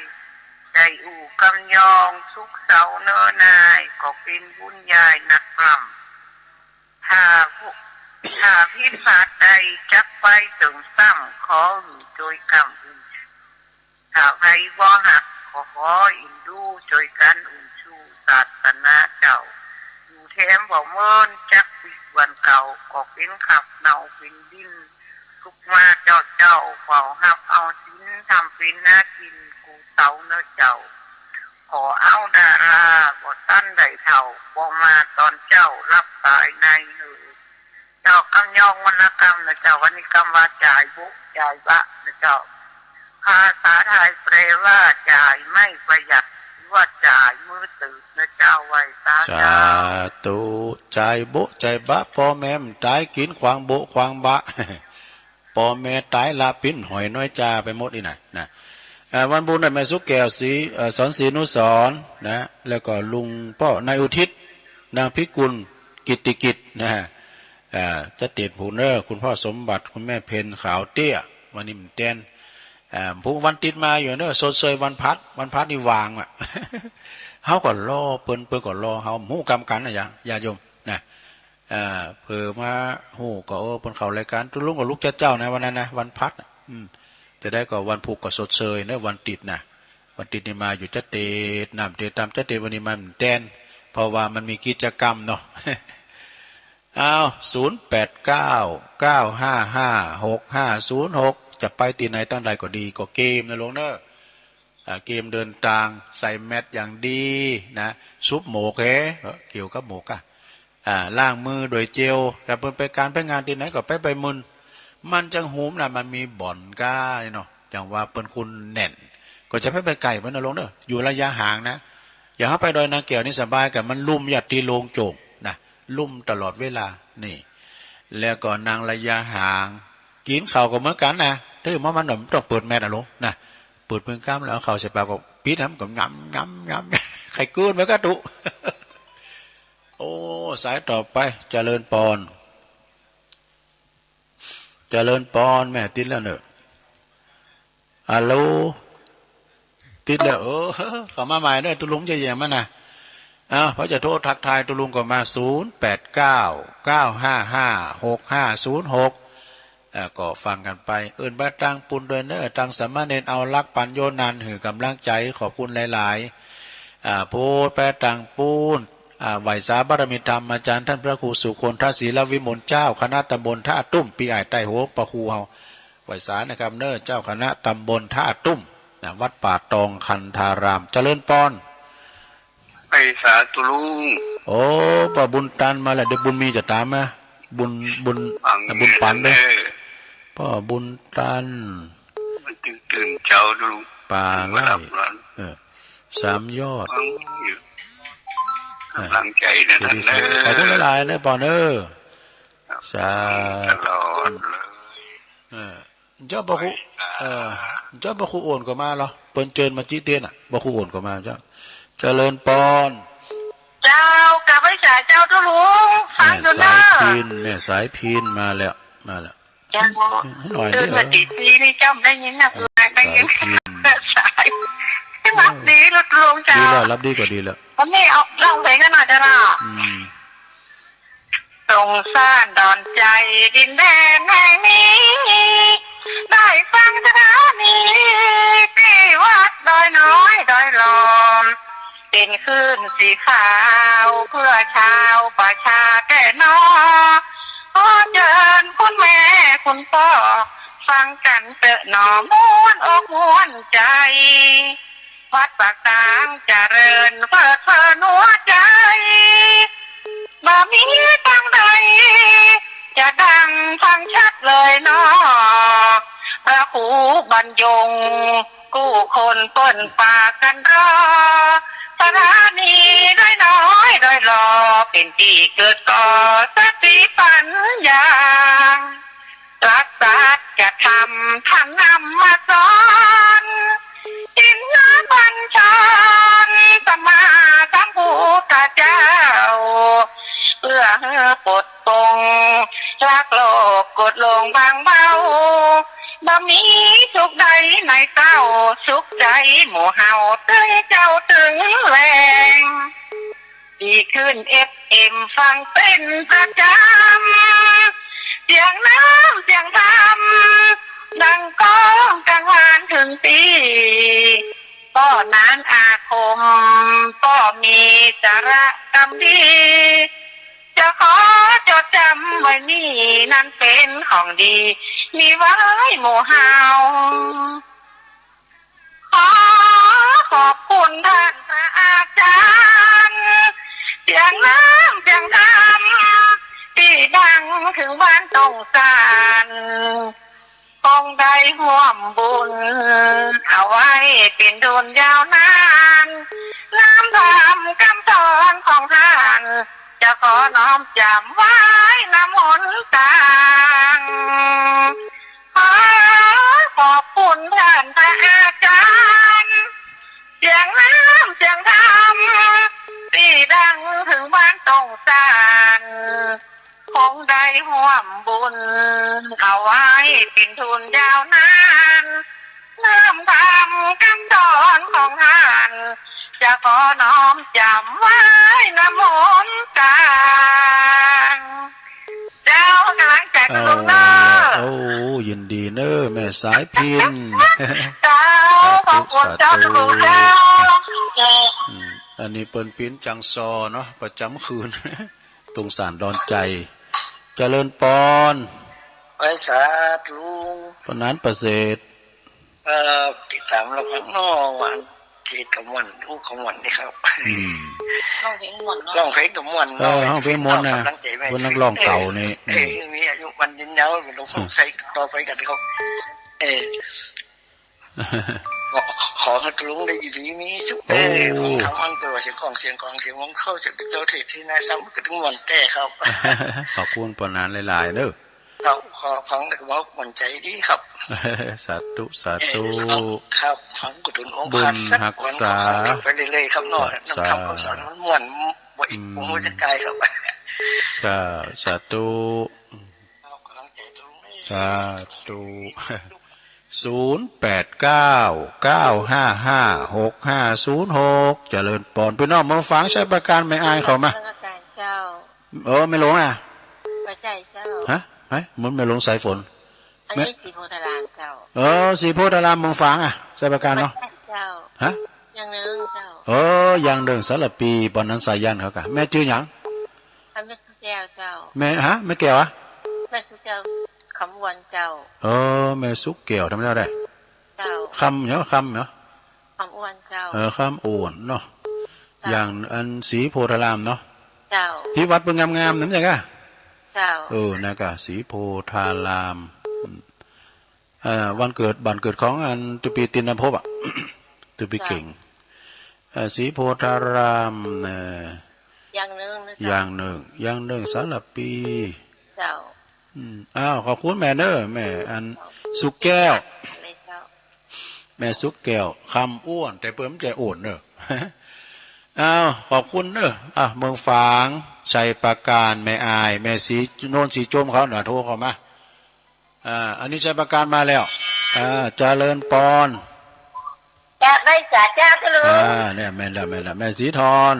ได้อู้กำยองสุขเศร้าเน้อนาย ก็เป็นบุญยายนักปล้ำ ถ้าผู้ ถ้าผิดพลาดใดจักไปเติมซ้ำ ขอหื้อโดยกำอื่น ถ้าไผบ่ฮัก ก็ขอเอ็นดู ช่วยกันอุ้มชูศาสนาเจ้า อยู่แถมบ่เมิน จักปิดวันเก่า ก็เป็นขับเนาเป็นดิน ทุกมาเจ้าเจ้า เฝ้าฮับเอาศีล ทำเป็นหากินกู้เศร้าเน้อเจ้า ขอเอาดารา บ่ตันได้เฒ่า บ่มาตอนเจ้า รับตายในหื้อ เจ้า กำยองวรรณกรรมนะเจ้า วันนี้กำว่าจ่ายบุจ่ายบะนะเจ้า ภาษาไทยแปลว่าจ่ายไม่ประหยัด หรือว่าจ่ายมือตื่นนะเจ้า ไหว้สาเจ้า สาธุ จ่ายบุจ่ายบะ พ่อแม่มันต๋ายกิ๋นขวางบุขวางบะ พ่อแม่ต๋ายละปิ้นหอยน้อยจาไปหมดนี่นะ นะ เอ่อ วันบุญน่ะแม่สุแก้วศรี เอ่อ สอนศรีอนุสรณ์นะ แล้วก็ลุงป้อนายอุทิศ นางพิกุล กิตติกิจนะฮะ อ่า จะติดผู้เนอ คุณพ่อสมบัติ คุณแม่เพ็ญขาวเตี้ย วันนี้มันแตน อ่า ผู้วันติดมาอยู่เนอ ชดเชยวันพัด วันพัดนี่ว่างอ่ะ เฮาก็รอเปิ้น เปิ้นก็รอเฮา ฮู้กำกันนะ ญาติ ญาติโยมนะ อ่า เผลอมาฮู้ก็ โอ้ เปิ้นเข้ารายการ ตุลุงก็ลุกเจ๊าๆ นะ วันนั้นนะ วันพัดน่ะ อืม จะได้ก็วันพุธก็ชดเชยเนอะ วันติดนะ วันติดนี่มาอยู่จะเตดน้ำเตดตามจะเตดวันนี้มันแตน เพราะว่ามันมีกิจกรรมเนาะ อ้าว ศูนย์แปดเก้า เก้าห้าห้า หกห้าศูนย์หก จะไปตี้ไหนตั้งใดก็ดี ก็เกมนะลุงเนอะ อ่า เกมเดินตาง ใส่แมสอย่างดีนะ ซุบหมวกเฮ เออ เกี่ยวกับหมวกอะ อ่า ล้างมือด้วยเจล แต่เปิ้นไปการไปงานตี้ไหนก็ไปไปมึน มันจังหุมนะ มันมีบ่อนก้าเนาะ อย่างว่าเปิ้นคนแน่น ก็จะไปไปไกลเปิ้นนะลุงเนอะ อยู่ระยะห่างนะ อย่างเฮาไปดอยนางแก้วนี่สบาย ก็มันลุ่มอยู่ตี้โล่งโจ้งนะ ลุ่มตลอดเวลา นี่ แล้วก็นั่งระยะห่าง กินข้าวก็เหมือนกันนะ ถือว่ามันต้องเปิดแมสอะลุงนะ เปิดเพียงก้ำแล้วเอาข้าวใส่ปากก็ปิดนะ มันก็งำงำงำ ใครกลืนไปก็ตุ โอ้ สายต่อไป เจริญปอน เจริญปอน แม่ติดแล้วเนอะ ฮัลโหล ติดแล้ว เออ เข้ามาใหม่เนอะ ตุลุงจะแย่งมันนะ เอ้า พอจะโทรทักทายตุลุงก็มา ศูนย์แปดเก้า เก้าห้าห้า หกห้าศูนย์หก เอ่อ ก็ฟังกันไป เอิ้นไปตางปุ้นด้วยเนอะ ตางสามเณรเอารักปัญโยนัน หื้อกำลังใจ ขอบคุณหลายๆ อ่า โพดไปตางปูน อ่า ไหว้สาบารมีธรรมอาจารย์ท่านพระครูสุคนทศิลวิมลเจ้าคณะตำบลท่าตุ้ม ปีอ้ายใต้หัวพระครูเฮา ไหว้สานะครับเนอะ เจ้าคณะตำบลท่าตุ้ม นะ วัดป่าตองคันธาราม เจริญปอน ไปสาธุลุง โอ้ ป้อบุญตันมาแล้ว เดี๋ยวบุญมีจะตามมา บุญ บุญ ฟัง บุญปันเด้อ เด้อ ป้อบุญตัน มันตื่นเช้าลุง ปลาไหล มารับร้อน เออ สามยอด ฟังอยู่ อ่ะ กำลังใจนะ ดีๆ ท่านเด้อ ขอบคุณหลายๆ นะปอนเอ้อ ครับ สาธุ ตลอดเลย เออ เจ้าพระครู เออ เจ้าพระครูโอนก็มาเหรอ เปิ้นเจิญมาจิเตียนน่ะ พระครูโอนก็มาเจ้า เจริญปอน เจ้า กราบไหว้สาเจ้า เจ้าลุง ฟังอยู่เนอะ แม่สายพิณ แม่สายพิณมาแล้ว มาแล้ว เจ้า หน่อยเดียว เดินมาตีสี่นี่เจ้าได้ยินนะ สายพิณ ได้ยิน สาย รับดีลุงเจ้า ดีแล้ว รับดีก็ดีแล้ว วันนี้เอาร้องเพลงกันหน่อยเจ้าเนาะ อืม สงสารดอนใจดินแดนแห่งนี้ ได้ฟังสถานีที่วัดดอยน้อยดอยหลอม เป็นคลื่นสีขาวเพื่อชาวประชาแก่นอ ขอเชิญคุณแม่คุณพ่อ ฟังกันเถอะหนอ ม่วนอกม่วนใจ วัดปากตางเจริญเพลิดเพลินหัวใจ บ่มีทางใด จะดังฟังชัดเลยหนอ พระครูบรรยง กู้คนเปิ้นปากกันรอ สถานีดอยน้อยดอยหลอ เป็นที่เกิดก่อสติปัญญา หลักสัจธรรมท่านนำมาสอน ศีลบัญชรสัมมาสัมพุทธเจ้า เพื่อให้ปลดปลง ลักโลกกดลงบางเบา บ่มีสุขใดในเต้า สุขใจหมู่เฮาตึงเจ้าตึงแหล่ง ดีขึ้น เอฟเอ็ม ฟังเป็นประจำ เสียงน้ำเสียงธรรม ดังก้องกังวานถึงปี ป้อนานอาคม ป้อมีสาระกำดี จะขอจดจำไว้นี่ นั้นเป็นของดี มีไว้หมู่เฮา ขอขอบคุณท่านพระอาจารย์ เสียงน้ำเสียงธรรม ที่ดังถึงบ้านตงสาน คงได้ร่วมบุญ เอาไว้เป็นดุลยาวนาน น้ำธรรมคำสอนของท่าน จะขอน้อมจำไว้นำหนตาง ขอขอบคุณท่านพระอาจารย์ เสียงน้ำเสียงธรรม ที่ดังถึงบ้าน สงสาร คงได้ร่วมบุญ เอาไว้เป็นทุนยาวนาน เริ่มทำคำสอนของท่าน จะขอน้อมจำไว้นโมตัง เจ้า กำลังใจคุณลุงเนอะ โอ้ ยินดีเนอะ แม่สายพิณ เจ้า สาธุ ขอบคุณเจ้า สาธุ คุณลุงเจ้า อืม อันนี้เปิ้นปิ้นจังซอเนาะ ประจำคืน ตรงสารดอนใจ เจริญปอน ไหว้สาธุ ปานนั้นประเสริฐ เอ่อ ติดตามรับฟังเนาะ วันที่กำวัน อู้กำวันนี่ครับ อืม ร้องเพลงม่วนเนาะ ร้องเพลงกำวัน เออ เนาะ ร้องเพลงม่วนนะ เป็นกำลังใจไว้ เปิ้นนักร้องเก่านี่ เออ อืม มีอายุมันยืนยาว หลวงปู่ใส่ต่อไปกันครับ เออ ขอ ขอให้ลุงได้อยู่ดีมีสุข โอ้ เออ ของคำอันตัวเสียงของเสียงของเสียงของเข้าเสียงเป็นเจ้าเทศที่นายซ้ำก็ถึงม่วนแท้ครับ ขอบคุณปานนั้นหลายๆเด้อ ครับ ขอฟังแล้วก็บอกม่วนใจดีครับ สาธุ สาธุ เออ ครับ ครับ ฟังกุฏิองค์ บุญ พระสัก รักษา วันก็ขอติดไปเรื่อยๆครับเนาะ รักษา นำคำคำสอนมันม่วน บ่อีก อืม ผมบ่จะกายครับ ครับ สาธุ ครับ กำลังใจตรงนี้ สาธุ ศูนย์แปดเก้า เก้าห้าห้า หกห้าศูนย์หก เจริญปอน พี่น้องเมืองฝาง ชัยปราการ แม่อายเข้ามา นมัสการเจ้า เออ แม่หลวงอ่ะ บ่ใช่เจ้า ฮะ ไหน เหมือนแม่หลวงสายฝน อันนี้ แม่ ศรีโพธารามเจ้า เออ ศรีโพธาราม เมืองฝางอ่ะ ชัยปราการเนาะ บ่ใช่เจ้า ฮะ อย่างหนึ่งเจ้า เออ อย่างหนึ่งสารปี ปอนนั้นสายันเขากะ แม่จื้อหยัง อันแม่สุแก้วเจ้า แม่ ฮะ แม่แก้วอะ แม่สุแก้วคำอ้วนเจ้า เออ แม่สุแก้ว ทำไมได้ เจ้า คำเนาะ คำเนาะ คำอ้วนเจ้า เออ คำอ้วนเนาะ เจ้า อย่างอันศรีโพธารามเนาะ เจ้า ที่วัดเปิ้นงามๆนั่นใช่กะ เจ้า เออ นะกะ ศรีโพธาราม อืม เอ่อ วันเกิด บ้านเกิดของอันตุปีตินภพอะ ตุปีเก่ง เอ่อ ศรีโพธาราม เอ่อ อย่างหนึ่งนะเจ้า อย่างหนึ่ง อย่างหนึ่งสารปี เจ้า อืม อ้าว ขอบคุณแม่เนอะ แม่อันสุแก้ว เลยเจ้า แม่สุแก้ว คำอ้วน แต่เปิ้นบ่ใจ้โอนเนอะ อ้าว ขอบคุณเนอะ อ่ะ เมืองฝาง ชัยปราการ แม่อาย แม่สีโนนสีจมเขาน่ะ โทรเข้ามา อ่า อันนี้ชัยปราการมาแล้ว อ่า เจริญปอน จะไหว้สาเจ้าก็รู้ อ่า เนี่ย แม่นละ แม่นละ แม่สีทอน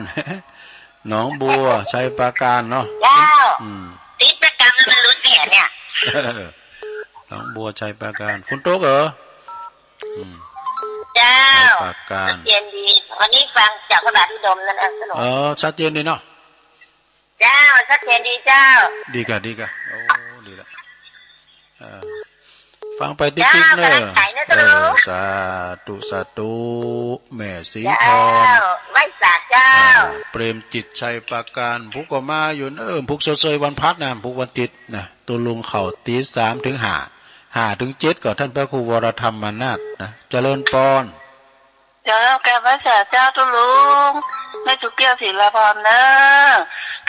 หนองบัว ชัยปราการเนาะ เจ้า อืม ติดประจำแล้วมันหลุดเนี่ย เนี่ย หนองบัว ชัยปราการ ฝนตกเหรอ อืม เจ้า ชัยปราการ ชัดเจนดี วันนี้ฟังจากพระบาทอุดมนั่นเอง สนุก เออ ชัดเจนดีเนาะ เจ้า ชัดเจนดีเจ้า ดีกะ ดีกะ โอ้ ดีละ เออ ฟังไปติ๊กติ๊กเนอะ เจ้า กำลังใจนะ เออ เจ้า สาธุ สาธุ แม่สีทอน เจ้า ไหว้สาเจ้า เออ เปรมจิต ชัยปราการ ผูกก็มาอยู่เนอะ ผูกเซยๆวันพฤหัสนะ ผูกวันอาทิตย์นะ ตุลุงเข้าตีสามถึงห้า ห้าถึงเจ็ดก็ท่านพระครูวรธรรมนาถนะ เจริญปอน เจ้า กราบไหว้สาเจ้าตุ๊ลุง แม่สุแก้ว ศิลาพรเนอะ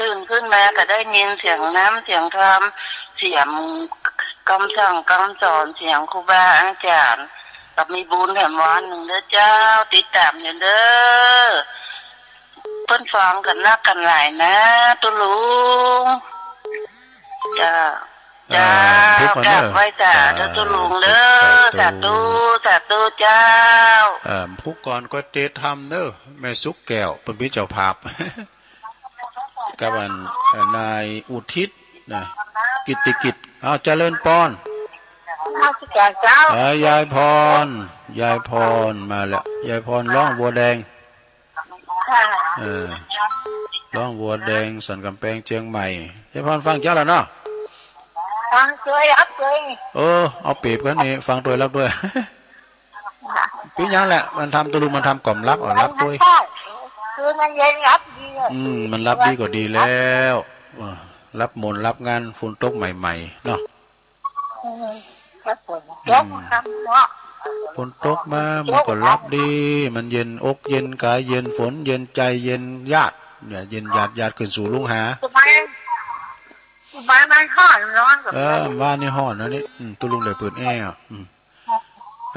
ตื่นขึ้นมาก็ได้ยินเสียงน้ำเสียงธรรม เสียงคำสั่งคำสอน เสียงครูบาอาจารย์ ก็มีบุญแถมวันหนึ่งเด้อเจ้า ติดตามอยู่เด้อ เปิ้นฟังกันนักกันหลายนะตุ๊ลุง เจ้า เอ่อ เจ้า ผูกก่อนเนอะ กราบไหว้สาธุตุ๊ลุงเด้อ สาธุ สาธุ สาธุเจ้า เอ่อ ผูกก่อนก็เตรียมทำเนอะ แม่สุแก้ว เปิ้นเป็นเจ้าภาพ กับอัน เอ่อ นายอุทิศนะ กิตติกิจ อ้าว เจริญปอน นมัสการเจ้า เอ่อ ยายพร ยายพรมาแล้ว ยายพรร้องบัวแดง ค่ะ เออ ร้องบัวแดงสันกำแพงเชียงใหม่ ยายพรฟังเจ้าแล้วเนาะ ฟังเจ้า รับเจ้า เออ เอาเปรียบกันนี่ ฟังด้วยรับด้วย ค่ะ เป็นหยังแหละ มันทำตุ๊ลุงมันทำก่อมรับ เอารับด้วย คือมันเย็นรับดีอะ อืม มันรับดีก็ดีแล้ว เออ รับมนต์รับงาน ฝนตกใหม่ๆเนาะ อืม ครับผม อืม ยกคำเนาะ ฝนตกมา มันก็รับดี มันเย็นอกเย็นกาย เย็นฝน เย็นใจ เย็นญาติ เนี่ย เย็นญาติ ญาติขึ้นสู่ลุงหา สบาย สบาย มันฮ้อนร้อนกับ เออ บ้านนี่ฮ้อนนะนี่ อืม ตุ๊ลุงได้เปิดแอร์อ่ะ อืม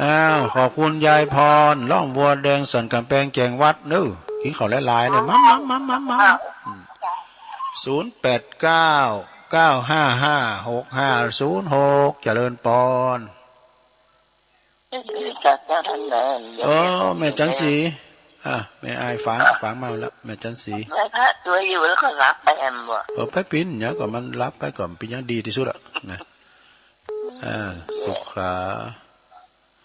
อ้าว ขอบคุณยายพร ร้องบัวแดงสันกำแพงแจงวัดเนอะ กินข้าวหลายๆเนี่ย มามามามามา อืม ศูนย์แปดเก้า เก้าห้าห้า หกห้าศูนย์หก เจริญปอน เออ แม่จันสี อ่ะ แม่อายฝาก ฝากมาแล้ว แม่จันสี ไหว้พระตัวอยู่แล้วก็หลับไปแอมบ่ เออ ไปปิ้นหยังก็มันหลับไปก่อน ปิ้นหยังดีที่สุดอะนะ อ่า สุขา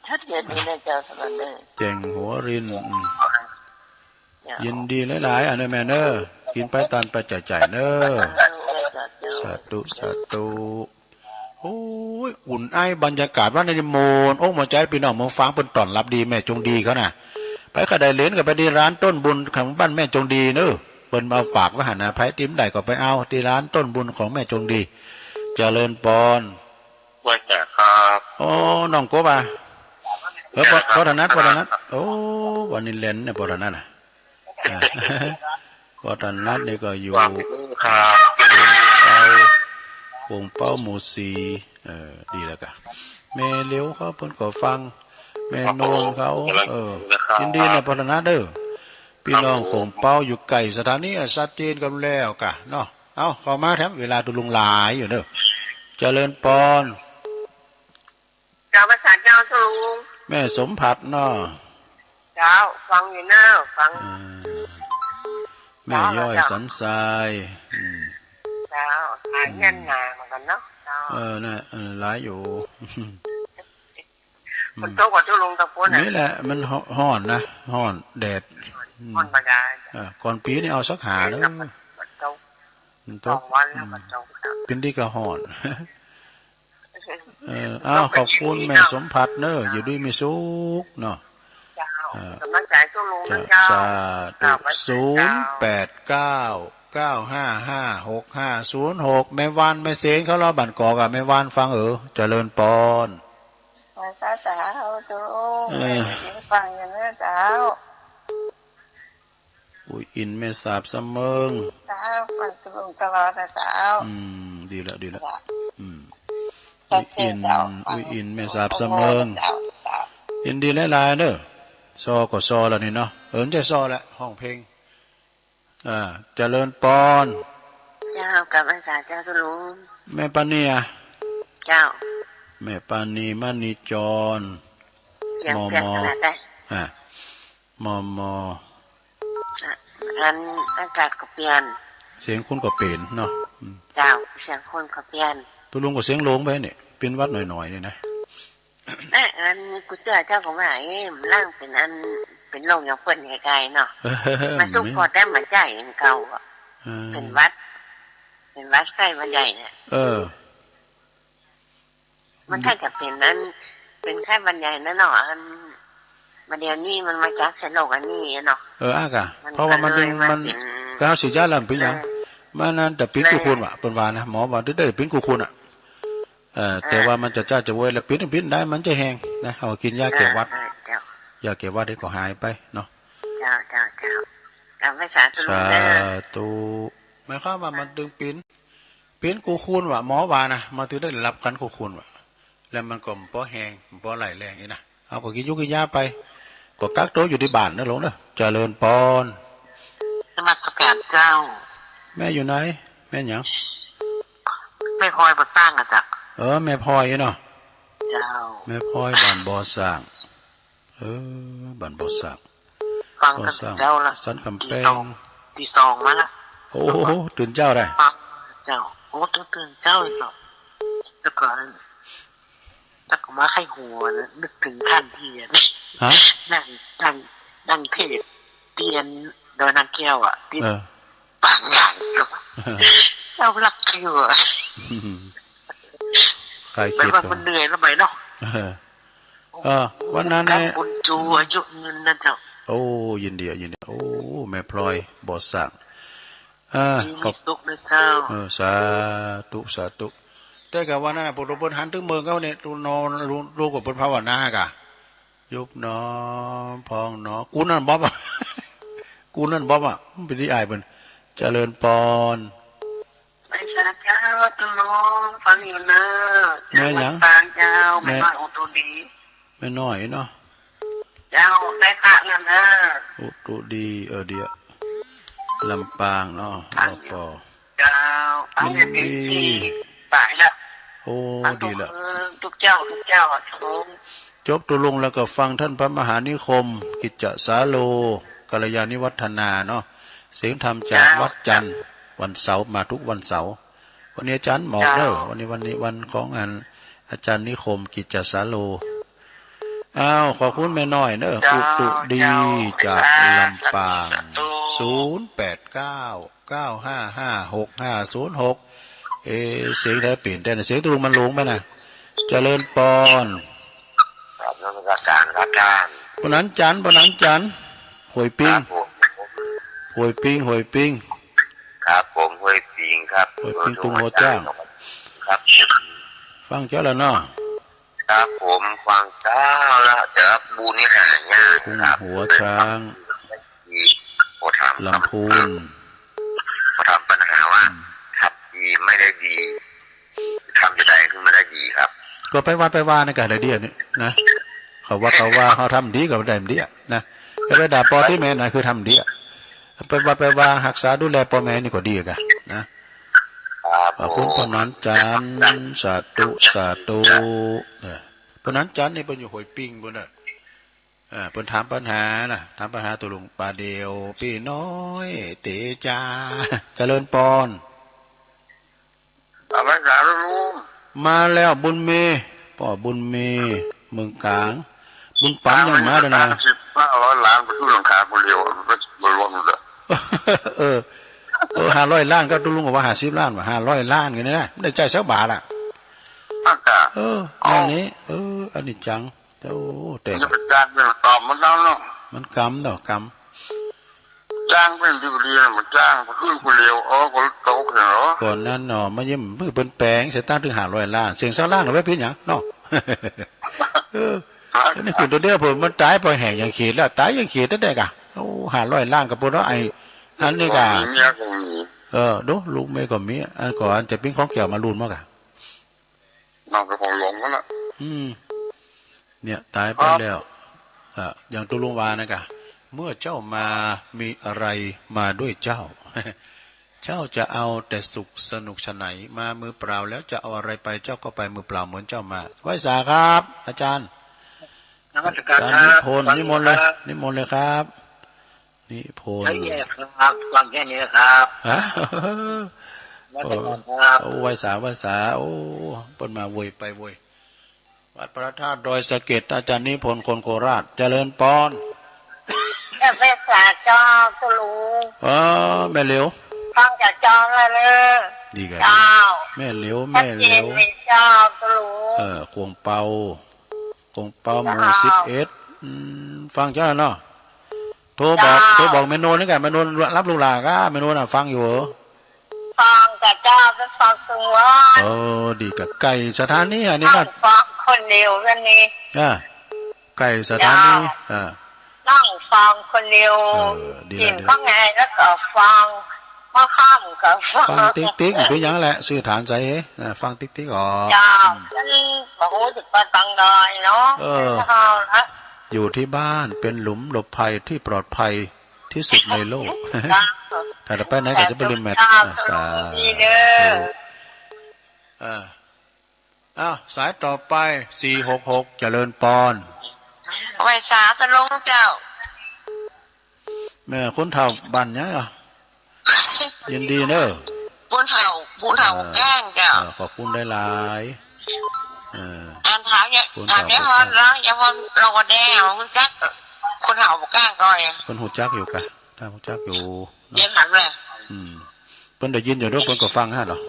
ชัดเจนดีนะเจ้าสมณเณร แจ่งหัวริน อืม เจ้า ยินดีหลายๆ อันนี้แม่เนอะ กินไปตานไปจ่ายๆ เนอะ เออ เจ้า สาธุ สาธุ โอ้ย อุ่นไอบรรยากาศวันนี้มนต์อกมนต์ใจ พี่น้องเมืองฝางเปิ้นต้อนรับดี แม่จงดีเขาน่ะ ไปก็ได้เหรียญก็ไปที่ร้านต้นบุญของบ้านแม่จงดีเนอะ เปิ้นมาฝากไว้หั่นนะ ไผติมได้ก็ไปเอาที่ร้านต้นบุญของแม่จงดี เจริญปอน ว่าแต่ครับ โอ้ น้องกบอ่ะ เออ ปอ ปอถนัด ปอถนัด โอ้ วันนี้เล่นเนี่ย ปอถนัดอ่ะ อ่า ปอถนัดนี่ก็อยู่ ว่าแต่ครับ วงเป้า วงเป้าหมู่สี่ เออ ดีแล้วกะ แม่เหลียวเขาเปิ้นก็ฟัง แม่นวลเขา เออ ยินดีนะ ปอถนัดเด้อ พี่น้องของเป้าอยู่ใกล้สถานีสัตว์เตียนกันแล้วกะเนาะ เอา เข้ามาแถมเวลาตุลุงหลายอยู่เด้อ เจริญปอน เจ้าภาษาเจ้าสูง แม่สมผัสเนาะ เจ้า ฟังอยู่เนอะ ฟัง อ่า แม่ย้อยสันทราย อืม เจ้า หลายเงินหนาเหมือนกันเนาะ เจ้า เออ น่ะ เออ หลายอยู่ อืม ฝนตกกว่าทุลุงตะปูนน่ะ นี่แหละ มันฮ้อนนะ ฮ้อน แดด อืม ฮ้อนบาดาล อ่า ก่อนปีนี้เอาสักหาเด้อ ฝนตก มันตก สองวันแล้ว อืม ฝนตก ปีนี้ก็ฮ้อน เออ อ้าว ขอบคุณแม่สมผัสเนอะ อยู่ดีมีสุขเนาะ เจ้า เออ กำลังใจสู้ลุงนะเจ้า สาธุ เจ้า ศูนย์แปดเก้า เก้าห้าห้า หกห้าศูนย์หก แม่วาน แม่เสนเขาเล่าบ้านกอกอะ แม่วานฟังเออ เจริญปอน ไหว้พระเจ้า เออ แม่ได้ยินฟังอยู่เนอะเจ้า อุยอินแม่สาบสะเมิง เจ้า ฟังตลอดตลอดนะเจ้า อืม ดีละ ดีละ เจ้า อืม ชัดเจนเจ้า อุยอิน ฟัง อุยอินแม่สาบสะเมิง เจ้า เจ้า ยินดีหลายๆ เด้อ ซอก็ซอแล้วนี่เนาะ เออ มันจะซอแหละ ฮ้องเพลง อ่า เจริญปอน เจ้า กราบนมัสการเจ้า เจ้าลุง แม่ปานีอะ เจ้า แม่ปานี มณีจร เสียงเปลี่ยนขนาดใด มอมอ อ่า มอมอ อ่ะ อันอากาศก็เปลี่ยน เสียงคนก็เปลี่ยนเนาะ อืม เจ้า เสียงคนก็เปลี่ยน ตุลุงก็เสียงโหลงไปนี่ เป็นหวัดหน่อยๆ นี่นะ เอ้ย อันกูเจื้อเจ้าก็ว่า เอ้ย มันล่างเป็นอัน เป็นโรคหยังเปิ้นไกลๆ เนาะ เออ มาสู้ มัน พอแต่มาจ่ายอันเก่าอะ เออ เป็นหวัด เป็นหวัดไข้หวัดใหญ่เนี่ย เออ มันถ้าจะเป็นนั้น เป็นไข้หวัดใหญ่นั่นเนาะ อัน มาเดี๋ยวนี้มันมาจับใส่โรคอันนี้เนาะ เออ อากะ มัน เพราะว่ามัน ก็เลย มัน มาเป็น ก็เอาฉีดยาแล้วมันเป็นหยัง เออ มันนั่นแต่ปิ้น แม่ กูคูณว่ะ เปิ้นว่านะ หมอว่าได้ปิ้นกูคูณอะ เอ่อ อ่า แต่ว่ามันจะจ้าจะเวยแล้วปิ้นปิ้นได้ มันจะแห้งนะ เอากินยาแก้หวัด อ่า อ่า เจ้า ยาแก้หวัดนี่ก็หายไปเนาะ เจ้า เจ้า เจ้า เอาไว้สาธุ สาธุ เด้อ หมายความว่ามันตึงปิ้น ปิ้นกูคูณว่ะ หมอว่านะ มันถึงได้รับกันกูคูณว่ะ แล้วมันก็บ่แห้ง บ่ไหลแรงนี่นะ เอาก็กินยุกกินยาไป ก็กักตัวอยู่ที่บ้านนะหลวงเด้อ เจริญปอน นมัสการเจ้า แม่อยู่ไหน แม่หยัง แม่พลอยบ่อสร้างอะเจ้า เออ แม่พลอยเนาะ เจ้า แม่พลอยบ้านบ่อสร้าง เออ บ้านบ่อสร้าง ฟัง บ่อสร้าง ตั้งแต่เช้าละ สันกำแพง ตีสอง ตีสองมาละ โอ้โห ตื่นเช้าได้ ฟังเจ้า โอ้ ตื่น ตื่นเช้าเลยเนาะ แล้วก็ แล้วก็มาไข้หัวนะ นึกถึงท่านที่ ฮะ นั่ง นั่ง นั่งเทศน์เตียนดอยนางแก้วอะ ที่ เออ ปางใหญ่ เจ้ารักอยู่อะ คลายเครียด แบบว่ามันเหนื่อยแล้วไปเนาะ เออ เออ วันนั้น แล้ นะ วบุญจูอายุยืนนะเจ้า โอ้ ยินดี ยินดี โอ้ แม่พลอย บ่อสร้าง อ่า มี ขอบ มีสุขนะเจ้า เออ สาธุ สาธุ แต่กะวันนั้นน่ะ พวกเราเปิ้นหันถึงเมืองเขาเนี่ย ลูกนอน ลูก ลูกกับเปิ้นภาวนาก่ะ ยุบหนอ พองหนอ กูนั่นบ๊อบอะ กูนั่นบ๊อบอะ มันเป็นที่อายเปิ้น เจริญปอน ไหว้สาเจ้า ตุลุง ฟังอยู่เนอะ แม่หยัง เจ้าวัดปางเจ้า แม่ แม่น้อยอุตุดี แม่น้อยเนาะ เจ้า ได้พระแล้วเนอะ อุตุดี เออ เดี๋ยว ลำปางเนาะ ฟังอยู่ ปอ เจ้า เอา ยินดี เดี๋ยวนี้ที่ไปละ โอ้ เอา ดีละ ส่งคืนทุกเจ้า ทุกเจ้าอะ ส่ง จบตุลุงแล้วก็ฟังท่านพระมหานิคม กิจจสาโล กัลยาณิวัฒนาเนาะ เสียงธรรมจาก เจ้า วัดจันทร์ วันเสาร์ มาทุกวันเสาร์ วันนี้อาจารย์หมอกเด้อ เจ้า วันนี้ วันนี้วันของอัน อาจารย์นิคม กิจจสาโล อ้าว ขอบคุณแม่น้อยเนอะ เจ้า อุตุดี เจ้า จากลำปาง สาธุ ศูนย์แปดเก้า เก้าห้าห้า หกห้าศูนย์หก เอ๊ะ เสียงใครเปลี่ยนแทน เสียงตุลุงมันลงไหมนะ เจริญปอน กราบนมัสการครับท่าน ปนันจันทร์ ปนันจันทร์ ห้วยปิง ครับผม ห้วยปิง ห้วยปิง ครับผม ห้วยปิงครับ ห้วยปิง ตุงหัวจ้าง ครับ ฟังเจ้าแล้วเนาะ ครับผม ฟังเจ้าแล้ว แต่ว่าบูนี่หายาก ตุง ครับ หัวช้าง ที่ผมถาม ลำพูน ผมถามปัญหาว่า อืม ทำดีไม่ได้ดี ทำจะได้ขึ้นมาได้ดีครับ ก็ไปวัดไปวาในการได้ดีอันนี้นะ เขาว่าเขาว่าเขาทำดีก็ได้ดีอะนะ จะไปด่าพ่อที่แม่นะ คือทำดีอะ ไปวัดไปวารักษาดูแลพ่อแม่นี่ก็ดีอะกะนะ ครับ ขอบคุณ ผม ปนันจันทร์ สาธุ สาธุ เออ ปนันจันทร์นี่เปิ้นอยู่ห้วยปิงปุ้นน่ะ เออ เปิ้นถามปัญหาน่ะ ถามปัญหาตุลุง ปาเดียว ปี้น้อย เต๋จา เจริญปอน อะไรกันลุง มาแล้วบุญมี ป้อบุญมี เมืองกลาง บุญปันยังมาด้วยนะ สิบห้าร้อยล้านไปซื้อหลังคาคนเดียว มันก็บ่รวมเลย เออ เออ ห้าร้อยล้านก็ตุลุงบอกว่าห้าสิบล้านว่ะ ห้าร้อยล้านกันเนี่ยนะ ไม่ได้จ่ายสักบาทอ่ะ อากาศ เออ เอา อันนี้ เออ อันนี้จัง โอ้ แต่ มันจะไปจ้างเรื่องตอบมันแล้วเนาะ มันกำเนาะ กำ จ้างเป็นดีๆ มันจ้างขึ้นคนเดียว เออ ก็ตกเหรอ ก่อนนั้นเนาะ มันยังมือเปิ้นแปลง เสียตังค์ถึงห้าร้อยล้าน เสียงซาวล้านเอาไว้ผิดหยังเนาะ เออ อันนี้ขึ้นตัวเดียว ผมมันตายพอแห้งยังขีดแล้ว ตายยังขีดตั้งแต่กะ โอ้ ห้าร้อยล้านก็บ่เนาะ ไอ้ อันนี้กะ มีเมียก็มี เออ ดู ลูกเมียก็มี อันก่อนจะปิ้งของแก้วมาลูนมากะ น้องก็คงหลงแล้วล่ะ อืม เนี่ย ตายไป ครับ แล้ว อ่ะ อย่างตุลุงว่านะกะ เมื่อเจ้ามา มีอะไรมาด้วยเจ้า เจ้าจะเอาแต่สุขสนุกไฉน มามือเปล่าแล้วจะเอาอะไรไป เจ้าก็ไปมือเปล่าเหมือนเจ้ามา ไหว้สาครับ อาจารย์ นมัสการ อาจารย์ ครับ นิพนธ์ สวัสดี นิมนต์เลย ครับ นิมนต์เลยครับ นิพนธ์ ใช่ครับ ฟังแค่นี้นะครับ ฮะ นมัสการครับ โอ้ ไหว้สา ไหว้สา โอ้ เปิ้นมาโวยไปโวย วัดพระธาตุดอยสะเก็ด อาจารย์นิพนธ์ คนโคราช เจริญปอน เออ ไหว้สาเจ้าตุลุง เออ แม่เหลียว ฟังจากเจ้าแล้วเนอะ ดีกัน เจ้า แม่เหลียว ชัดเจน แม่เหลียว เลยเจ้าตุลุง เออ ขวงเปา ขวงเปา หมู่ เจ้า สิบเอ็ด อืม ฟังเจ้าแล้วเนาะ โทรบอก เจ้า โทรบอกแม่นวลนี่กะ แม่นวลรับลูกหลานกะ แม่นวลน่ะฟังอยู่ ฟังกับเจ้า ไปฟังทุกวัน เออ ดีกับไก่สถานีอันนี้ นั่ นะ งฟังคนเดียวกันนี่ อ่า ไก่สถานี เจ้า อ่า นั่งฟังคนเดียว เออ ดีแล้ว กินข้าวไงแล้วก็ฟัง ข้าวค่ำก็ฟัง ฟังติ๊กติ๊ก เป็นหยังแหละ ซื่อฐานใส อ่า ฟังติ๊กติ๊กออก เจ้า อืม ฉันบอกว่าจะไปฟังดอยเนาะ เออ เจ้าละ อยู่ที่บ้านเป็นหลุมหลบภัยที่ปลอดภัย ที่สุดในโลก ถ้าจะไปไหนก็จะไปลืมแมท อ่ะ สาธุ ดีเด้อ อ่ะ อ้าว สายต่อไป สี่หกหก เจริญปอน ไหว้สาตุลุงเจ้า แม่คนเฒ่าบ้านหยังอ่ะ ยินดีเนอะ ผู้เฒ่า ผู้เฒ่า เออ กลางเจ้า เออ ขอบคุณหลายๆ เออ อ่านถามยาย คนเฒ่า ถามยายพรเนาะ ยายพร เราก็แน่ รู้จัก คนเฒ่าบ่กล้าก่อย เปิ้นฮู้จักอยู่กะ ถ้าฮู้จักอยู่เนาะ เดี๋ยวถามเลย อืม เปิ้นได้ยินอยู่เนาะ เปิ้นก็ฟังหั่นเนาะ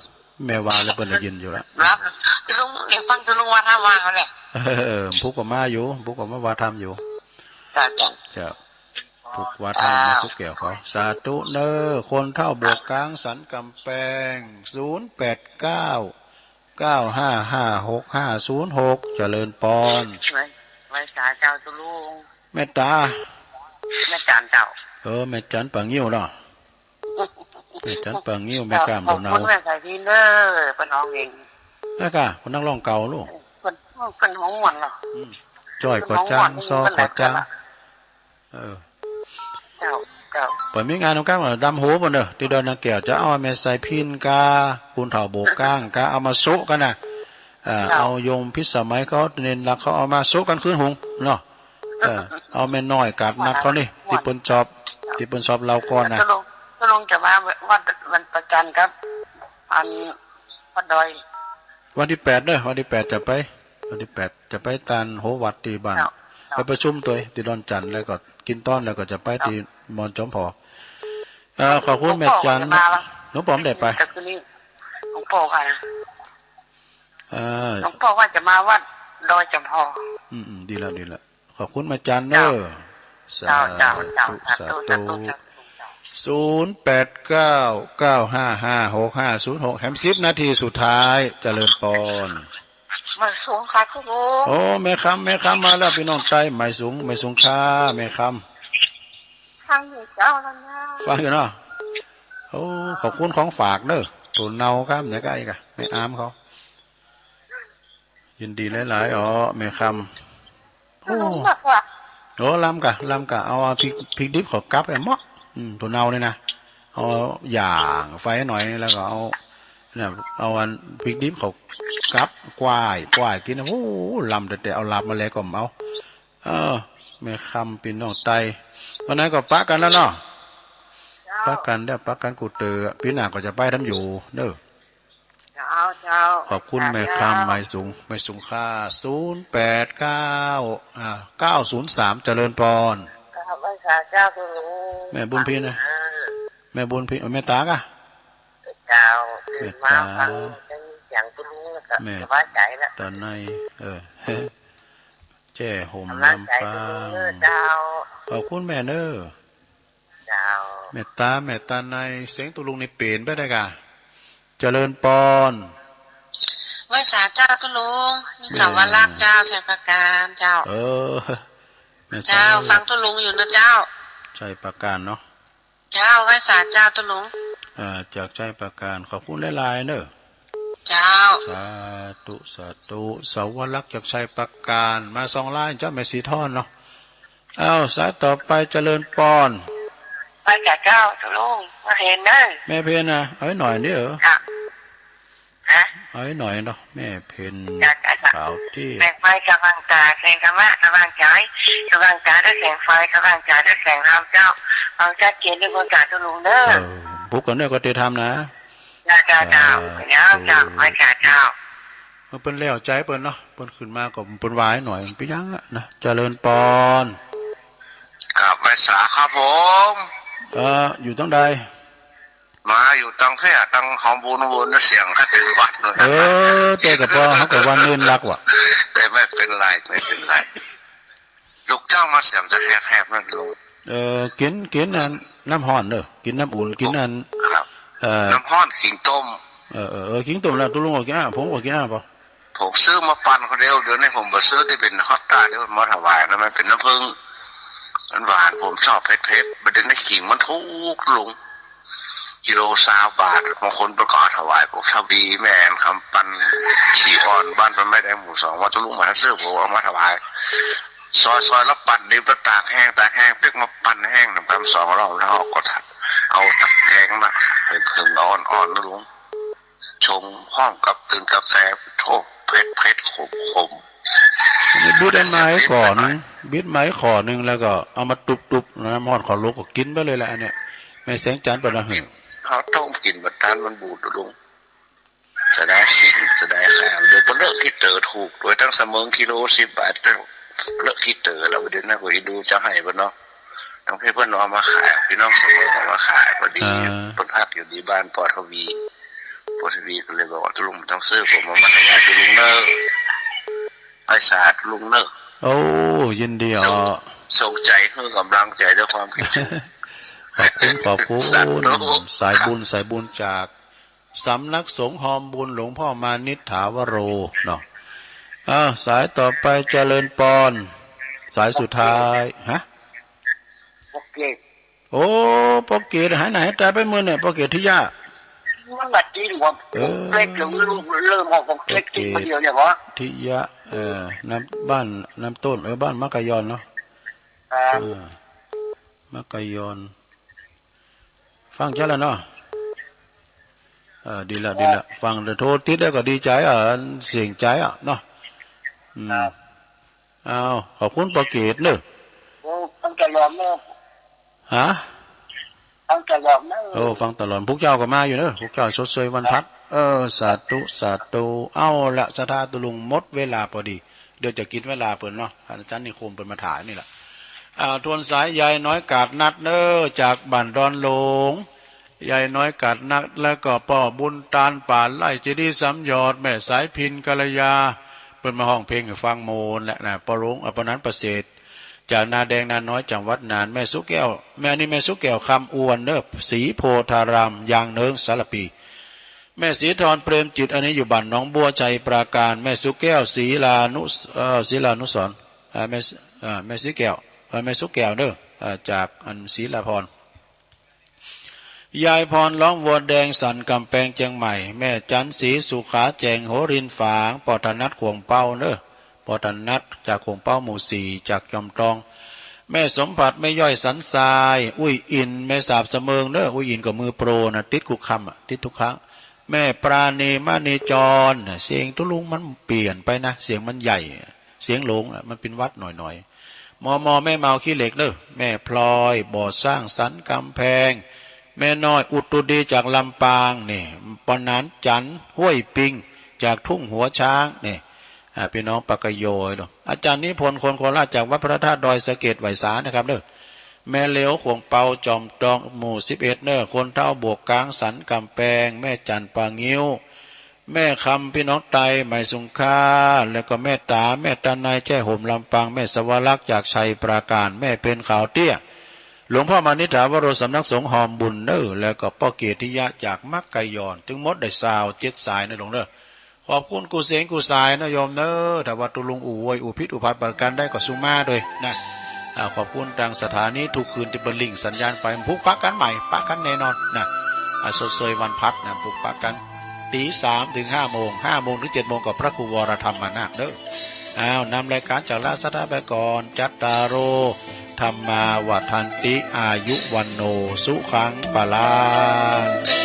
แม่ว่าแล้วเปิ้นได้ยินอยู่ละ ครับ ตุลุง เดี๋ยวฟังตุลุงว่าถ้าว่าเขาเนี่ย เออ ผู้ก็มาอยู่ ผู้ก็มาว่าธรรมอยู่ จ้ะ จ้ะ จ้ะ ผู้ว่าธรรมมาสุกแก้วเขา สาธุเนอะ คนเฒ่าบวกกลางสันกำแพง ศูนย์แปดเก้า เก้าห้าห้า หกห้าศูนย์หก เจริญปอน ไหว้ ไหว้สาเจ้าตุลุง แม่ตา แม่จันเจ้า เออ แม่จันป่างิ้วเนาะ แม่จันป่างิ้ว แม่ก้าม ขอบคุณ ดอกเนา แม่สายพินเด้อ เปิ้นร้องเอง แล้วกะ คนนักร้องเก่าลูก เปิ้น เปิ้นฮ้องม่วนเหรอ อืม จ้อยก็จ้าง เปิ้นฮ้องม่วน ซ้อก็จ้าง เปิ้นร้องม่วนเหรอ เออ เจ้า เจ้า เปิ้นมีงานกลางวันดำหัวเปิ้นเนอะ ตี้ดอนนางแก้ว จะเอาแม่สายพิณกา คุณเฒ่าโบกกลางกา เอามาโซะกันนะ เอ่อ เจ้า เอาโยมพิสมัยเขา เณรหลักเขา เอามาโซะกันคืนหุงเนาะ เออ เอาแม่น้อยกาดนัดเขานี่ ตี้เปิ้นชอบ ตี้เปิ้นชอบเล่าก่อนนะ ตกลง ตกลงจะมาวัดวันประจันทร์ครับ อัน วัดดอย วันที่แปดเนอะ วันที่แปดจะไป วันที่แปดจะไปตานโหวัดตี้บ้าน เจ้า ไปประชุมตวยตี้ดอนจันทน์ แล้วก็กินต้อน แล้วก็จะไปตี้มอนจอมผอ เอ่อ ขอบคุณแม่จันทน์ หลวงพ่อว่าจะมา หลวงพ่อไม่ได้ไป แต่คืนนี้ หลวงพ่อว่านะ เอ่อ หลวงพ่อว่าจะมาวัดดอยจอมผอ อืม อืม ดีแล้ว ดีแล้ว ขอบคุณแม่จันทน์เนอะ เจ้า สาธุ เจ้า เจ้า สาธุ สาธุ สาธุ สาธุ เจ้า ศูนย์แปดเก้า เก้าห้าห้า หกห้าศูนย์หก แหมสิบนาทีสุดท้าย เจริญปอน หมายสูงค่ะคุณลุง โอ้ แม่คำ แม่คำมาแล้ว พี่น้องใต้ หมายสูง หมายสูงค่ะ แม่คำ ฟังอยู่เจ้าแล้วนะ ฟังอยู่เนาะ โอ้ ขอบคุณของฝากเนอะ ถั่วเน่าครับ เนี่ยก็ไอ้กะ แม่อามเขา ยินดีหลายๆ อ๋อ แม่คำ โอ้ โอ้ ลำกะ ลำกะ เอา เอาพริก พริกดิบเขากับไอ้หม้อ อืม ถั่วเน่าเนี่ยนะ เอาย่างไฟหน่อย แล้วก็เอา เนี่ย เอาอันพริกดิบเขากับ กว้าย กว้ายกินนะ โอ้ ลำแต่ แต่เอาลาบมาแล้วก็เอา เออ แม่คำ พี่น้องใต้ วันนั้นก็ปะกันแล้วเนาะ เจ้า ปะกันเด้อ ปะกันกูเตอ ปีหน้าก็จะไปทำอยู่เด้อ เจ้า เจ้า ขอบคุณแม่คำ หมายสูง หมายสูงค่ะ ศูนย์แปดเก้า อ่า เก้าศูนย์สาม เจริญปอน ครับ ไหว้สาเจ้าคุณลุง แม่บุญพินนะ เออ แม่บุญพิน เออ แม่ตากะ เจ้า ตื่นมา แม่ตา ฟังเสียงคุณลุงแล้วก็ แม่ สบายใจแล้ว ตาใน เออ แจ้ห่ม กำลังใจ ลำปาง คุณลุงเนอะเจ้า ขอบคุณแม่เนอะ เจ้า แม่ตา แม่ตาใน เสียงตุ๊ลุงนี่เปลี่ยนไปได้กะ เจริญปอน ไหว้สาเจ้าตุ๊ลุง มี แม่ สาวรักษ์เจ้า ชัยปราการเจ้า เออ แม่ เจ้า สาว ฟังตุ๊ลุงอยู่นะเจ้า ชัยปราการเนาะ เจ้า ไหว้สาเจ้าตุ๊ลุง เอ่อ จากชัยปราการ ขอบคุณหลายๆ เนอะ เจ้า สาธุ สาธุ สาวรักษ์จากชัยปราการ มาสองลายเจ้า แม่สีทอนเนาะ อ้าว สายต่อไปเจริญปอน ไหว้สาเจ้าตุ๊ลุง มาเห็นเนอะ แม่เพนนะ เอาให้หน่อยนี่เหรอ ค่ะ ฮะ เอาให้หน่อยเนาะ แม่เพน จ้ะ จ้ะ จ้ะ ขาวเตี้ย แสงไฟสว่างตา แสงธรรมะสว่างใจ สว่างตาด้วยแสงไฟ สว่างใจด้วยแสงธรรมเจ้า ฟังชัดเจนด้วยคนสาตุ๊ลุงเนอะ เออ พบกันด้วยก็เตรียมทำนะ เจ้า เจ้า เจ้า เจ้า เจ้า ไหว้สาเจ้า เออ เปิ้นแล้วใจเปิ้นเนาะ เปิ้นขึ้นมาก็เปิ้นไหว้หน่อย เปิ้นยังอะนะ เจริญปอน กราบไหว้สาครับผม เอ่อ อยู่ตังใด มาอยู่ตังเสียตังหอมบุญบุญเสียงครับเป็นหวัดเลย เออ แต่ก็พอเขาก็ว่าเน้นรักว่ะ แต่ไม่เป็นไร ไม่เป็นไร ลูกเจ้ามาเสียงจะแหบๆ นั่นลุง เออ กิน กินอันน้ำฮ้อนเด้อ กินน้ำอุ่น กินอัน ครับ เอ่อ น้ำฮ้อนขิงต้ม เออ เออ เออ ขิงต้มแล้วตุ๊ลุงก็กินอ่ะ ผมก็กินอ่ะปะ ผมซื้อมาปั่นคนเดียว เดี๋ยวนี้ผมบ่ซื้อตี้เป็นฮอตตาที่มันมาถวายนะ มันเป็นน้ำผึ้ง มันหวาน ผมชอบเผ็ดๆ บัดนี้ขิงมันถูกลุง กิโลซาวบาท บางคนประกอบถวายพวกทวีแม่นคำปัน สีอ่อน บ้านต้นไม้แดงหมู่สอง ว่าตุ๊ลุงมาซื้อ ผมเอามาถวาย ซอยๆ แล้วปั่นดิบ แล้วตากแห้ง ตากแห้งตึกมาปั่นแห้งนำกันสองรอบ แล้วเอาก็เอาตะแกรงมา เป็นเครื่องอ่อนๆ นะลุง ชงพร้อมกับตึงกาแฟ โธ่ เผ็ดๆ ขมๆ นี่บิดอันไม้ขอหนึ่ง บิดไม้ขอหนึ่ง แล้วก็เอามาตุบๆ น้ำฮ้อนขอลวกก็กินไปเลยแหละอันเนี้ย แม่แสงจันทร์เปิ้นละหื้อ เขาต้มกินบัดนั้นมันบูดลุง เสียดายขิง เสียดายข่า เดี๋ยวเปิ้นเลิกขี้เต๋อถูก โดยตั้งเสมิงกิโลสิบบาท เลิกขี้เต๋อแล้ว เดี๋ยวนั้นก็อีดูจะให้เปิ้นเนาะ ทั้งพี่เปิ้นเอามาขาย พี่น้องเสมิงเอามาขาย พอดี อ่า เปิ้นพักอยู่ที่บ้านปอทวี ปอทวีก็เลยบอกว่าตุ๊ลุงต้องซื้อ ผมเอามาถวายตุ๊ลุงเนอะ ไหว้สาตุ๊ลุงเนอะ โอ้ ยินดีอ๋อ ส่ง ส่งใจ ให้กำลังใจด้วยความคิดถึง ขอบคุณ ขอบคุณ สาธุ สายบุญ สายบุญจากสำนักสงฆ์ฮอมบุญหลวงพ่อมานิษฐาวโรเนาะ อ่า สายต่อไปเจริญปอน สายสุดท้าย ฮะ ปอกเกต โอ้ ปอกเกต หายหน้าหายตาไปมื้อเนี่ย ปอกเกตทิยะ มันบาดจีนหัว เออ เล็กลง เริ่มออกของเล็กกินคนเดียวเนี่ยเหรอ ทิยะ เอ่อ น้ำ บ้านน้ำต้น เออ บ้านมักกะยอนเนาะ ครับ อ่า มักกะยอน ฟังจ้าแล้วเนาะ เออ ดีละ ดีละ ฟังแต่โทรติดแล้วก็ดีใจอ่ะ เสียงใจอ่ะเนาะ อืม ครับ อ้าว ขอบคุณปอเกตเนอะ โอ้ ฟังตลอดเนอะ ฮะ ฟังตลอดเนอะ โอ้ ฟังตลอด พวกเจ้าก็มาอยู่เนอะ พวกเจ้าชดเชยวันพัก เออ สาธุ สาธุ เอาละ ศรัทธาตุลุง หมดเวลาพอดี เดี๋ยวจะกินเวลาเปิ้นเนาะ อาจารย์นิคมเปิ้นมาถ่ายนี่แหละ อ่า ทวนสายยายน้อยกาดนัดเนอ จากบ้านดอนหลง ยายน้อยกาดนัด แล้วก็ป้อบุญตาน ป่าไร่เจดีย์สามยอด แม่สายพิณ กัลยา เปิ้นมาฮ้องเพลงให้ฟังโมนแหละนะ ป้อหลวง อ่า ป้อนั้นประเสริฐ จากนาแดงนาน้อย จังหวัดน่าน แม่สุแก้ว แม่ อันนี้แม่สุแก้ว คำอวนเนอ ศรีโพธาราม ยางเนิ้ง สารภี แม่ศรีธร เปรมจิต อันนี้อยู่บ้านหนองบัว ชัยปราการ แม่สุแก้ว ศรีลานุ เอ่อ ศรีลานุสรณ์ อ่า แม่ อ่า แม่ศรีแก้ว เอ่อ แม่สุแก้วเด้อ อ่า จากอันศรีลาพร ยายพร ร้องวัวแดง สันกำแพง เชียงใหม่ แม่จันทร์ ศรีสุขา แจ้งหัวรินฝาง ป้อถนัด ขวงเปาเด้อ ป้อถนัด จากขวงเปา หมู่สี่ จากจอมทอง แม่สมผัส แม่ย่อย สันทราย อุ้ยอิน แม่สาบเสมิงเด้อ อุ้ยอินก็มือโปรนะ ติดคุกคำอะ ติดทุกครั้ง แม่ปราณี มณีจร เสียงตุลุงมันเปลี่ยนไปนะ เสียงมันใหญ่ เสียงหลงน่ะ มันเป็นหวัดหน่อยๆ มอมอ แม่เมาขี้เหล็กเด้อ แม่พลอย บ่อสร้าง สันกำแพง แม่น้อย อุตุดี จากลำปางนี่ ปอหนานจันทร์ ห้วยปิง จากทุ่งหัวช้างนี่ อ่า พี่น้องปากกะโยยเนาะ อาจารย์นิพนธ์ คนโคราช จากวัดพระธาตุดอยสะเก็ด ไหว้สานะครับเด้อ แม่เหลียว ขวงเปา จอมทอง หมู่สิบเอ็ดเนอ คนเฒ่า บวกกลาง สันกำแพง แม่จันทร์ ป่างิ้ว แม่คำ พี่น้องไต ไหมสุงค่า แล้วก็แม่ต๋า แม่ตาไน แจ้ห่ม ลำปาง แม่สวรักษ์ จากชัยปราการ แม่เพ็ญ ขาวเตี้ย หลวงพ่อมานิษฐาวโร สำนักสงฆ์หอมบุญเนอ แล้วก็ป้อเกติยะ จากมักกะยอน ตึงหมดได้ซาวเจ็ดสายนะหลวงเนอ ขอบคุณกู้เสียงกู้สายนะโยมเนอ ถ้าว่าตุลุงอู้โวยอู้ผิดอู้พลาดประการใดก็สุมาด้วยนะ อ่า ขอบคุณตางสถานี ทุกคืนตี้เปิ้นลิงก์สัญญาณไป ผูกปะกันใหม่ ปะกันแน่นอนนะ อ่า ชดเชยวันพักนะ ผูกปะกัน ตีสามถึงห้าโมง ห้าโมงถึงเจ็ดโมงกับพระครูวรธรรมนาถเด้อ อ้าว นำรายการจากราชสัทธาไปก่อน จัตตาโร ธัมมา วัฑฒันติ อายุ วัณโณ สุขัง พลัง